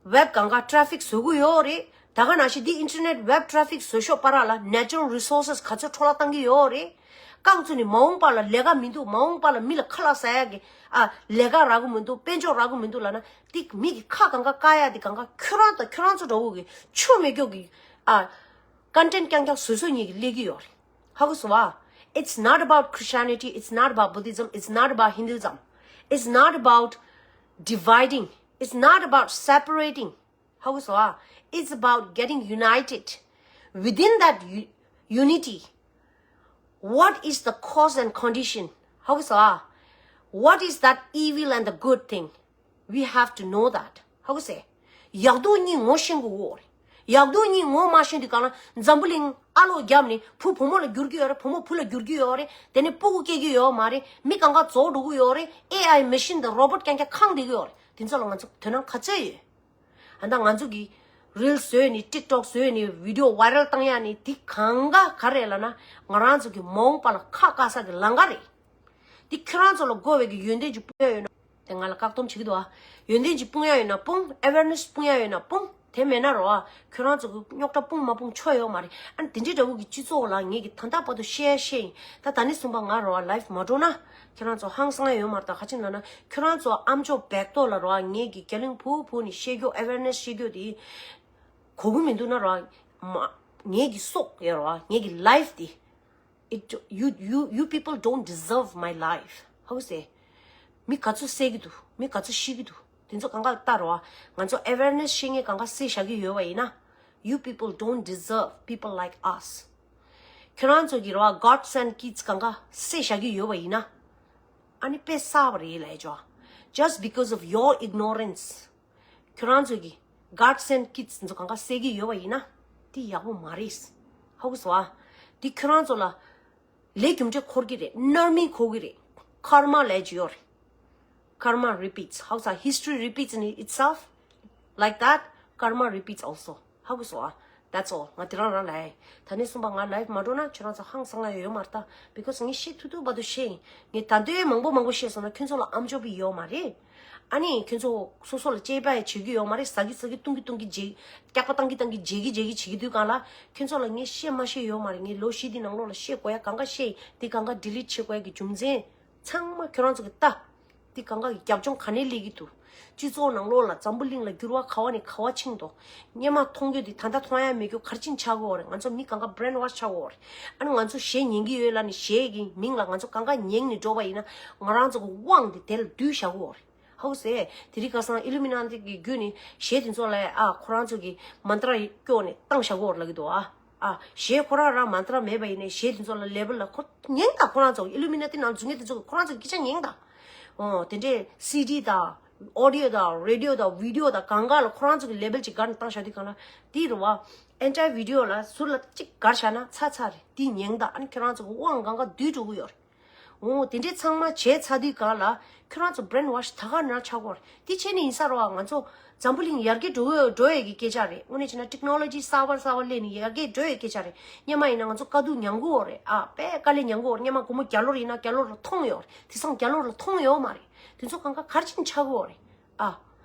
ཝེབ་གང་ག་ཊ་ར་ཕིག་བཟོ་གི་ཡོད་རེད། ད་ག་ནང་བཞིན་འདི་ཨིན་ཊར་ནེཊ་ཝེབ་ཊ་ར་ཕིག་བཟོ་ཤོག་བར་ལ་ནེ་ཅུ་རལ་རི་སོར་སེས་ག་ཚོད་འཕྲོ་བརླག་བཏང་གི་ཡོད་རེད། རྐང་བཙུགས་ནས་མ་འོངས་པ་ལ་ལས་ཀ་མི་འདུག་མ་འོངས་པ་ལ་མི་ལ་ཁ་ལག་ཟ་ཡ་གི་ཨ་ལས་ཀ་རག་གི་མི་འདུག་དཔལ་འབྱོར་རག་གི་མི་འདུག་ལབ་ན་འདི་མི་གི་ཁ་གང་ག་བཀག་ཡ་འདི་གང་ག་ཁྱོད་རང་དང་ཁྱོད་རང་ཚོ་འདྲ་བོ་གི་ཆོ་མེད་སྐྱོ་གི་ཨ། ཀོན་ཊེན་ཊི་རྐྱང་རྐྱང་བཟོ་བཟོ་ཉིད་ཀྱི་སླེབས་ཀྱི་ཡོད་རེད། ཧ་གོ་སོང་བ། It's not about Christianity, it's not about Buddhism, it's not about Hinduism, it's not about dividing, it's not about separating. ཧ་གོ་སོང་བ། It's about getting united. Within that u- unity, what is the cause and condition? ཧ་གོ་སོང་བ། What is that evil and the good thing? We have to know that. ཧ་གོ་སོང་། ཡག་སྡུག་གཉིས་ངོ་ཤེས་དགོས་ཀྱི་ཡོད་རེད། ཡག་སྡུག་གཉིས་ངོ་མ་ཤེས་དུས་གང་ལ་འཛམ་བུ་གླིང་ཨ་ལོ་བརྒྱབ་ནས་བུ་བུ་མོ་ལ་འགྱུར་གྱི་ཡོད་རེད། བུ་མོ་བུ་ལ་འགྱུར་གྱི་ཡོད་རེད། དེ་ནས་སྤུ་གུ་སྐྱེ་གི་ཡོད་མ་རེད། མི་གང་ག་རྫོགས་འགྲོ་གི་ཡོད་རེད། ཨེ་ཨའི་མེ་ཤིན་དང་རོ་བོཊ་རྐྱང་རྐྱང་ཁེངས་བསྡད་ཀྱི་ཡོད་རེད། དེ་ཚོ་ལ་ང་ཚོ་དོ་སྣང་ག་ཚོད་ཡོད། ཨ་ད་ང་ཚོ་གི་རིལ་བཟོས་ནས་ཊིག་ཊོག་བཟོས་ནས་བི་ཌིའོ་ཝའི་རལ་བཏང་ཡ་ནི་དེ་གང་ག་ག་རེད་ལབ་ན་ང་རང་ཚོ་གི་མ་འོངས་པ་ལ་ཁ་བཀག་ས་གི་ལམ་ཁ་རེད། དེ་ཁྱོད་རང་ཚོ་ལ་དགོས་པའི་གི་ཡོན་ཏན་ཅིག་སྤུངས་ཡ་ཡོད་ན། དེ་ང་ལ་བཀག་སྡོམ་བྱེད་ཀྱི་འདུག་ཨ། ཡོན་ཏན་ཅིག་སྤུངས་ཡ་ཡོད་ན་སྤུངས། ཨེ་ཝེར་ནེ་སི་སྤུངས་ཡ་ཡོད་ན་སྤུངས། དེ་མེད་ན་རོ་ཨ། ཁྱོད་རང་ཚོ་གི་རྙོག་དྲ་སྤུངས་མ་སྤུངས་ཆོ་ཡོད་མ་རེད། ཨ་ནི་དེ་འདྲའི་འདྲ་བོ་གི་སྤྱི་ཚོགས་ལ་ངས་གི་ད་ལྟ་བར་དུ་བཤད་ཡ་བཤད་ཡིན། ད་ད་ནི་གསུངས་པ་ང་རོ་ཨ་ལའིབ་མ་འགྲོ་ན་ཁྱོད་རང་ཚོ་ཧང་སང་ཡ་ཡོད་མ་རེད། ད་ག་ཅི་ལབ་ན་ཁྱོད་རང་ཚོ་ཨ་མཆོག་བེག་ཏོ་ལ་རོ་ཨ་ངས་གི་གྱ་གླིང་ཕུ་ཕུ་ནས་བཤད་རྒྱུ་ཨེ་ཝེར་ནེ་སི་བཤད་རྒྱུ་དེ་གོ་གི་མི་འདུག་ན་རོ་ཨ། མ་ངས་གི་སྲོག་ཡ་རོ་ཨ་ངས་གི་ལའིབ་དེ། It you you you people don't deserve my life. ཧ་གོ་སོང་། མི་ག་ཚོད་བསད་ཀྱི་འདུག་མི་ག་ཚོད་ཤི་གི་འདུག་དེ་ཚོ་གང་ག་ལྟ་རོགས། ང་ཚོ་ཨེ་ཝེར་ནེ་སི་བཤད་མཁན་གང་ག་བསད་བཞག་གི་ཡོད་པ་ཡིན་ན། You people don't deserve people like us. ཁྱོད་རང་ཚོ་གི་རོགས་God sent kids གང་ག་བསད་བཞག་གི་ཡོད་པ་ཡིན་ན། ཨ་ནི་དཔེ་བསགས་པ་རེད་ལབ་ཡ་ཅོ། Just because of your ignorance. ཁྱོད་རང་ཚོ་གི་God sent kids ཚོ་གང་ག་བསད་ཀྱི་ཡོད་པ་ཡིན་ན། དེ་ཡག་པོ་མ་རེད། ཧ་གོ་སོང་ཨ། དེ་ཁྱོད་རང་ཚོ་ལ་ལས་རྒྱུ་འབྲས་འཁོར་གྱི་རེད། སྣར་མིང་འཁོར་གྱི་རེད། ཁར་མ་ལབ་ཀྱི་ཡོད་རེད། Karma repeats. ཧ་གོ་སོང་། History repeats in itself like that. Karma repeats also. ཧ་གོ་སོང་ཨ། That's all. ང་དེ་རང་རང་ལ་ཨེ། ད་ནས་གསུངས་པ་ང་live མ་འགྲོ་ན་ཁྱོད་རང་ཚོ་ཧང་སང་ལ་ཡོད་མ་རེད་ད། Because ངས་བཤད་ཐུབ་ཐུབ་བར་དུ་བཤད་ཡིན། ངས་ད་འདོད་མང་པོ་མང་པོ་བཤད་སོང་ན་ཁྱོད་ཚོ་ལ་ཨམ་ཅོག་པི་ཡོད་མ་རེད། ཨ་ནི་ཁྱོད་ཚོ་སོ་སོ་ལ་གཅེས་པ་ཡང་བྱེད་ཀྱི་ཡོད་མ་རེད། ཟ་གི་ཟ་གི་བཏུང་གི་བཏུང་གི་བརྗེད། སྐྱག་པ་བཏང་གི་བཏང་གི་བརྗེད་གི་བརྗེད་གི་བྱེད་ཀྱི་དུས་གང་ལ་ཁྱོད་ཚོ་ལ་ངས་བཤད་མ་བཤད་ཡོད་མ་རེད། ངས་ལོ་བཞི་འདི་ནང་ལོགས་ལ་བཤད་དགོས་ཡ་གང་ག་བཤད་ཡིན། འདི་གང་ག་delete བྱེད་དགོས་ཡ་གི་རྒྱུ་མཚན་ཚང་མ་ཁྱོད་རང་ཚོ་གི་ལྟ། འདི་གང་ག་གི་རྒྱབ་ལྗོངས་ག་ནས་སླེབས་ཀྱི་འདུག་སྤྱི་ཚོགས་ནང་ལོགས་ལ་འཛམ་བུ་གླིང་ལ་འགྱུར་བ་ག་བ་ནས་ག་བ་ཕྱིན་འདུག་སྔོན་མ་མཐོང་རྒྱུ་འདི་ད་ལྟ་མཐོང་ཡ་མེད་རྒྱུ་ག་རེ་ཕྱིན་ཆགས་ཀྱི་ཡོད་རེད། ང་ཚོ་མི་གང་ག་brainwash ཆགས་ཀྱི་ཡོད་རེད། ཨ་ནི་ང་ཚོ་གཞས་ཉན་གྱི་ཡོད་ལབ་ནས་གཞས་ཀྱི་མིང་ལ་ང་ཚོ་གང་ག་ཉན་ནས་འགྲོ་བ་ཡིན་ན་ང་རང་ཚོ་གི་དབང་འདི་དེ་ལ་བསྡུས་བཞག་གི་ཡོད་རེད། ཧ་གོ་སོང་། དེ་རིང་ཁ་སང་Illuminati གི་བརྒྱུད་ནས་གཞས་དེ་ཚོ་ལ་ཨ་ཁོ་རང་ཚོ་གི་mantra སྐྱོར་ནས་བཏང་བཞག་གི་ཡོད་རེད་ལབ་ཀྱི་འདུག་ཨ། ཨ། གཞས་ཁོ་རང་རང་mantra མེད་པ་ཡིན་ནའི་གཞས་དེ་ཚོ་ལ་label ལ་ཁོ་ཉན་ད། ཁོ་རང་ཚོ་Illuminati ནང་འཛུལ་མཁན་དེ་ཚོ་ཁོ་རང་ཚོ་སྐད་ཆ་ཉན་ད། ཨོ་དེ་འདྲའི་CD དང་audio དང་radio དང་video དང་གང་ག་ལ་ཁོ་རང་ཚོ་གི་label ཅིག་བསྒར་ནས་བཏང་བཞག་དུས་གང་ལ་དེ་རུ་བ་anti video ལ་ཟུར་ལ་གཅིག་བསྒར་བཞག་ན་ཚར་ཚར་རེད། དེ་ཉན་ད། ཨ་ནི་ཁྱོད་རང་ཚོ་གི་དབང་གང་ག་བསྡུས་འགྲོ་གི་ཡོད་རེད། འོ་དེ་འདྲས་ཚང་མ་བྱས་ཚར་དུས་གང་ལ་ཁྱོད་རང་ཚོ་brainwash ད་ག་ནང་ཆགས་ཀྱི་ཡོད་རེད། དེ་བྱས་ནས་ཡིན་ས་རེད་བ། ང་ཚོ་འཛམ་བུ་གླིང་ཡར་རྒྱས་འགྲོ་གི་འགྲོ་ཡས་ཀྱི་སྐད་ཆ་རེད། དངོས་གནས་བྱས་ན་technology གསར་པ་གསར་པ་སླེབས་ནས་ཡར་རྒྱས་འགྲོ་ཡས་སྐད་ཆ་རེད། སྔོན་མ་ཡིན་ན་ང་ཚོ་དཀའ་སྡུག་མྱངས་ཀྱི་ཡོད་རེད། ཨ་དཔེ་དཀའ་ལས་མྱངས་ཀྱི་ཡོད་རེད། སྔོན་མ་སྒོར་མོ་བརྒྱ་ལོར་ཡིན་ན་བརྒྱ་ལོར་ལ་མཐོང་ཡོད་རེད། དེང་སང་བརྒྱ་ལོར་ལ་མཐོང་ཡོད་མ་རེད། དེ་ཚོ་གང་ག་ག་རེ་བྱས་ནས་ཆགས་ཀྱི་ཡོད་རེད། ཨ།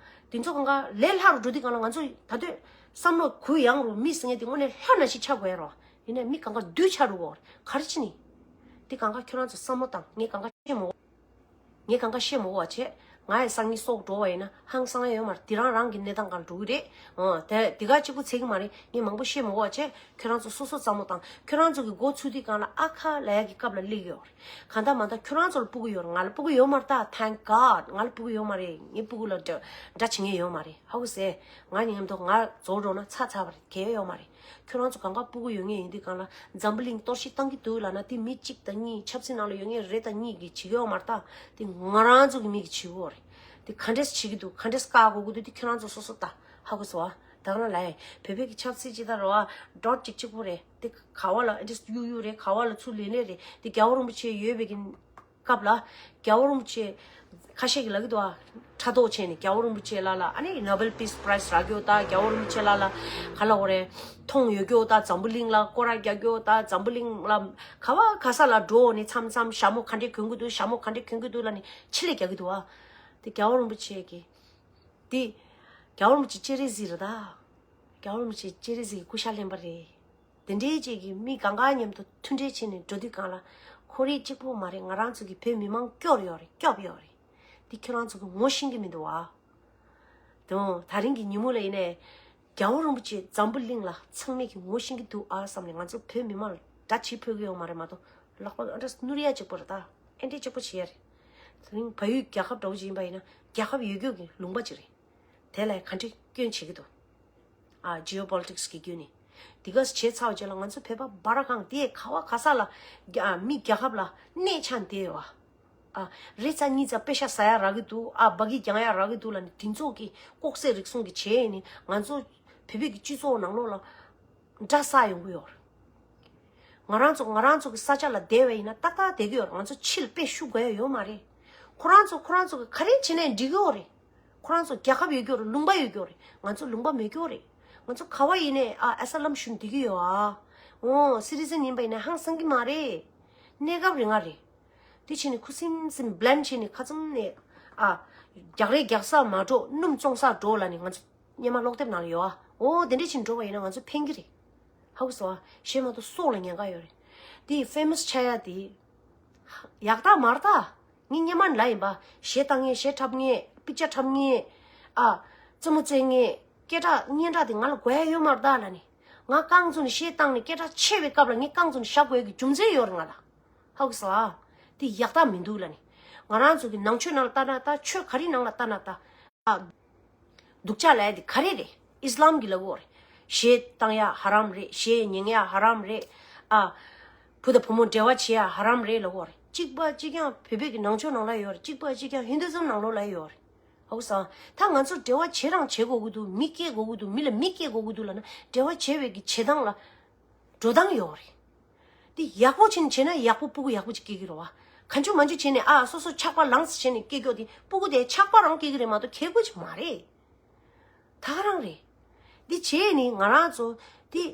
དེ་ཚོ་གང་ག་ལས་སླ་རུ་འགྲོ་དུས་གང་ལ་ང་ཚོ་ད་དུང་བསམ་བློ་གུ་ཡངས་རུ་མི་ཟེར་མཁན་དེ་དངོས་གནས་ལྷ་ནང་བཞིན་ཆགས་དགོས་ཡ་རེད་བ། ཡིན་ནའི་མི་གང་ག་བདུད་ཆགས་འགྲོ་གི་ཡོད་རེད། ག་རེ་བྱས་ནས། དེ་གང་ག་ཁྱོད་རང་ཚོ་བསམ་བློ་བཏང་། ངས་གང་ག་བཤད་མ་དགོས། ངས་གང་ག་བཤད་མ་དགོས་པ་བྱས། ང་ཡི་སང་ཉིན་སྲོག་འགྲོ་བ་ཡིན་ན་ཧང་སང་ཡ་ཡོད་མ་རེད། དེ་རང་རང་གི་གནས་སྟངས་སྒང་འགྲོ་གི་རེད། ཨོ་དེ་དེ་ག་གཅིག་པུ་ཚད་ཀྱི་མ་རེད། ངས་མང་པོ་བཤད་མ་དགོས་པ་བྱས། ཁྱོད་རང་ཚོ་སོ་སོ་བསམ་བློ་བཏང་། ཁྱོད་རང་ཚོ་གི་འགོ་ཚུགས་དུས་གང་ལ་ཨ་ཁ་ལབ་ཡ་གི་སྐབས་ལ་སླེབས་ཀྱི་ཡོད་རེད། གང་ལྟར་མ་ལྟར་ཁྱོད་རང་ཚོ་ལ་སྤུ་གུ་ཡོད་རེད། ང་ལ་སྤུ་གུ་ཡོད་མ་རེད་ད། Thank God ང་ལ་སྤུ་གུ་ཡོད་མ་རེད། ངའི་སྤུ་གུ་ལ་འདྲ་འདྲ་བྱེད་མཁན་ཡོད་མ་རེད། ཧ་གོ་སོང་། ང་མཉམ་དུ་ང་རྫོགས་འགྲོ་ན་ཚར་ཚར་བ་རེད། གལ་ཡོད་མ་རེད། ཁྱོད་རང་ཚོ་གང་ག་སྤུ་གུ་ཡོད་མཁན་ཡིན་དུས་གང་ལ་འཛམ་བུ་གླིང་གཏོར་བཤིག་བཏང་གི་འདུག་ལབ་ན་དེ་མི་གཅིག་དང་གཉིས། ཆབ་སྲིད་ནང་ལ་ཡོད་མཁན་རེ་དང་གཉིས་ཀྱིས་བྱེད་ཀྱི་ཡོད་མ་རེད་ད། དེ་ང་རང་ཚོ་གི་མི་གིས་བྱེད་ཀྱི་ཡོད་རེད། དེ་ག་འདྲས་བྱེད་ཀྱི་འདུག་ག་འདྲས་བཀག་དགོས་ཀྱི་འདུག་དེ་ཁྱོད་རང་ཚོ་སོ་སོ་ལྟ། ཧ་གོ་སོང་ཨ། ད་ག་ན་ལ་ཡ་བོད་པའི་གི་ཆབ་སྲིད་ཅིག་ད་རེད་བ། འགྲོ་གཅིག་གཅིག་པོ་རེད། དེ་ག་བ་ལ་ཨེ་འདྲས་གཡུག་གཡུག་རེད། ག་བ་ལ་ཚུར་ལེན་ལེན་རེད། དེ་རྒྱལ་བ་རིན་པོ་ཆེ་ཡོད་པའི་གི་སྐབས་ལ། རྒྱལ་བ་རིན་པོ་ཆེ་ཁ་ཤས་ཀྱིས་ལབ་ཀྱི་འདུག་ཨ། ཕྲག་དོག་བྱས་ནས་རྒྱལ་བ་རིན་པོ་ཆེ་ལ་ལ་ཨ་ནི་Nobel Peace Prize རག་གི་ཡོད་ད། རྒྱལ་བ་རིན་པོ་ཆེ་ལ་ལ་ག་ལ་འོ་རེད། མཐོང་ཡོད་ཀྱི་ཡོད་ད། འཛམ་བུ་གླིང་ལ་སྐོར་ར་རྒྱག་གི་ཡོད་ད། འཛམ་བུ་གླིང་ལ་ག་བ་ག་ས་ལ་འགྲོ་ནས་མཚམས་མཚམས་ཞྭ་མོ་ག་འདྲས་གྱོན་གྱི་འདུག་ཞྭ་མོ་ག་འདྲས་གྱོན་གྱི་འདུག་ལབ་ནས་ཆེད་ལས་རྒྱག་གི་འདུག་ཨ། དེ་རྒྱལ་བ་རིན་པོ་ཆེ་གི་དེ་རྒྱལ་བ་རིན་པོ་ཆེ་སྤྱན་རས་གཟིགས་རེད་ད། རྒྱལ་བ་རིན་པོ་ཆེ་སྤྱན་རས་གཟིགས་ཀྱི་སྐུ་ཤ་ལེན་པ་རེད། དེ་འདྲའི་ཅིག་གི་མི་གང་ག་མཉམ་དུ་མཐུན་འབྲེལ་བྱས་ནས་འགྲོ་དུས་གང་ལ་ཁོ་རང་གཅིག་པོ་མ་རེད། ང་རང་ཚོ་གི་བོད་མི་མང་སྐྱོབ་ཡོད་རེད། སྐྱོབ་ཡོད་རེད། འདི་ཁྱོད་རང་ཚོ་གི་ངོ་ཤེས་ཀྱི་མི་འདུག་ཨ། དེ་ད་རིང་གི་ཉིན་མོ་ལ་ཡིན་ནའི་རྒྱལ་བ་རིན་པོ་ཆེ་འཛམ་བུ་གླིང་ལ་ཚང་མས་ཀྱི་ངོ་ཤེས་ཀྱི་འདུག་ཨ་བསམ་ནས་ང་ཚོ་བོད་མི་མང་ལ་དགྲ་བྱེད་ཕོད་ཀྱི་ཡོད་མ་རེད་མ་གཏོགས། ལག་པ་ཨ་འདྲ་སྣུར་ཡ་གཅིག་པོ་རེད་ད། ཨེ་འདྲས་གཅིག་པོ་བྱེད་ཡ་རེད། དེ་རིང་བལ་ཡུལ་རྒྱལ་ཁབ་འདྲ་བོ་ཅིག་ཡིན་པ་ཡིན་ན་རྒྱལ་ཁབ་ཡོད་རྒྱུ་གི་ལུང་པ་ཅིག་རེད། དེ་ལ་ག་འདྲས་སྐྱོན་བྱེད་ཀྱི་འདུག་ཨ། Geopolitics གི་བརྒྱུད་ནས། དེ་ག་བྱས་ཚར་བ་རྗེས་ལ་ང་ཚོ་བོད་པ་སྦ་ར་གང་དེ་ག་བ་ག་ས་ལ་རྒྱ་མི་རྒྱལ་ཁབ་ལ་གནས་ཆགས་བསྡད་ཡོད་ཨ། ཨ། རེ་ཙ་གཉིས་ཙ་པེ་ཤ་ཟ་ཡ་རག་གི་འདུག་ཨ། སྦ་གི་རྒྱང་ཡ་རག་གི་འདུག་ལབ་ནས་དེ་ཚོ་གི་ལྐོག་ཟ་རིག་གསུམ་གི་བྱས་ནས་ང་ཚོ་བོད་པའི་གི་སྤྱི་ཚོགས་ནང་ལོགས་ལ་དགྲ་ཟ་ཡོང་གི་ཡོད་རེད། ང་རང་ཚོ་ང་རང་ཚོ་གི་ས་ཆ་ལ་བསྡད་པ་ཡིན་ན་ཏག་ཏག་བསྡད་ཀྱི་ཡོད་རེད། ང་ཚོ་ཕྱི་ལ་དཔེ་ཤུགས་དགོས་ཡ་ཡོད་མ་རེད། ཁོ་རང་ཚོ་ཁོ་རང་ཚོ་གི་ག་རེ་བྱས་ནས་འགྲིག་གི་ཡོད་རེད། ཁོ་རང་ཚོ་རྒྱལ་ཁབ་ཡོད་རྒྱུ་རེད། ལུང་པ་ཡོད་རྒྱུ་རེད། ང་ཚོ་ལུང་པ་མེད་རྒྱུ་རེད། ང་ཚོ་ག་བ་ཡིན་ནའི་ཨ་ཨེ་ས་ལམ་ཞུ་བསྡད་ཀྱི་ཡོད་ཨ། འོ་སི་ཊི་ཛན་ཡིན་པ་ཡིན་ན་ཧང་སང་གི་མ་རེད། གནས་སྐབས་རིང་ང་རེད། དེ་བྱས་ནས་ཁུ་སིམ་སིམ་བླེམ་བྱས་ནས་ཁ་ཙུམ་ནས་ཨ། རྒྱག་རེས་རྒྱག་ས་མ་འགྲོ། སྣུམ་བཙོང་ས་འགྲོ་ལབ་ནས་ང་ཚོ་སྔོན་མ་སློབ་དེབ་ནང་ལ་ཡོད་ཨ། འོ་དེ་འདྲས་བྱས་ནས་འགྲོ་བ་ཡིན་ན་ང་ཚོ་ཕན་གི་རེད། ཧ་གོ་སོང་ཨ། གཞན་མ་གཏོགས་སྲོག་ལ་ཉེན་ཁ་ཡོད་རེད། དེ་ཕེ་མ་སི་ཆགས་ཡ་དེ་ཡག་ད་མ་རེད་ད། ངས་སྔོན་མ་ལབ་ཡིན་པ། གཞས་བཏང་མཁན། གཞས་འཁྲབ་མཁན། པིག་ཅར་འཁྲབ་མཁན། ཨ། རྩེད་མོ་རྩེ་མཁན། སྐད་གྲགས་སྙན་གྲགས་དེ་ང་ལ་དགོས་ཡ་ཡོད་མ་རེད་ད་ལབ་ནས། ང་རྐང་བཙུགས་ནས་གཞས་བཏང་ནས་སྐད་གྲགས་ཆེ་བའི་སྐབས་ལ་ངས་རྐང་བཙུགས་ནས་བཞག་དགོས་ཡ་གི་རྒྱུ་མཚན་ཡོད་རེད་ང་ལ། ཧ་གོ་སོང་ཨ། དེ་ཡག་རྟགས་མི་འདུག་ལབ་ནས། ང་རང་ཚོ་གི་ནང་ཆོས་ནང་ལ་ལྟ་ན་ལྟ། ཆོས་ག་རེ་ནང་ལ་ལྟ་ན་ལྟ། ཨ། སྡུག་ཅག་ལབ་ཡ་དེ་ག་རེ་རེད། ཨིས་ལམ་གྱི་ལབ་ཡོད་རེད། གཞས་བཏང་ཡ་ཧ་རམ་རེད། གཞས་ཉན་ཡ་ཧ་རམ་རེད། ཨ། བུ་དང་བུ་མོ་འབྲེལ་བ་བྱེད་ཡ་ཧ་རམ་རེད་ལབ་ཡོད་རེད། གཅིག་པ་གཅིག་རྐྱང་བོད་པའི་གི་ནང་ཆོས་ནང་ལ་ཡོད་རེད། གཅིག་པ་གཅིག་རྐྱང་ཧིན་དུ་ཛམ་ནང་ལོགས་ལ་ཡོད་རེད། ཧ་གོ་སོང་། ད་ང་ཚོ་འབྲེལ་བ་བྱེད་རང་བྱེད་དགོས་ཀྱི་འདུག་མི་སྐྱེ་དགོས་ཀྱི་འདུག་མི་ལ་མི་སྐྱེ་དགོས་ཀྱི་འདུག་ལབ་ན་འབྲེལ་བ་བྱེད་པའི་གི་བྱེད་སྟངས་ལ་འགྲོ་སྟངས་ཡོད་རེད། འདི་ཡག་པོ་བྱེད་ན་བྱེད་ན་ཡག་པོ་སྤུ་གུ་ཡག་པོ་ཅིག་སྐྱེ་གི་རེད་བ། གང་བྱུང་མང་བྱུང་བྱས་ནས་ཨ་སོ་སོ་ཆགས་པ་ལངས་བྱས་ནས་སྐྱེ་རྒྱུ་དེ་སྤུ་གུ་དེ་ཆགས་པ་རང་སྐྱེ་གི་རེད་མ་གཏོགས་གལ་དགོས་ཅིག་མ་རེད། ད་ག་རང་རེད། འདི་བྱས་ནས་ང་རང་ཚོ་འདི་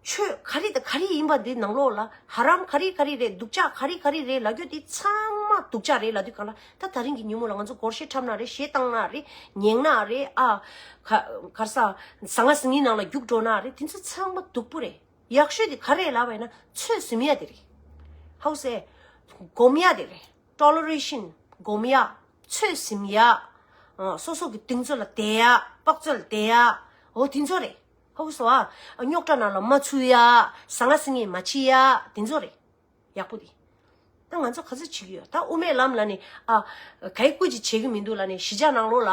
ཆོས་ག་རེ་དང་ག་རེ་ཡིན་པ་འདི་ནང་ལོགས་ལ་ཧ་རམ་ག་རེ་ག་རེ་རེད། སྡུག་ཅག་ག་རེ་ག་རེ་རེད་ལབ་རྒྱུ་དེ་ཚང་མ་སྡུག་ཅག་རེད་ལབ་དུས་གང་ལ། ད་ད་རིང་གི་ཉིན་མོ་ལ་ང་ཚོ་སྒོར་གཞས་འཁྲབ་ན་རེད། གཞས་བཏང་ན་རེད། ཉན་ན་རེད། ཨ་ག་ག་རེ་ཟ་ཟ་ང་ཟིང་ངི་ནང་ལ་རྒྱུགས་འགྲོ་ན་རེད། དེ་ཚོ་ཚང་མ་སྡུག་པོ་རེད། ཡག་ཤོས་དེ་ག་རེ་ལབ་པ་ཡིན་ན་ཚོད་ཟིན་ཡ་དེ་རེད། ཧའུ་སེ། སྒོམ་ཡ་དེ་རེད། ཊོ་ལེ་རེ་ཤན། སྒོམ་ཡ། ཚོད་ཟིན་ཡ། ཨ་སོ་སོ་གི་གདེང་ཚོད་ལ་བསྡད་ཡ། དཔག་ཚོད་ལ་བསྡད་ཡ། འོ་དེ་ཚོ་རེད། ཧའུ་སོ་ཨ། རྙོག་དྲ་ནང་ལ་མ་ཚུད་ཡ། ཟ་ང་ཟིང་ངི་མ་བྱེད་ཡ། དེ་ཚོ་རེད། ཡག་པོ་དེ། ད་ང་ཚོ་ག་ཚོད་བྱེད་ཀྱི་ཡོད། ད་དབུ་མའི་ལམ་ལ་ནི་ཨ་གའི་སྐུ་ཅིག་བྱེད་ཀྱི་མི་འདུག་ལ་ནི་གཞིས་ཆགས་ནང་ལོགས་ལ་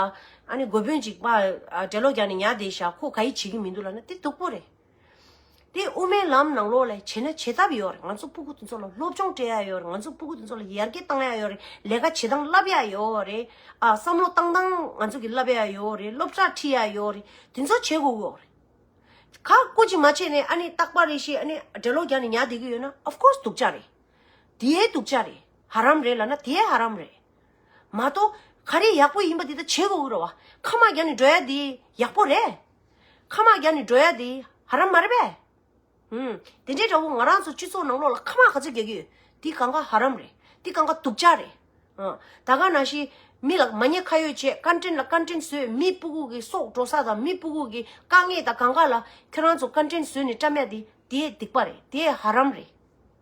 ཨ་ནི་འགོ་དཔོན་ཅིག་པ་ཨ་འདྲེ་ལོག་རྒྱག་ནས་ཉར་བསྡད་ཤག་ཁོ་ག་ཡི་བྱེད་ཀྱི་མི་འདུག་ལ་ན་དེ་སྡུག་པོ་རེད། དེ་དབུ་མའི་ལམ་ནང་ལོགས་ལ་བྱས་ན་བྱེད་ཐབས་ཡོད་རེད། ང་ཚོ་སྤུ་གུ་དེ་ཚོ་ལ་སློབ་སྦྱོང་སྤྲད་ཡ་ཡོད་རེད། ང་ཚོ་སྤུ་གུ་དེ་ཚོ་ལ་ཡར་རྒྱས་བཏང་ཡ་ཡོད་རེད། ལས་ཀ་བྱེད་སྟངས་བསླབ་ཡ་ཡོད་རེད། ཨ་བསམ་བློ་བཏང་སྟངས་ང་ཚོ་གི་བསླབ་ཡ་ཡོད་རེད། སློབ་གྲྭ་ཁྲིད་ཡ་ཡོད་རེད། དེ་ཚོ་བྱེད་དགོས་ཡོད་རེད། ག་སྐུ་ཅིག་མ་བྱས་ནས་ཨ་ནི་རྟག་པར་རེ་ཞིག་ཨ་ནི་འདྲེ་ལོག་རྒྱག་ནས་ཉར་བསྡད་ཀྱི་ཡོད་ན་of course་སྡུག་ཅག་རེད། དེའི་སྡུག་ཅག་རེད། ཧ་རམ་རེད་ལབ་ན་དེའི་ཧ་རམ་རེད། མ་གཏོགས་ག་རེ་ཡག་པོ་ཡིན་པ་དེ་ད་བྱེད་དགོས་ཀྱི་རེད་བ། ཁ་མ་རྒྱག་ནས་འགྲོ་ཡ་དེ་ཡག་པོ་རེད། ཁ་མ་རྒྱག་ནས་འགྲོ་ཡ་དེ་ཧ་རམ་མ་རེད་པས། ཧུམ། དེ་འདྲའི་འདྲ་བོ་ང་རང་ཚོ་སྤྱི་ཚོགས་ནང་ལོགས་ལ་ཁ་མ་ག་ཚོད་རྒྱག་གི་ཡོད། དེ་གང་ག་ཧ་རམ་རེད། དེ་གང་ག་སྡུག་ཅག་རེད། ཨ། ད་ག་ནང་བཞིན་མི་ལ་མ་ཉེས་ཁ་གཡོགས་བྱས་ཀན་ཊིན་ལ་ཀན་ཊིན་བཟོས། མི་སྤུ་གུ་གི་སྲོག་འགྲོ་ས་དང་མི་སྤུ་གུ་གི་དཀའ་ངལ་དང་གང་ག་ལ་ཁྱོད་རང་ཚོ་ཀན་ཊིན་བཟོས་ནས་བཀྲམ་ཡ་དེ་དེ་སྡིག་པ་རེད། དེ་ཧ་རམ་རེད།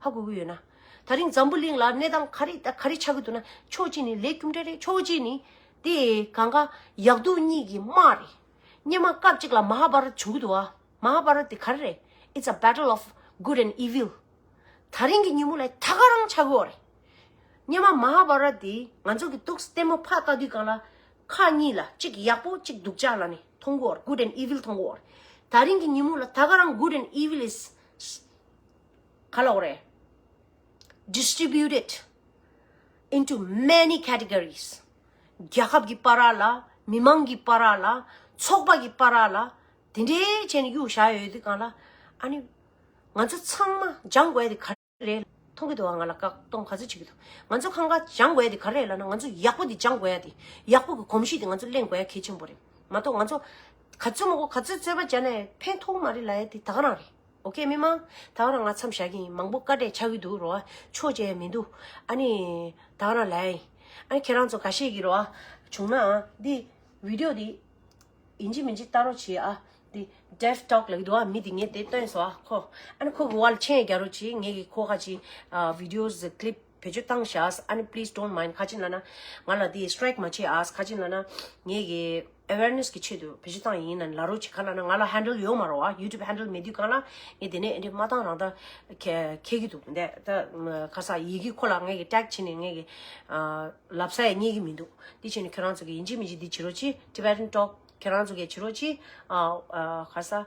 ཧ་གོ་གི་ཡོད་ན། ད་རིང་འཛམ་བུ་གླིང་ལ་གནས་སྟངས་ག་རེ་ད་ག་རེ་ཆགས་ཀྱི་འདུག་ན། ཕྱོགས་གཅིག་ནི་ལས་རྒྱུ་འབྲས་རེད། ཕྱོགས་གཅིག་ནི་དེ་གང་ག་ཡག་སྡུག་གཉིས་ཀྱི་དམག་རེད། སྔོན་མ་སྐབས་གཅིག་ལ་མ་ཧཱ་བྷ་རཏ་བྱུང་གི་འདུག་བ། མ་ཧཱ་བྷ་རཏ་དེ་ག་རེ་རེད། It's a battle of good and evil། ད་རིང་གི་ཉིན་མོ་ལ་ད་ག་རང་ཆགས་ཀྱི་ཡོད་རེད། སྔོན་མ་མ་ཧཱ་བྷ་རཏ་དེ་ང་ཚོ་གི་ཏོག་ཙམ་ལྟད་མོ་ཕར་ལྟ་དུས་གང་ལ་ཁག་གཉིས་ལ་གཅིག་ཡག་པོ་གཅིག་སྡུག་ཅག་ལ་ནི་མཐོང་གི་ཡོད་རེད། Good and evil་མཐོང་གི་ཡོད་རེད། ད་རིང་གི་ཉིན་མོ་ལ་ད་ག་རང་good and evil is ག་ལབ་དགོས་རེད། Distributed into many categories། རྒྱལ་ཁབ་ཀྱི་བར་ལ། མི་མང་གི་བར་ལ། ཚོགས་པ་གི་བར་ལ། དེ་འདྲའི་བྱས་ནས་གཡུག་བཞག་ཡོད་དུས་གང་ལ། ཨ་ནི་ང་ཚོ་ཚང་མ་སྦྱང་དགོས་ཡ་དེ་ག་རེ་རེད། མཐོང་གི་འདུག་བ། ང་ལ་བཀག་གཏོང་ག་ཚོད་བྱེད་ཀྱི་འདུག་ང་ཚོ་གང་ག་སྦྱང་དགོས་ཡ་དེ་ག་རེ་རེད་ལབ་ན། ང་ཚོ་ཡག་པོ་དེ་སྦྱང་དགོས་ཡ་དེ། ཡག་པོ་གི་གོམས་གཤིས་དེ་ང་ཚོ་ལེན་དགོས་ཡ་གལ་ཆེན་པོ་རེད། མ་གཏོགས་ང་ཚོ་ག་ཚོད་མང་པོ་ག་ཚོད་རྩོད་པ་བྱས་ནས་ཕན་ཐོགས་མ་རེད་ལབ་ཡ་དེ་ད་ག་རང་རེད། ཨོ་ཁེ་མི་མང་། ད་ག་རང་ང་མཚམས་བཞག་གི་ཡིན། མང་པོ་བཀའ་འདྲི་ཆགས་ཀྱི་འདུག་རོ། ཆོག་བྱས་མི་འདུག་ཨ་ནི་ད་ག་རང་ལབ་ཡ་ཡིན། ཨ་ནི་ཁྱེད་རང་ཚོ་འགའ་ཤས་ཀྱིས་རོ་བྱུང་ན་འདི་བི་ཌི་ཡོ་འདི་ཡིན་གཅིག་མིན་གཅིག་ལྟ་རོགས་བྱེད་ཨ། འདི་ཏེད་ཊོག་ལབ་ཀྱི་འདུག་ཨ། མི་འདི་ངས་དེ་སྟོན་སོང་ཨ་ཁོ། ཨ་ནི་ཁོ་གི་འོག་ལ་མཆན་རྒྱག་རོགས་བྱེད། ངས་ཀྱི་ཁོ་ཁ་ཅིག་ཨ་བི་ཌི་ཡོ་ཀླིབ་བེད་སྤྱོད་བཏང་ཤག་ཨ་ནི་please don't mind། ག་ཅི་ལབ་ན་ང་ལ་དེ་སི་ཊེ་རའིཀ་མ་བྱེད་ཨ། ག་ཅི་ལབ་ན་ངས་ཀྱི་ཨེ་ཝེར་ནེ་སི་གི་ཆེད་དུ་བེད་སྤྱོད་བཏང་ཡིན་ན་ལབ་རོགས་བྱེད། ག་ལབ་ན་ང་ལ་ཧེན་ཌལ་ཡོད་མ་རེད་བ། ཡུ་ཊུབ་ཧེན་ཌལ་མེད་དུས་གང་ལ་ངས་དེ་ནས་འདི་མ་བཏང་རང་ད་ཁེ་ཁེ་གི་འདུག་འདི་ད་ཁ་ས་ཡི་གེ་ཁོ་ལ་ངས་ཀྱི་ཊེག་བྱས་ནས་ངས་ཀྱི་ཨ་ལབ་ས་ཡ་རྙེད་ཀྱི་མི་འདུག་འདི་བྱས་ནས་ཁྱོད་རང་ཚོ་གི་ཡིན་གཅིག་མིན་གཅིག་འདི་བྱེད་རོགས་བྱེད། ཊི་བེ་ཊན་ཊོག་ཁྱེད་རང་ཚོ་གིས་བྱེད་རོགས་གྱིས། ཨ་ཨ་ག་ས། ཨ་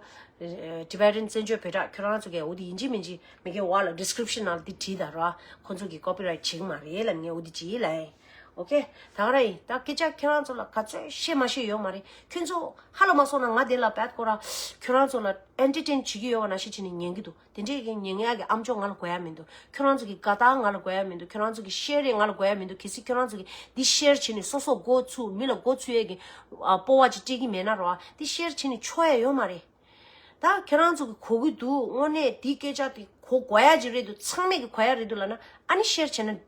ཊི་བེ་ཊན་བཙན་བྱོལ་བོད་སྒྲ་ཁྱེད་རང་ཚོ་གིས་འོ་དེ་ཡིན་གཅིག་མིན་གཅིག་མི་སྒེར་བ་ལ་ཌི་སི་ཀི་རིབ་ཤན་ནང་ལ་དེ་བྲིས་དང་ར། ཁོ་ཚོ་གིས་ཀོ་པི་རའེ་ཊི་བྱེད་ཀྱི་མ་རེད་ལབ་ངས་འོ་དེ་བྱེད་ལབ། ཨོ་ཁེ། ད་ག་རང་ཡིན། ད་སྐད་ཆ་ཁྱེད་རང་ཚོ་ལ་ག་ཚོད་བཤད་མ་ཤེས་ཡོད་མ་རེད། ཁྱོད་ཚོ་ཧ་ལ་མ་སོང་ན་ང་དེ་ལ་བད་ཁོ་ར་ཁྱོད་རང་ཚོ་ལ་ཨེན་ཊར་ཊེན་བྱེད་ཀྱི་ཡོད་པ་ནང་བཞིན་བྱས་ནས་ཉན་གྱི་འདུག་དེ་འདྲས་ཀྱི་ཉན་ཡག་གི་ཨམ་ཅོག་ང་ལ་དགོས་ཡ་མི་འདུག་ཁྱོད་རང་ཚོ་གི་དགའ་རྟགས་ང་ལ་དགོས་ཡ་མི་འདུག་ཁྱོད་རང་ཚོ་གི་ཤེར་རེ་ང་ལ་དགོས་ཡ་མི་འདུག་གལ་སྲིད་ཁྱོད་རང་ཚོ་གི་འདི་ཤེར་བྱས་ནས་སོ་སོ་མགོ་ཚུགས། མི་ལ་མགོ་ཚུགས་ཡས་ཀྱི་ཨ་སྤོབས་པ་ཅིག་སྤྲད་ཀྱི་མེད་ན་རོ། འདི་ཤེར་བྱས་ནས་ཆོག་ཡ་ཡོད་མ་རེད། ད་ཁྱོད་རང་ཚོ་གི་གོ་གི་འདུག་དངོས་གནས་འདི་སྐད་ཆ་དེ་གོ་དགོས་ཡ་ཅིག་རེད་འདུག་ཚང་མས་གི་གོ་ཡ་རེད་འདུག་ལབ་ན་ཨ་ནི་ཤེར་བྱས་ན།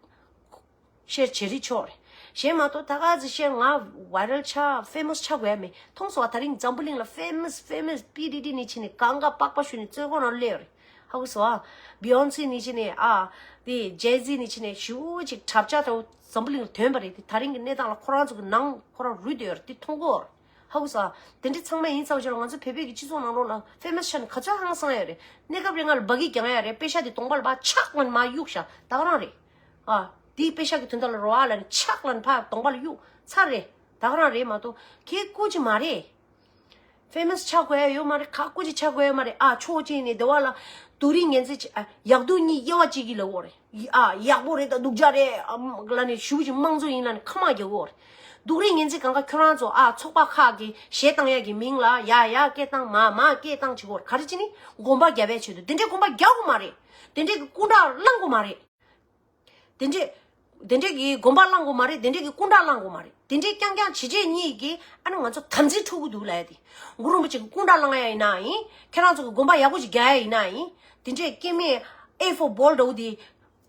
ཤེར་བྱེད་རིགས་ཆོག་རེད། གཞན་མ་གཏོགས་ད་ག་ཚོད་ཤེར་ང་ཝའི་རལ་ཆགས་ཕེ་མོ་སི་ཆགས་དགོས་ཡ་མེད། མཐོང་སོང་བ། ད་རིང་འཛམ་བུ་གླིང་ལ་ཕེ་མོ་སི་ཕེ་མོ་སི་པི་ཌི་ཌི་ནས་ཕྱིན་ནས་གང་ག་པགས་པ་གཞུས་ནས་བཙོན་ཁང་ནང་སླེབས་ཡོད་རེད། ཧ་གོ་སོང་ཨ། བི་ཡོན་སི་ནས་ཕྱིན་ནས་ཨ་དེ་ཇེ་ཟི་ནས་ཕྱིན་ནས་ཞེ་པོ་ཅིག་གྲབས་ཆག་ད་འཛམ་བུ་གླིང་ལ་ཐོན་པ་རེད། དེ་ད་རིང་གི་གནས་སྟངས་ལ་ཁོ་རང་ཚོ་གི་ནང་ཁོ་རང་རུལ་བསྡད་ཡོད་རེད། དེ་མཐོང་གོ་རེད། ཧ་གོ་སོང་ཨ། དེ་འདྲ་ཚང་མ་ཡིན་ཙང་ཕྱིར་ང་ཚོ་བོད་པའི་གི་སྤྱི་ཚོགས་ནང་ལོགས་ལ་ཕེ་མོ་སི་ཆགས་ནས་ག་ཚོད་ཧང་སང་ཡ་རེད། གནས་སྐབས་རེ་ང་ལ་འབའ་གི་རྒྱང་ཡ་རེད། པེ་ཤ་དེ་གདོང་པ་ལ་ཕར་ཆག་ལབ་ནས་མར་གཡུགས་ཤག་ད་ག་རང་རེད། ཨ། དེའི་པེ་ཤ་གི་དོན་དག་ལ་རོ་ཨ་ལ་ནི་ཆག་ལ་ནི་ཕར་གདོང་པ་ལ་གཡུག་ཚར་རེད། ད་ག་རང་རེད་མ་གཏོགས་ཁྱེད་སྐུ་མཁྱེན་མ་རེད། ཕེ་མོ་སི་ཆགས་དགོས་ཡ་ཡོད་མ་རེད། ཁ་སྐུ་མཁྱེན་ཆགས་དགོས་ཡ་མ་རེད། ཨ་ཕྱོགས་གཅིག་ནས་དེ་བ་ལ་སྡུག་རུས་ངན་ཚད་ཅིག་ཨ་ཡག་སྡུག་གཉིས་དབྱེ་བ་གཅིག་གི་ལ་འོ་རེད། ཨ་ཡག་པོ་རེད་ད་སྡུག་ཅག་རེད་ཨ་ལ་ནི་ཞུ་ཞིག་དམངས་གཙོ་ཡིན་ལ་ནི་ཁ་མ་རྒྱག་གོ་རེད། སྡུག་རུས་ངན་ཚད་གང་ག་ཁྱོད་རང་ཚོ་ཨ་ཚོགས་པ་ཁག་གི་གཞས་བཏང་ཡ་གི་མིང་ལ་ཡ་ཡ་སྐད་བཏང་མ་མ་སྐད་བཏང་བྱེད་གོ་རེད། ག་རེ་བྱས་ནི་དགོན་པ་རྒྱབ་པའི་ཆེད་དུ་དེ་འདྲའི་དགོན་པ་རྒྱག་གོ་མ་རེད། དེ་འདྲའི་གི་སྐུ་འདྲ་བླང་གོ་མ་རེད། དེ་འདྲས་ དེ་འདྲས་ཀྱི་དགོན་པ་བླང་དགོས་མ་རེད། དེ་འདྲས་ཀྱི་སྐུ་འདྲ་བླང་དགོས་མ་རེད། དེ་འདྲས་རྐྱང་རྐྱང་བྱས་བྱས་གཉིས་ཀྱིས་ཨ་ནི་ང་ཚོ་དམ་འཛིན་འཁྲུག་གི་འདུག་ལབ་ཡ་དེ། གུ་རུ་རིན་པོ་ཆེ་གི་སྐུ་འདྲ་བླང་ཡ་ཡིན་ན་ཡིན། ཁྱེད་རང་ཚོ་གི་དགོན་པ་ཡག་པོ་ཅིག་རྒྱག་ཡ་ཡིན་ན་ཡིན། དེ་འདྲས་སྐྱེ་དམན་ཨེ་ཧྥོར་བོལ་འདྲ་བོ་དེ་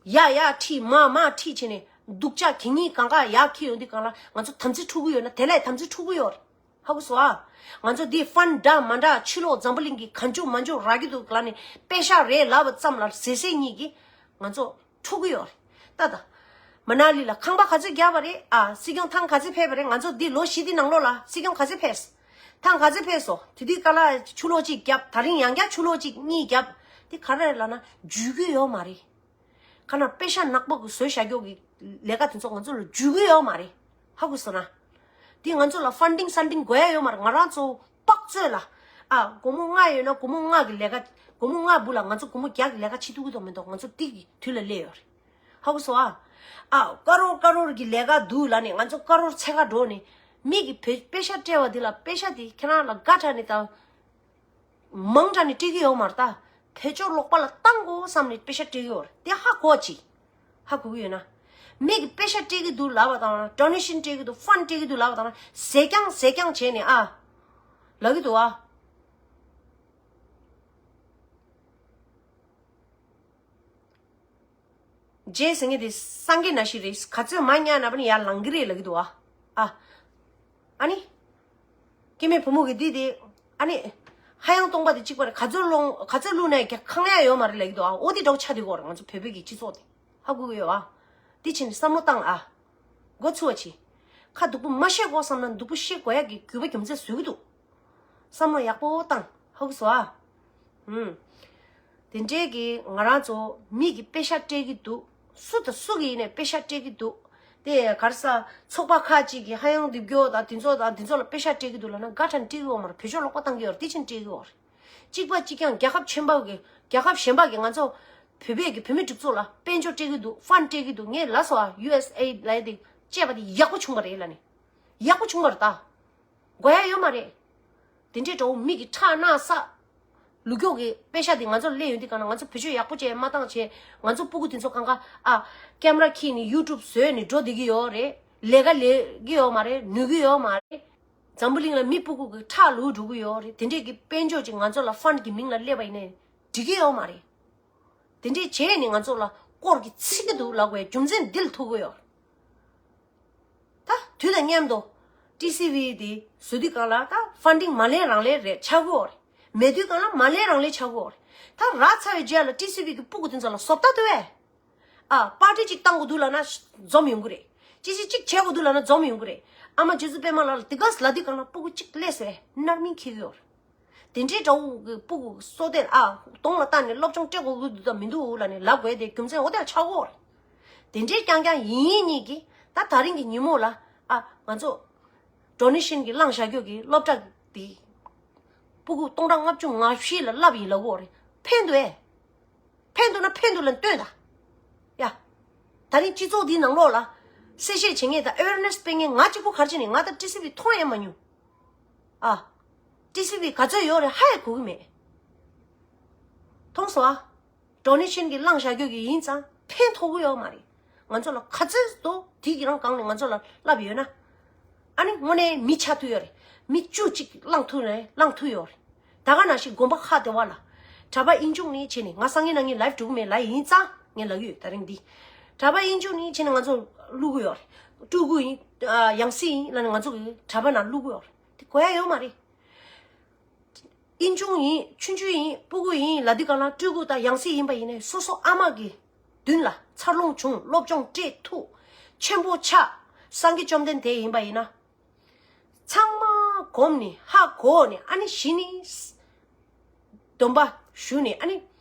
ཡ་ཡ་ཁྲིད་མ་མ་ཁྲིད་བྱས་ནས་སྡུག་ཅག་གི་གཉིས་གང་ག་ཡར་འཁྱེར་ཡོང་དུས་གང་ལ་ང་ཚོ་དམ་འཛིན་འཁྲུག་གི་ཡོད་ན་དེ་ལས་དམ་འཛིན་འཁྲུག་གི་ཡོད་རེད། ཧ་གོ་སོང་ཨ། ང་ཚོ་འདི་ཧྥན་འདྲ་མ་འདྲ་ཕྱི་ལོགས་འཛམ་བུ་གླིང་གི་གང་བྱུང་མང་བྱུང་རག་གི་འདུག་ལབ་ནས་པེ་ཤག་རེད་ལབ་པ་ཙམ་ལ་ཟེར་ཟེར་གཉིས་ཀྱིས་ང་ཚོ་འཁྲུག་གི་ཡོད་རེད། ད་ད། མ་ན་ལི་ལ་ཁང་པ་ག་ཚོད་བརྒྱབ་པ་རེད་ཨ། སྲིད་སྐྱོང་ཐང་ག་ཚོད་ཕེབས་པ་རེད། ང་ཚོ་འདི་ལོ་བཞི་འདི་ནང་ལོགས་ལ་སྲིད་སྐྱོང་ག་ཚོད་ཕེབས། ཐང་ག་ཚོད་ཕེབས་སོང་། དེ་དུས་ཀ་ལ་ཆུ་ལོག་གཅིག་བརྒྱབ། ད་རིང་ཡང་བསྐྱར་ཆུ་ལོག་གཅིག་གཉིས་བརྒྱབ། དེ་ག་རེ་རེད་ལབ་ན་འཇུས་གི་ཡོད་མ་རེད། ཁ་ན་པེ་ཤ་ནག་པོ་གི་བཟོས་བཞག་རྒྱུ་གི་ལས་ཀ་དེ་ཚོ་ང་ཚོ་ལ་འཇུས་གི་ཡོད་མ་རེད། ཧ་གོ་སོང་ན། དེ་ང་ཚོ་ལ་ཧྥན་ཌིང་སན་ཌིང་དགོས་ཡ་ཡོད་མ་རེད། ང་རང་ཚོ་དཔག་ཚོད་ལ་ཨ་སྒོར་མོ་ལྔ་ཡོད་ན་སྒོར་མོ་ལྔ་གི་ལས་ཀ་སྒོར་མོ་ལྔ་སྦུག་ལ་ང་ཚོ་སྒོར་མོ་བརྒྱ་གི་ལས་ཀ་བྱེད་ཐུབ་ཀྱི་འདུག་མི་འདུག་ང་ཚོ་དེ་གི་དུས་ལ་སླེབས་ཡོད་རེད། ཧ་གོ་སོང་ཨ། ཨ་ཀ་རོར་ཀ་རོར་གི་ལས་ཀ་འདུག་ལབ་ནས་ང་ཚོ་ཀ་རོར་འཚོལ་ག་འགྲོ་ནས་མི་གི་བེ་པེ་ཤ་སྤྲད་པ་དེ་ལ་པེ་ཤ་དེ་ཁྱེད་རང་ལ་དགའ་དྲགས་ནས་ད། མང་དྲགས་ནས་སྤྲད་ཀྱི་ཡོད་མ་རེད་ད། བེད་སྤྱོད་ལོག་པ་ལ་བཏང་དགོས་བསམ་ནས་པེ་ཤ་སྤྲད་ཀྱི་ཡོད་རེད་དེ་ཧ་གོ་ཅི། ཧ་གོ་གི་ཡོད་ན། མི་གི་པེ་ཤ་སྤྲད་ཀྱི་འདུག་ལབ་པ་དང་ཌོ་ནེ་ཤན་སྤྲད་ཀྱི་འདུག་ཧྥན་སྤྲད་ཀྱི་འདུག་ལབ་པ་དང་ཟས་རྐྱང་ཟས་རྐྱང་བྱས་ནས་ཨ། ལབ་ཀྱི་འདུག་ཨ། རྗེས་ཟེར་མཁན་དེ་སངས་རྒྱས་ནང་བཞིན་རེད། ག་ཚོད་མ་ཉལ་ན་བ་ནི་ཡར་ལངས་ཀྱི་རེད་ལབ་ཀྱི་འདུག་ཨ། ཨ། ཨ་ནི། སྐྱེ་དམན་བུ་མོ་གི་འདི་དེ། ཨ་ནི། ཧ་ཡང་སྟོང་པ་དེ་གཅིག་པ་རེད། ག་ཚོད་ལོང་ག་ཚོད་བླུགས་ནའི་ཁང་ཡག་ཡོད་མ་རེད་ལབ་ཀྱི་འདུག་ཨ། འོ་དེ་འདྲ་བོ་ཆགས་བསྡད་ཀྱི་ཡོད་རེད་ང་ཚོ་བོད་པའི་གི་སྤྱི་ཚོགས་དེ། ཧ་གོ་གི་ཡོད་ཨ། དེ་ཕྱིན་ནས་བསམ་བློ་བཏང་ཨ། མགོ་ཚོས་པ་བྱེད། ཁ་སྡུག་པོ་མ་བཤད་དགོས་བསམ་ན་སྡུག་པོ་བཤད་དགོས་ཡག་གི་དགོས་པ་རྒྱུ་མཚན་བཟོ་གི་འདུག་བསམ་བློ་ཡག་པོ་བཏང་། ཧ་གོ་སོང་ཨ། ཧུམ། དེ་འདྲའི་གི་ང་རང་ཚོ་མི་གི་པེ་ཤ་སྤྲད་ཀྱི་འདུག་སུ་དང་སུ་གི་ཡིན་ནའི་པེ་ཤ་སྤྲད་ཀྱི་འདུག་དེ་ག་རེ་ཟ། ཚོགས་པ་ཁག་ཅིག་གིས་ཧ་ཡང་འདེབས་རྒྱུ་དང་དེ་ཚོ་དང་དེ་ཚོ་ལ་པེ་ཤ་སྤྲད་ཀྱི་འདུག་ལབ་ན་དགའ་དྲགས་སྤྲད་ཀྱི་ཡོད་མ་རེད། བེད་སྤྱོད་ལོག་པ་བཏང་གི་ཡོད་རེད། དེ་ཕྱིན་སྤྲད་ཀྱི་ཡོད་རེད། གཅིག་པ་གཅིག་རྐྱང་རྒྱལ་ཁབ་ཆེན་པོ་གི་རྒྱལ་ཁབ་གཞན་པ་གིས་ང་ཚོ་བོད་པའི་གི་བུད་མེད་སྒྲིག་འཛུགས་ལ་དཔལ་འབྱོར་སྤྲད་ཀྱི་འདུག་ཧྥན་སྤྲད་ཀྱི་འདུག་ངས་ལབ་སོང་ཨ། ཡུ་ཨེས་ཨེ་ཌི་ལབ་ཡ་དེ་སྤྲད་པ་དེ་ཡག་པོ་བྱུང་བ་རེད་ལབ་ནས། ཡག་པོ་བྱུང་བ་རེད་ད། དགོས་ཡ་ཡོད་མ་རེད། དེ་འདྲའི་འདྲ་བོ་མི་གི་ཁྲག་རྣག་བསགས། ལུག་ཀྱོག་གི་པེ་ཤ་དེ་ང་ཚོ་ལ་སླེབས་ཡོང་དུས་གང་ལ་ང་ཚོ་བེད་སྤྱོད་ཡག་པོ་བྱས་མ་བཏང་བྱས་ང་ཚོ་སྤུ་གུ་དེ་ཚོ་གང་ག་ཨ། ཀེམ་ར་འཁྱེར་ནས་ཡུ་ཊུབ་བཟོས་ནས་འགྲོ་བསྡད་ཀྱི་ཡོད་རེད། ལས་ཀ་ལས་ཀྱི་ཡོད་མ་རེད། ནུས་ཀྱི་ཡོད་མ་རེད། འཛམ་བུ་གླིང་ལ་མི་སྤུ་གུ་གི་ཁྲག་ལུག་འགྲོ་གི་ཡོད་རེད། དེ་འདྲས་ཀྱི་དཔལ་འབྱོར་ཅིག་ང་ཚོ་ལ་ཧྥན་གྱི་མིང་ལ་སླེབས་པ་ཡིན་ནའི་འགྲིག་གི་ཡོད་མ་རེད། དེ་འདྲས་བྱས་ནས་ང་ཚོ་ལ་སྐོར་གྱི་ཚིག་གི་འདུག་ལབ་དགོས་རྒྱུ་མཚན་འདི་ལ་ཐུག་གི་ཡོད། ད་དུས་དང་མཉམ་དུ་ཊི་སི་ཝི་དེ་བཟོ་དུས་གང་ལ་ད་ཧྥན་ཌིང་མ་ལེན་རང་ལེན་རེད་ཆགས་ཀྱི་ཡོད་རེད། མེད་དུས་གང་ལ་མ་ལེན་རང་ལེན་ཆགས་ཀྱི་ཡོད་རེད། ད་རག་ཚར་བའི་རྗེས་ལ་ཊི་སི་ཝི་གི་སྤུ་གུ་དེ་ཚོ་ལ་བཟོ་ལྟ་འདུག་བས། ཨ། པར་ཊི་གཅིག་བཏང་དགོས་འདུག་ལབ་ན་འཛོམས་ཡོང་གི་རེད། ཅི་ཞིག་གཅིག་བྱེད་དགོས་འདུག་ལབ་ན་འཛོམས་ཡོང་གི་རེད། ཨ་མ་རྗེ་བཙུན་པད་མ་ལགས་ལ་དེ་ག་ལབ་དུས་གང་ལ་སྤུ་གུ་གཅིག་སླེབས་སོང་བས་རྣར་མིན་འཁྱེར་གི་ཡོད་རེད། དེ་འདྲའི་འདྲ་བོ་གི་སྤུ་གུ་སོ་ལྟས་ཨ། གདོང་ལ་བལྟས་ནས་སློབ་སྦྱོང་སྤྲད་དགོས་ཀྱི་འདུག་དང་མི་འདུག་ལབ་ནས་ལབ་དགོས་དེ་རྒྱུ་མཚན་འོ་དེ་ཆགས་ཀྱི་ཡོད་རེད། དེ་འདྲའི་རྐྱང་རྐྱང་ཡིན་ཡིན་གཉིས་ཀྱིས་ད་ད་རིང་གི་ཉིན་མོ་ལ་ཨ་ང་ཚོ་ཌོ་ནེ་ཤན་གྱི་བླངས་བཞག་རྒྱུ་གི་སློབ་གྲྭ་དེ་སྤུ་གུ་སྟོང་ཕྲག་ལྔ་བཅུ་ང་བཞི་ལ་བསླབས་ཡིན་ལབ་ཀྱི་ཡོད་རེད། ཕན་འདུག་ཨེ། ཕན་འདུག་ན་ཕན་འདུག་ལབ་སྟོན་ད། ཡ། ད་རིང་སྤྱི་ཚོགས་འདིའི་ནང་ལོགས་ལ་གསལ་བཤད་བྱེད་མཁན་དང་ཨེ་ཝེར་ནེ་སི་སྤེལ་མཁན་ང་གཅིག་པུ་ག་རེ་བྱས་ནས་ང་ད་ཊི་སི་ཝི་མཐོང་ཡང་མ་མྱོང་། ཨ། ཊི་སི་ཝི་ག་ཚོད་ཡོད་རེད་ཧ་ཡང་གོ་གི་མེད། མཐོང་སོང་ཨ། ཌོ་ནེ་ཤན་གྱི་བླངས་བཞག་རྒྱུ་གི་ཡིན་ཙང་ཕན་ཐོགས་ཀྱི་ཡོད་མ་རེད། ང་ཚོ་ལ་ག་ཚོད་དོ་དེ་གི་རང་སྒང་ནས་ང་ཚོ་ལ་བསླབས་ཡོད་ན། ཨ་ནི་དངོས་གནས་མི་ཆགས་ཐུབ་ཡོད་རེད། མི་བཅུ་གཅིག་བླངས་ཐུབ་རེད་བླངས་ཐུབ་ཡོད་རེད། ད་ག་ནང་བཞིན་དགོན་པ་ཁག་དེ་བ་ལ། གྲྭ་པ་ཨིན་ཆུང་ནས་བྱས་ནས་ང་སང་ཉིན་གནངས་ཉིན་ལའིབ་འགྲོ་གི་མེད་ལབ་ཡིན་ཙང་ངས་ལབ་ཀྱི་ཡོད་ད་རིང་འདི། གྲྭ་པ་ཨིན་ཆུང་ནས་བྱས་ནས་ང་ཚོ་བླུག་གི་ཡོད་རེད། སྤྲུལ་སྐུ་ཡིན། ཡང་སྲིད་ཡིན་ལབ་ནས་ང་ཚོ་གི་གྲྭ་པ་ནང་བླུག་གི་ཡོད་རེད། དེ་དགོས་ཡ་ཡོད་མ་རེད། ཨིན་ཆུང་ཡིན་ཆུང་ཆུང་ཡིན་སྤུ་གུ་ཡིན་ལབ་དུས་གང་ལ་སྤྲུལ་སྐུ་དང་ཡང་སྲིད་ཡིན་པ་ཡིན་ནའི་སོ་སོ་ཨ་མ་གི་མདུན་ལ་འཚར་ལོངས་བྱུང་སློབ་སྦྱོང་སྤྲད་ཐུབ་ཆེན་པོ་ཆགས་སངས་རྒྱས་བཅོམ་ལྡན་འདས་ཡིན་པ་ཡིན་ན། ཚང་མ་གོམས་ནས་ཧ་གོ་ནས་ཨ་ནི་གཞི་ནས་སྡོམ་པ་ཞུ་ནས་ཨ་ནི་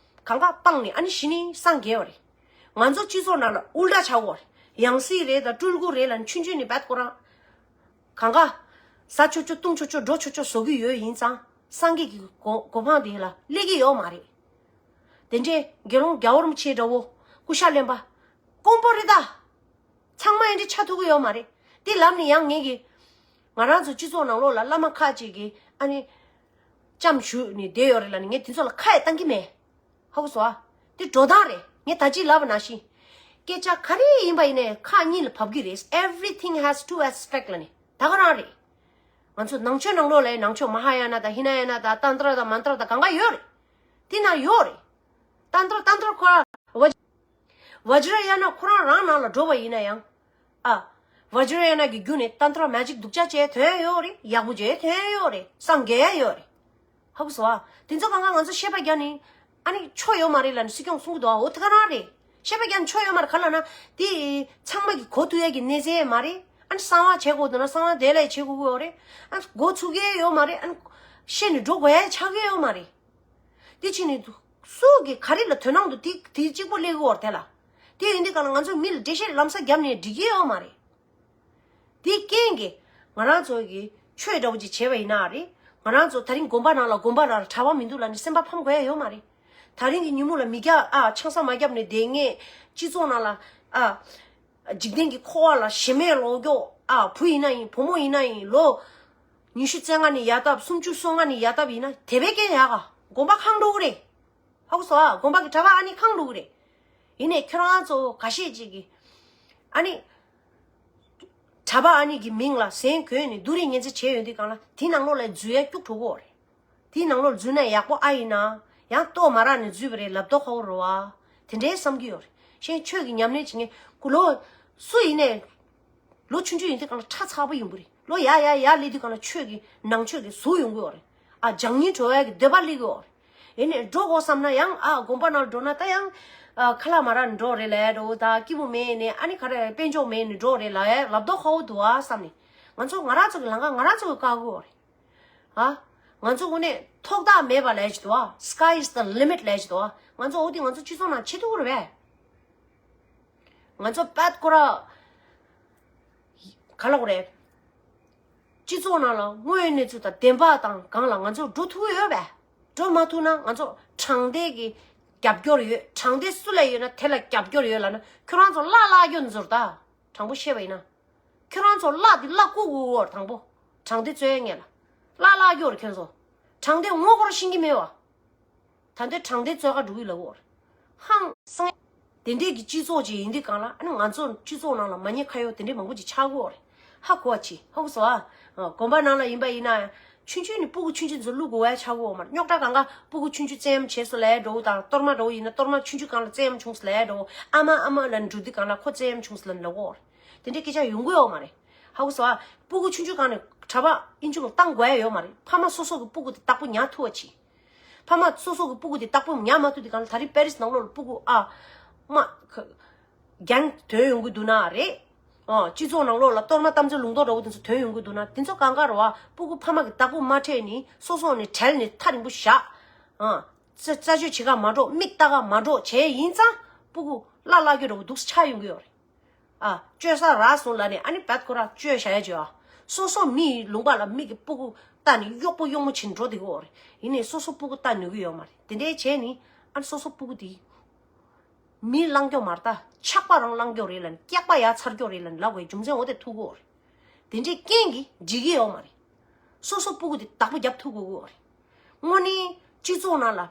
གང་ག་སྤངས་ནས་ཨ་ནི་གཞི་ནས་སངས་རྒྱས་པ་རེད། ང་ཚོ་སྤྱི་ཚོགས་ནང་ལ་ཨུལ་ཏྲ་ཆགས་ཡོད་རེད། ཡང་སྲིད་རེད་དང་སྤྲུལ་སྐུ་རེད་ལ་ཆུང་ཆུང་ནས་བད་ཁོ་རང་གང་ག་ཟ་ཆོག་ཆོག་བཏུང་ཆོག་ཆོག་འགྲོ་ཆོག་ཆོག་བཟོ་གི་ཡོད་ཡིན་ཙང་སངས་རྒྱས་ཀྱི་གོ་གོ་འཕང་དེ་ལ་སླེབས་ཀྱི་ཡོད་མ་རེད། དེ་འདྲའི་དགེ་སློང་རྒྱལ་བ་རིན་པོ་ཆེ་འདྲ་བོ་སྐུ་ཤ་ལེན་པ་དཀོན་པོ་རེད་ད། ཚང་མ་ཡིན་འདྲ་ཆགས་ཐུབ་ཀྱི་ཡོད་མ་རེད། དེ་ལབ་ནས་ཡང་ངེད་ཀྱི་ང་རང་ཚོ་སྤྱི་ཚོགས་ནང་ལོགས་ལ་བླ་མ་ཁག་ཅིག་གིས་ཨ་ནི་ལྕམ་ཞུ་ནས་བསྡད་ཡོད་རེད་ལབ་ནས་ངས་དེ་ཚོ་ལ་ཁ་ཡ་བཏང་གི་མེད། ཧ་གོ་སོང་ཨ། དེ་འགྲོ་སྟངས་རེད། ངས་ད་ཅི་ལབ་པ་ནང་བཞིན། སྐད་ཆ་ག་རེ་ཡིན་པ་ཡིན་ནའི་ཁག་གཉིས་ལ་བབས་ཀྱི་རེད། Everything has two aspect ལ་ནི་ད་ག་རང་རེད། ང་ཚོ་ནང་ཆོས་ནང་ལོགས་ལ་ནང་ཆོས་མ་ཧཱ་ཡ་ན་དང་ཧི་ན་ཡ་ན་དང་ཏན་ཏྲ་དང་མན་ཏྲ་དང་གང་ག་ཡོད་རེད། དེ་ན་ཡོད་རེད། ཏན་ཏྲ་ཏན་ཏྲ་ཁོ་རང་བ་ཇ་ར་ཡ་ན་ཁོ་རང་རང་ནང་ལ་འགྲོ་བ་ཡིན་ན་ཡང་། ཨ། བ་ཇ་ར་ཡ་ན་གི་རྒྱུ་ནས་ཏན་ཏྲ་མེ་ཇིག་སྡུག་ཅག་བྱས་ཐོན་ཡོད་རེད། ཡག་པོ་བྱས་ཐོན་ཡོད་རེད། སངས་རྒྱས་ཡོད་རེད། ཧ་གོ་སོང་ཨ། དེ་ཚོ་གང་ག་ང་ཚོ་བཤད་པ་རྒྱག་ནི། ཨ་ནི་ཆོ་ཡོད་མ་རེད་ལབ་ནི་སྲིད་སྐྱོང་གསུང་གི་འདུག་ཨ། འོ་དེ་ག་རང་རེད། བཤད་པ་རྒྱག་ནི་ཆོ་ཡོད་མ་རེད་ག་ལབ་ན། དེ་ཚང་མ་གི་གོ་ཐུབ་ཡ་གི་གནས་ཚད་མ་རེད། ཨ་ནི་གསང་བ་བྱེད་དགོས་འདུག་ན་གསང་བ་དེ་ལས་བྱེད་དགོས་ཀྱི་ཡོད་རེད། ཨ་ནི་འགོ་ཚུགས་ཀྱི་ཡོད་མ་རེད། ཨ་ནི་བཤད་ནི་འགྲོ་དགོས་ཡ་ཆགས་ཀྱི་ཡོད་མ་རེད། དེ་ཕྱིན་ནི་སུ་གི་ག་རེ་ལ་དོན་སྣང་འདུག་དེ་དེ་གཅིག་པོ་སླེབས་ཀྱི་ཡོད་རེད་དེ་ལ། དེ་ཡིན་དུས་ག་ལ་ང་ཚོ་མི་ལ་འགྲེལ་བཤད་ལམ་སང་བརྒྱབ་ནས་འགྲིག་གི་ཡོད་མ་རེད། དེའི་རྐྱེན་གྱིས་ང་རང་ཚོ་གི་ཆོས་འདྲ་བོ་ཅིག་བྱས་པ་ཡིན་ན་རེད། ང་རང་ཚོ་དེ་རིང་དགོན་པ་ནང་ལ་དགོན་པ་ནང་ལ་གྲྭ་པ་མི་འདུག་ལབ་ནས་སེམས་པ་ཕམ་དགོས་ཡ་ཡོད་མ་རེད། དེ་རིང་གི་ཉིན་མོ་ལ་མི་རྒྱ་ཨ་ཆང་ས་མ་བརྒྱབ་ནས་བསྡད་མཁན་སྤྱི་ཚོགས་ནང་ལ་ཨ་འཇིག་རྟེན་གྱི་འཁོར་བ་ལ་ཞེན་མེད་ལོག་རྒྱུ། ཨ་བུ་ཡིན་ན་ཡིན། བུ་མོ་ཡིན་ན་ཡིན། ལོ་ཉི་ཤུ་རྩ་ལྔ་ནས་ཡར་བཏབ། སུམ་ཅུ་སོ་ལྔ་ནས་ཡར་བཏབ་ཡིན་ན་དེ་བས་རྐྱེན་ཡག་ག་དགོན་པ་ཁེངས་འགྲོ་གི་རེད། ཧ་གོ་སོང་ཨ། དགོན་པ་གི་གྲྭ་པ་ཨ་ནི་ཁེངས་འགྲོ་གི་རེད། ཡིན་ནའི་ཁྱོད་རང་ཚོ་འགའ་ཤས་ཅིག་གིས་ཨ་ནི་གྲྭ་པ་ཨ་ནི་གི་མིང་ལ་ཟན་གོན་ནས་བསྡུ་རིས་ངན་ཚེ་བྱས་ཡོང་དུས་གང་ལ་དེའི་ནང་ལོགས་ལ་འཛུལ་ཡ་སྐྱུག་བྲོ་གི་ཡོད་རེད། དེའི་ནང་ལོགས་འཛུལ་ན་ཡག་པོ་ཨ་ཡིན་ན། ཡང་ལྟོ་མ་རག་ནས་འཛུལ་བ་རེད་ལབ་མདོག་ཁ་པོ་རེད་བ། དེ་འདྲའི་བསམ་གྱི་ཡོད་རེད། གཞན་ཆོས་ཀྱི་ཉམས་ལེན་བྱེད་མཁན་ཀུ་ལོ་སུ་ཡིན་ནའི། ལོ་ཆུང་ཆུང་ཡིན་དུས་གང་ལ་ཁྲ་ཚ་པོ་ཡོང་གི་རེད། ལོ་ཡར་ཡར་ཡར་སླེབས་དུས་གང་ལ་ཆོས་ཀྱི་ནང་ཆོས་ཀྱི་ཟུག་ཡོང་གི་ཡོད་རེད། ཨ་སྦྱང་སྙིང་བྲོ་བའི་གི་འདོད་པ་སླེབས་ཀྱི་ཡོད་རེད། ཡིན་ནའི་འགྲོ་དགོས་བསམ་ན་ཡང་ཨ་དགོན་པ་ནང་འགྲོ་ན་ད་ཡང་ཨ་ཁ་ལག་མ་རག་ནས་འགྲོ་རེད་ལབ་ཡ་འདྲ་བོ་དང་སྐྱིད་པོ་མེད་ནས་ཨ་ནི་ག་རེ་དཔལ་འབྱོར་མེད་ནས་འགྲོ་རེད་ལབ་ཡ་ལབ་མདོག་ཁ་པོ་འདུག་ཨ་བསམ་ནས། ང་ཚོ་ང་རང་ཚོ་གི་ལམ་ཁ་ང་རང་ཚོ་གིས་བཀག་གི་ཡོད་རེད། ཨ། ང་ཚོ་དངོས་གནས་ཐོག་མཐའ་མེད་པ་ལབ་ཀྱི་འདུག་ཨ། Sky is the limit ལབ་ཀྱི་འདུག་ཨ། ང་ཚོ་འོ་དེ་ང་ཚོ་སྤྱི་ཚོགས་ནང་བྱེད་ཐུབ་ཀྱི་རེད་པས། ང་ཚོ་པད་ཀོ་ར་ག་ལ་གོ་རེད། སྤྱི་ཚོགས་ནང་ལ་དངོས་ཡོད་གནས་ཚུལ་དང་བདེན་པ་དང་སྒང་ལ་ང་ཚོ་འགྲོ་ཐུབ་ཀྱི་ཡོད་པས། འགྲོ་མ་ཐུབ་ན་ང་ཚོ་དྲང་བདེན་གྱི་རྒྱབ་སྐྱོར་ཡོད། དྲང་བདེན་སུ་ལ་ཡོད་ན་དེ་ལ་རྒྱབ་སྐྱོར་ཡོད་ལབ་ན་ཁྱོད་རང་ཚོ་བརླག་བརླག་རྒྱུ་ནི་ཚོར་ད། དྲང་པོ་བཤད་པ་ཡིན་ན། ཁྱོད་རང་ཚོ་བརླག་དེ་བརླག་བཀུག་དགོས་ཀྱི་ཡོད་རེད་དང་པོ། དྲང་བདེན་རྩོད་ཡ་ངེས་ལ། བརླག་བརླག་རྒྱུ་རེད་ཁྱོད་ཚོ། དྲང་བདེན་ངོ་སྐོར་ཤེས་ཀྱི་མེད་བ། ད་ལྟའི་དྲང་བདེན་རྩོད་ག་འགྲོ་གི་ལ་འོར། ཧང་སང་། དེ་འདྲས་ཀྱི་སྤྱི་ཚོགས་ཅིག་ཡིན་དུས་གང་ལ་ཨ་ནི་ང་ཚོ་སྤྱི་ཚོགས་ནང་ལ་མ་ཉེས་ཁ་གཡོག་དེ་འདྲས་མང་པོ་ཅིག་ཆགས་ཀྱི་ཡོད་རེད། ཧ་གོ་བ་ཅི་ཧ་གོ་སོང་ཨ། དགོན་པ་ནང་ལ་ཡིན་པ་ཡིན་ན་ཡང་ཆུང་ཆུང་ནས་སྤུ་གུ་ཆུང་ཆུང་ཚོ་བླུག་དགོས་བ་ཆགས་ཀྱི་ཡོད་མ་རེད། རྙོག་དྲ་གང་ག་སྤུ་གུ་ཆུང་ཆུང་བཙན་གཡེམ་བྱས་སོང་ལབ་འགྲོ་བོ་དང་གཏོར་མ་འགྲོ་བོ་ཡིན་ན་གཏོར་མ་ཆུང་ཆུང་གང་ལ་བཙན་གཡེམ་བྱུང་སོང་ལབ་འགྲོ་བོ། ཨ་མ་ཨ་མ་ལབ་ནས་འགྲོ་དུས་གང་ལ་ཁོ་བཙན་གཡེམ་བྱུང་སོང་ལབ་ནས་ལབ་ཀྱི་ཡོད་རེད། དེ་འདྲའི་སྐད་ཆ་ཡོང་གི་ཡོད་མ་རེད། ཧ་གོ་སོང་ཨ། སྤུ་གུ་ཆུང་ཆུང་གང་ནས་གྲྭ་པ་ཨིན་ཆུང་བཏང་དགོས་ཡ་ཡོད་མ་རེད། ཕ་མ་སོ་སོ་གི་སྤུ་གུ་དེ་བདག་པོ་ཉར་ཐུབ་པ་བྱེད། ཕ་མ་སོ་སོ་གི་སྤུ་གུ་དེ་བདག་པོ་ཉར་མ་ཐུབ་དུས་གང་ལ་ད་རེས་པེ་རིས་ནང་ལོགས་ལ་སྤུ་གུ་ཨ། མ། ཁ། རྒྱང་ཐོན་ཡོང་གི་འདུག་ན་རེད། ཨ། སྤྱི་ཚོགས་ནང་ལོགས་ལ་གཏོར་མ་གཏམ་ཚོད་ལུང་རྟོགས་འདྲ་བོ་དེ་ཚོ་ཐོན་ཡོང་གི་འདུག་ན་དེ་ཚོ་གང་ག་རེད་བ། སྤུ་གུ་ཕ་མ་གི་བདག་པོ་མ་ཁྲིད་ནས་སོ་སོ་ནས་བྲལ་ནས་ཐག་རིང་པོ་བཞག་ཨ། རྩ་རྩ་གཅོད་བྱེད་ག་མ་འགྲོ། མིག་ལྟ་ག་མ་འགྲོ་བྱས་ཡིན་ཙང་སྤུ་གུ་བརླག་བརླག་རྒྱུ་འདྲ་བོ་འདུག་སེ་ཆགས་ཡོང་གི་ཡོད་རེད། ཨ། བཅོས་ས་རག་སོང་ལབ་ནས་ཨ་ནི་བད་ཁོ་ར་བཅོས་བཞག་ཡ་བྱོས་ཨ། སོ་སོ་མི་ཡི་ལུང་པ་ལ་མི་གི་སྤུ་གུ་ལྟ་ནས་གཡོག་པོ་གཡོག་མོ་བྱེད་འགྲོ་བསྡད་ཀྱི་ཡོད་རེད། ཡིན་ནའི་སོ་སོ་སྤུ་གུ་ལྟ་ནུས་ཀྱི་ཡོད་མ་རེད། དེ་འདྲའི་བྱས་ནི་ཨ་ནི་སོ་སོ་སྤུ་གུ་དེ་མི་བླང་རྒྱུ་མ་རེད་ད། ཆགས་པ་རང་བླང་རྒྱུ་རེད་ལབ་ནས་སྐྱག་པ་ཡར་ཚར་རྒྱུ་རེད་ལབ་ནས་ལབ་དགོས་རྒྱུ་མཚན་འོ་དེ་ཐུག་གི་ཡོད་རེད། དེ་འདྲའི་རྐྱེན་གྱིས་འགྲིག་གི་ཡོད་མ་རེད། སོ་སོ་སྤུ་གུ་དེ་བདག་པོ་རྒྱབ་ཐུབ་དགོས་ཀྱི་ཡོད་རེད། དངོས་གནས་སྤྱི་ཚོགས་ནང་ལ་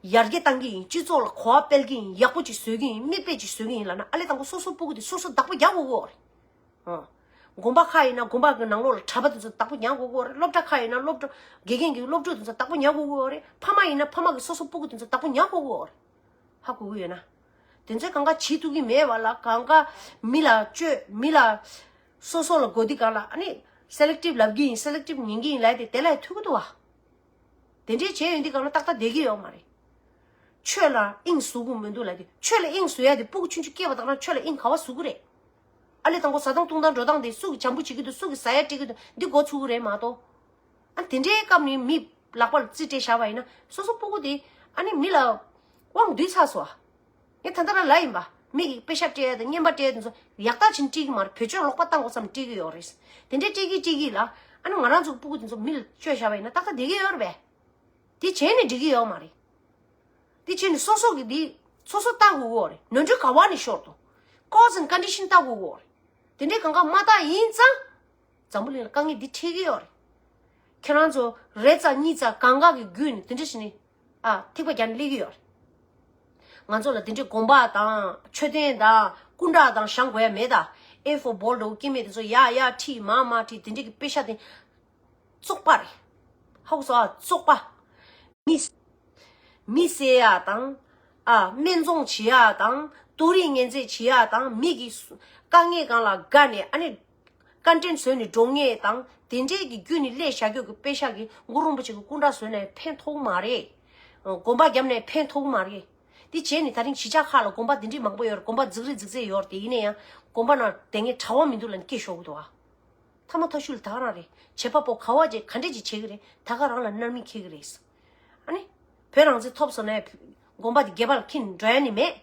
ཡར་རྒྱས་བཏང་གི་ཡིན། སྤྱི་ཚོགས་ལ་གོ་བ་སྤེལ་གི་ཡིན། ཡག་པོ་ཅིག་བཟོ་གི་ཡིན། མིག་དཔེ་ཅིག་བཟོ་གི་ཡིན་ལབ་ན་ཨ་ལས་དང་པོ་སོ་སོ་སྤུ་གུ་དེ་སོ་སོ་བདག་པོ་རྒྱག་དགོས་ཀྱི་ཡོད་རེད། ཨ། དགོན་པ་ཁག་ཡིན་ན་དགོན་པ་གི་ནང་ལོགས་ལ་གྲྭ་པ་དེ་ཚོ་བདག་པོ་ཉར་དགོས་ཀྱི་ཡོད་རེད། སློབ་གྲྭ་ཁག་ཡིན་ན་སློབ་གྲྭ་དགེ་རྒན་གྱི་སློབ་ཕྲུག་དེ་ཚོ་བདག་པོ་ཉར་དགོས་ཀྱི་ཡོད་རེད། ཕ་མ་ཡིན་ན་ཕ་མ་གི་སོ་སོ་སྤུ་གུ་དེ་ཚོ་བདག་པོ་ཉར་དགོས་ཀྱི་ཡོད་རེད། ཧ་གོ་གི་ཡོད་ན། དེ་ཚོས་གང་ག་བྱེད་ཐུབ་ཀྱི་མེད་པ་ལ་གང་ག་མི་ལ་བཅོས། མི་ལ་སོ་སོ་ལ་དགོས་དུས་གང་ལ་ཨ་ནི་སེ་ལེག་ཊིབ་ལབ་ཀྱི་ཡིན། སེ་ལེག་ཊིབ་ཉན་གྱི་ཡིན་ལབ་དེ་དེ་ལ་ཐུག་གི་འདུག་བ། དེ་འདྲས་བྱས་ཡོང་དུས་གང་ལ་ཏག་ཏག་བསྡད་ཀྱི་ཡོད་མ་རེད། ཆོས་ལ་དབྱིངས་ཟུག་གི་མི་འདུག་ལབ་དུས་ཆོས་ལ་དབྱིངས་ཟུག་ཡ་དེ་སྤུ་གུ་ཆུང་ཆུང་སྐྱེས་པ་དང་རང་ཆོས་ལ་དབྱིངས་ག་བ་ཟུག་གི་རེད། ཨ་ལས་དང་པོ་བཟའ་སྟངས་བཏུང་སྟངས་འགྲོ་སྟངས་དེ་སུ་གིས་བྱམས་པོ་བྱེད་ཀྱི་འདུག་སུ་གིས་ཟ་ཡ་སྤྲད་ཀྱི་འདུག་འདི་འགོ་ཚུགས་ཀྱི་རེད་མ་གཏོགས། ཨ་དེ་འདྲའི་སྐབས་ནས་མི་ལག་པ་ལ་རྩིས་སྤྲད་བཞག་པ་ཡིན་ན་སོ་སོ་སྤུ་གུ་དེ་ཨ་ནི་མི་ལ་དབང་སྡུད་ཚར་སོང་ཨ། ངས་ད་ལྟ་རང་ལབ་ཡིན་པ། མི་གིས་པེ་ཤག་སྤྲད་ཡ་དང་རྔན་པ་སྤྲད་ཡ་དེ་ཚོ་ཡག་ཐག་ཆོད་ནས་སྤྲད་ཀྱི་མ་རེད། བེད་སྤྱོད་ལོག་པ་བཏང་དགོས་བསམ་ནས་སྤྲད་ཀྱི་ཡོད་རེད། དེ་འདྲའི་སྤྲད་ཀྱི་སྤྲད་ཀྱི་ལ་ཨ་ནི་ང་རང་ཚོ་གི་སྤུ་གུ་དེ་ཚོ་མི་ལ་བཅོས་བཞག་པ་ཡིན་ན་ཏག་ཏག་བསྡད་ཀྱི་ཡོད་རེད་པས། དེ་བྱས་ནས་འགྲིག་གི་ཡོད་མ་རེད། དེ་བྱས་ནས་སོ་སོ་གི་དེ་སོ་སོ་ལྟ་དགོས་ཀྱི་ཡོད་རེད། ནོར་འཁྲུལ་ག་བ་ནས་ཤོར་འདུག Cause and condition ལྟ་དགོས་ཀྱི་ཡོད་རེད། དེ་འདྲའི་གང་ག་མ་ལྟ་ཡིན་ཙང་། འཛམ་བུ་གླིང་ལ་དཀའ་ངལ་འདི་འཕྲད་ཀྱི་ཡོད་རེད། ཁྱེད་རང་ཚོ་རེ་ཙམ་གཉིས་ཙམ་གང་ག་གི་བརྒྱུད་ནས་དེ་འདྲ་བྱས་ནས་ཨ་ཐིགས་པ་རྒྱག་ནས་སླེབས་ཀྱི་ཡོད་རེད། ང་ཚོ་ལ་དེ་འདྲའི་དགོན་པ་དང་མཆོད་རྟེན་དང་སྐུ་འདྲ་དང་བཞེངས་དགོས་ཡ་མེད་ད། ཨེ་ཕོར་བོལ་འདྲ་བོ་སྐྱེ་མེད་དེ་ཚོ་ཡ་ཡ་ཁྲིད་མ་མ་ཁྲིད་དེ་འདྲའི་གི་དཔེ་ཤ་དེ་བཙོག་པ་རེད། ཧ་གོ་སོང་ཨ། བཙོག་པ། མི་མི་བསད་ཡ་དང་། ཨ་སྨད་འཚོང་བྱེད་ཡ་དང་། དུག་རིགས་ངན་རྫས་བྱེད་ཡ་དང་། མི་གི་དཀའ་ངལ་སྒང་ལ་དགའ་ནས་ཨ་ནི་ཀོན་ཊེན་བཟོས་ནས་འགྲོ་མཁན་དང་དེ་འདྲའི་གི་རྒྱུ་ནི་ལས་བྱ་རྒྱུ་གི་དཔེ་ཤ་གི་གུ་རུ་རིན་པོ་ཆེ་གི་སྐུ་འདྲ་བཟོས་ནས་ཕན་ཐོགས་མ་རེད། དགོན་པ་བརྒྱབ་ནས་ཕན་ཐོགས་མ་རེད། དེ་བྱས་ནས་ད་རིང་གཞིས་ཆགས་ཁག་ལ་དགོན་པ་དེ་འདྲའི་མང་པོ་ཡོད་རེད། དགོན་པ་འཛུགས་རེས་འཛུགས་རྩེད་ཡོད་རེད། དེ་ཡིན་ན་ཡང་དགོན་པ་ནང་དེ་ངས་གྲྭ་བ་མི་འདུག་ལབ་ནས་སྐད་ཤོར་གི་འདུག་ཨ། ཐ་མ་ཐ་ཤུལ་ད་ག་རང་རེད། བྱེད་པ་པོ་ག་བ་ཅིག་ག་འདྲས་ཅིག་བྱེད་ཀྱི་རེད། ད་ག་རང་ལ་མནར་མེད་འཁེལ་གྱི་རེད། ཨ་ནི། བོད་རང་བཙན་ཐོབ་སོང་ནས་དགོན་པ་དེ་སྒལ་པ་ལ་འཁྱེར་འགྲོ་ཡ་ནི་མེད།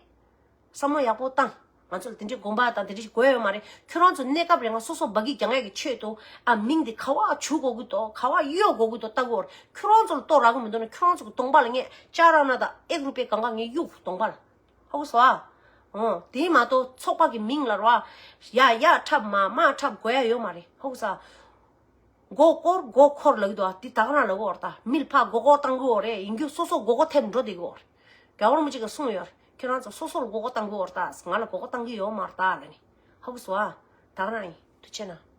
བསམ་བློ་ཡག་པོ་བཏང་། ང་ཚོ་ལ་དེ་འདྲའི་དགོན་པ་དང་དེ་འདྲ་ཞིག་དགོས་ཡོད་མ་རེད། ཁྱོད་རང་ཚོ་གནས་སྐབས་རིང་ང་སོ་སོ་འབའ་གི་རྒྱག་ཡ་གི་ཆེད་དུ་ཨ་མིང་དེ་ག་བ་བྱུག་དགོས་ཀྱི་འདུག་ག་བ་གཡོག་དགོས་ཀྱི་འདུག་ལྟ་གི་ཡོད་རེད། ཁྱོད་རང་ཚོ་ལ་ལྟོ་རག་གི་མི་འདུག་ན་ཁྱོད་རང་ཚོ་གི་གདོང་པ་ལ་ངས་ཅ་ར་ན་དང་ཨེག་རུ་པའི་གང་ག་ངས་གཡུག་གདོང་པ་ལ། ཧ་གོ་སོང་ཨ། འོ་དེ་མ་གཏོགས་ཚོགས་པ་གི་མིང་ལ་ར་ཡ་ཡ་འཁྲབ་མ་མ་འཁྲབ་དགོས་ཡ་ཡོད་མ་རེད། ཧ་གོ་སོང་ཨ། མགོ་སྐོར་མགོ་འཁོར་ལབ་ཀྱི་འདུག་ཨ། དེ་ད་ག་རང་ལབ་ཀྱི་ཡོད་རེད་ད། མི་ལ་ཕར་མགོ་སྐོར་བཏང་གི་ཡོད་རེད། ཡིན་རྒྱུ་སོ་སོ་མགོ་སྐོར་ཐེབས་འགྲོ་བསྡད་ཀྱི་ཡོད་རེད། རྒྱལ་བ་རིན་པོ་ཆེ་གིས་གསུངས་ཡོད་རེད། ཁྱོད་རང་ཚོ་སོ་སོར་མགོ་སྐོར་བཏང་གི་ཡོད་རེད་ད། ང་ལ་མགོ་སྐོར་བཏང་གི་ཡོད་མ་རེད་ད་ལབ་ནས། ཧ་གོ་སོང་ཨ། ད་ག་རང་ཡིན། ཐུགས་རྗེ་གནང་།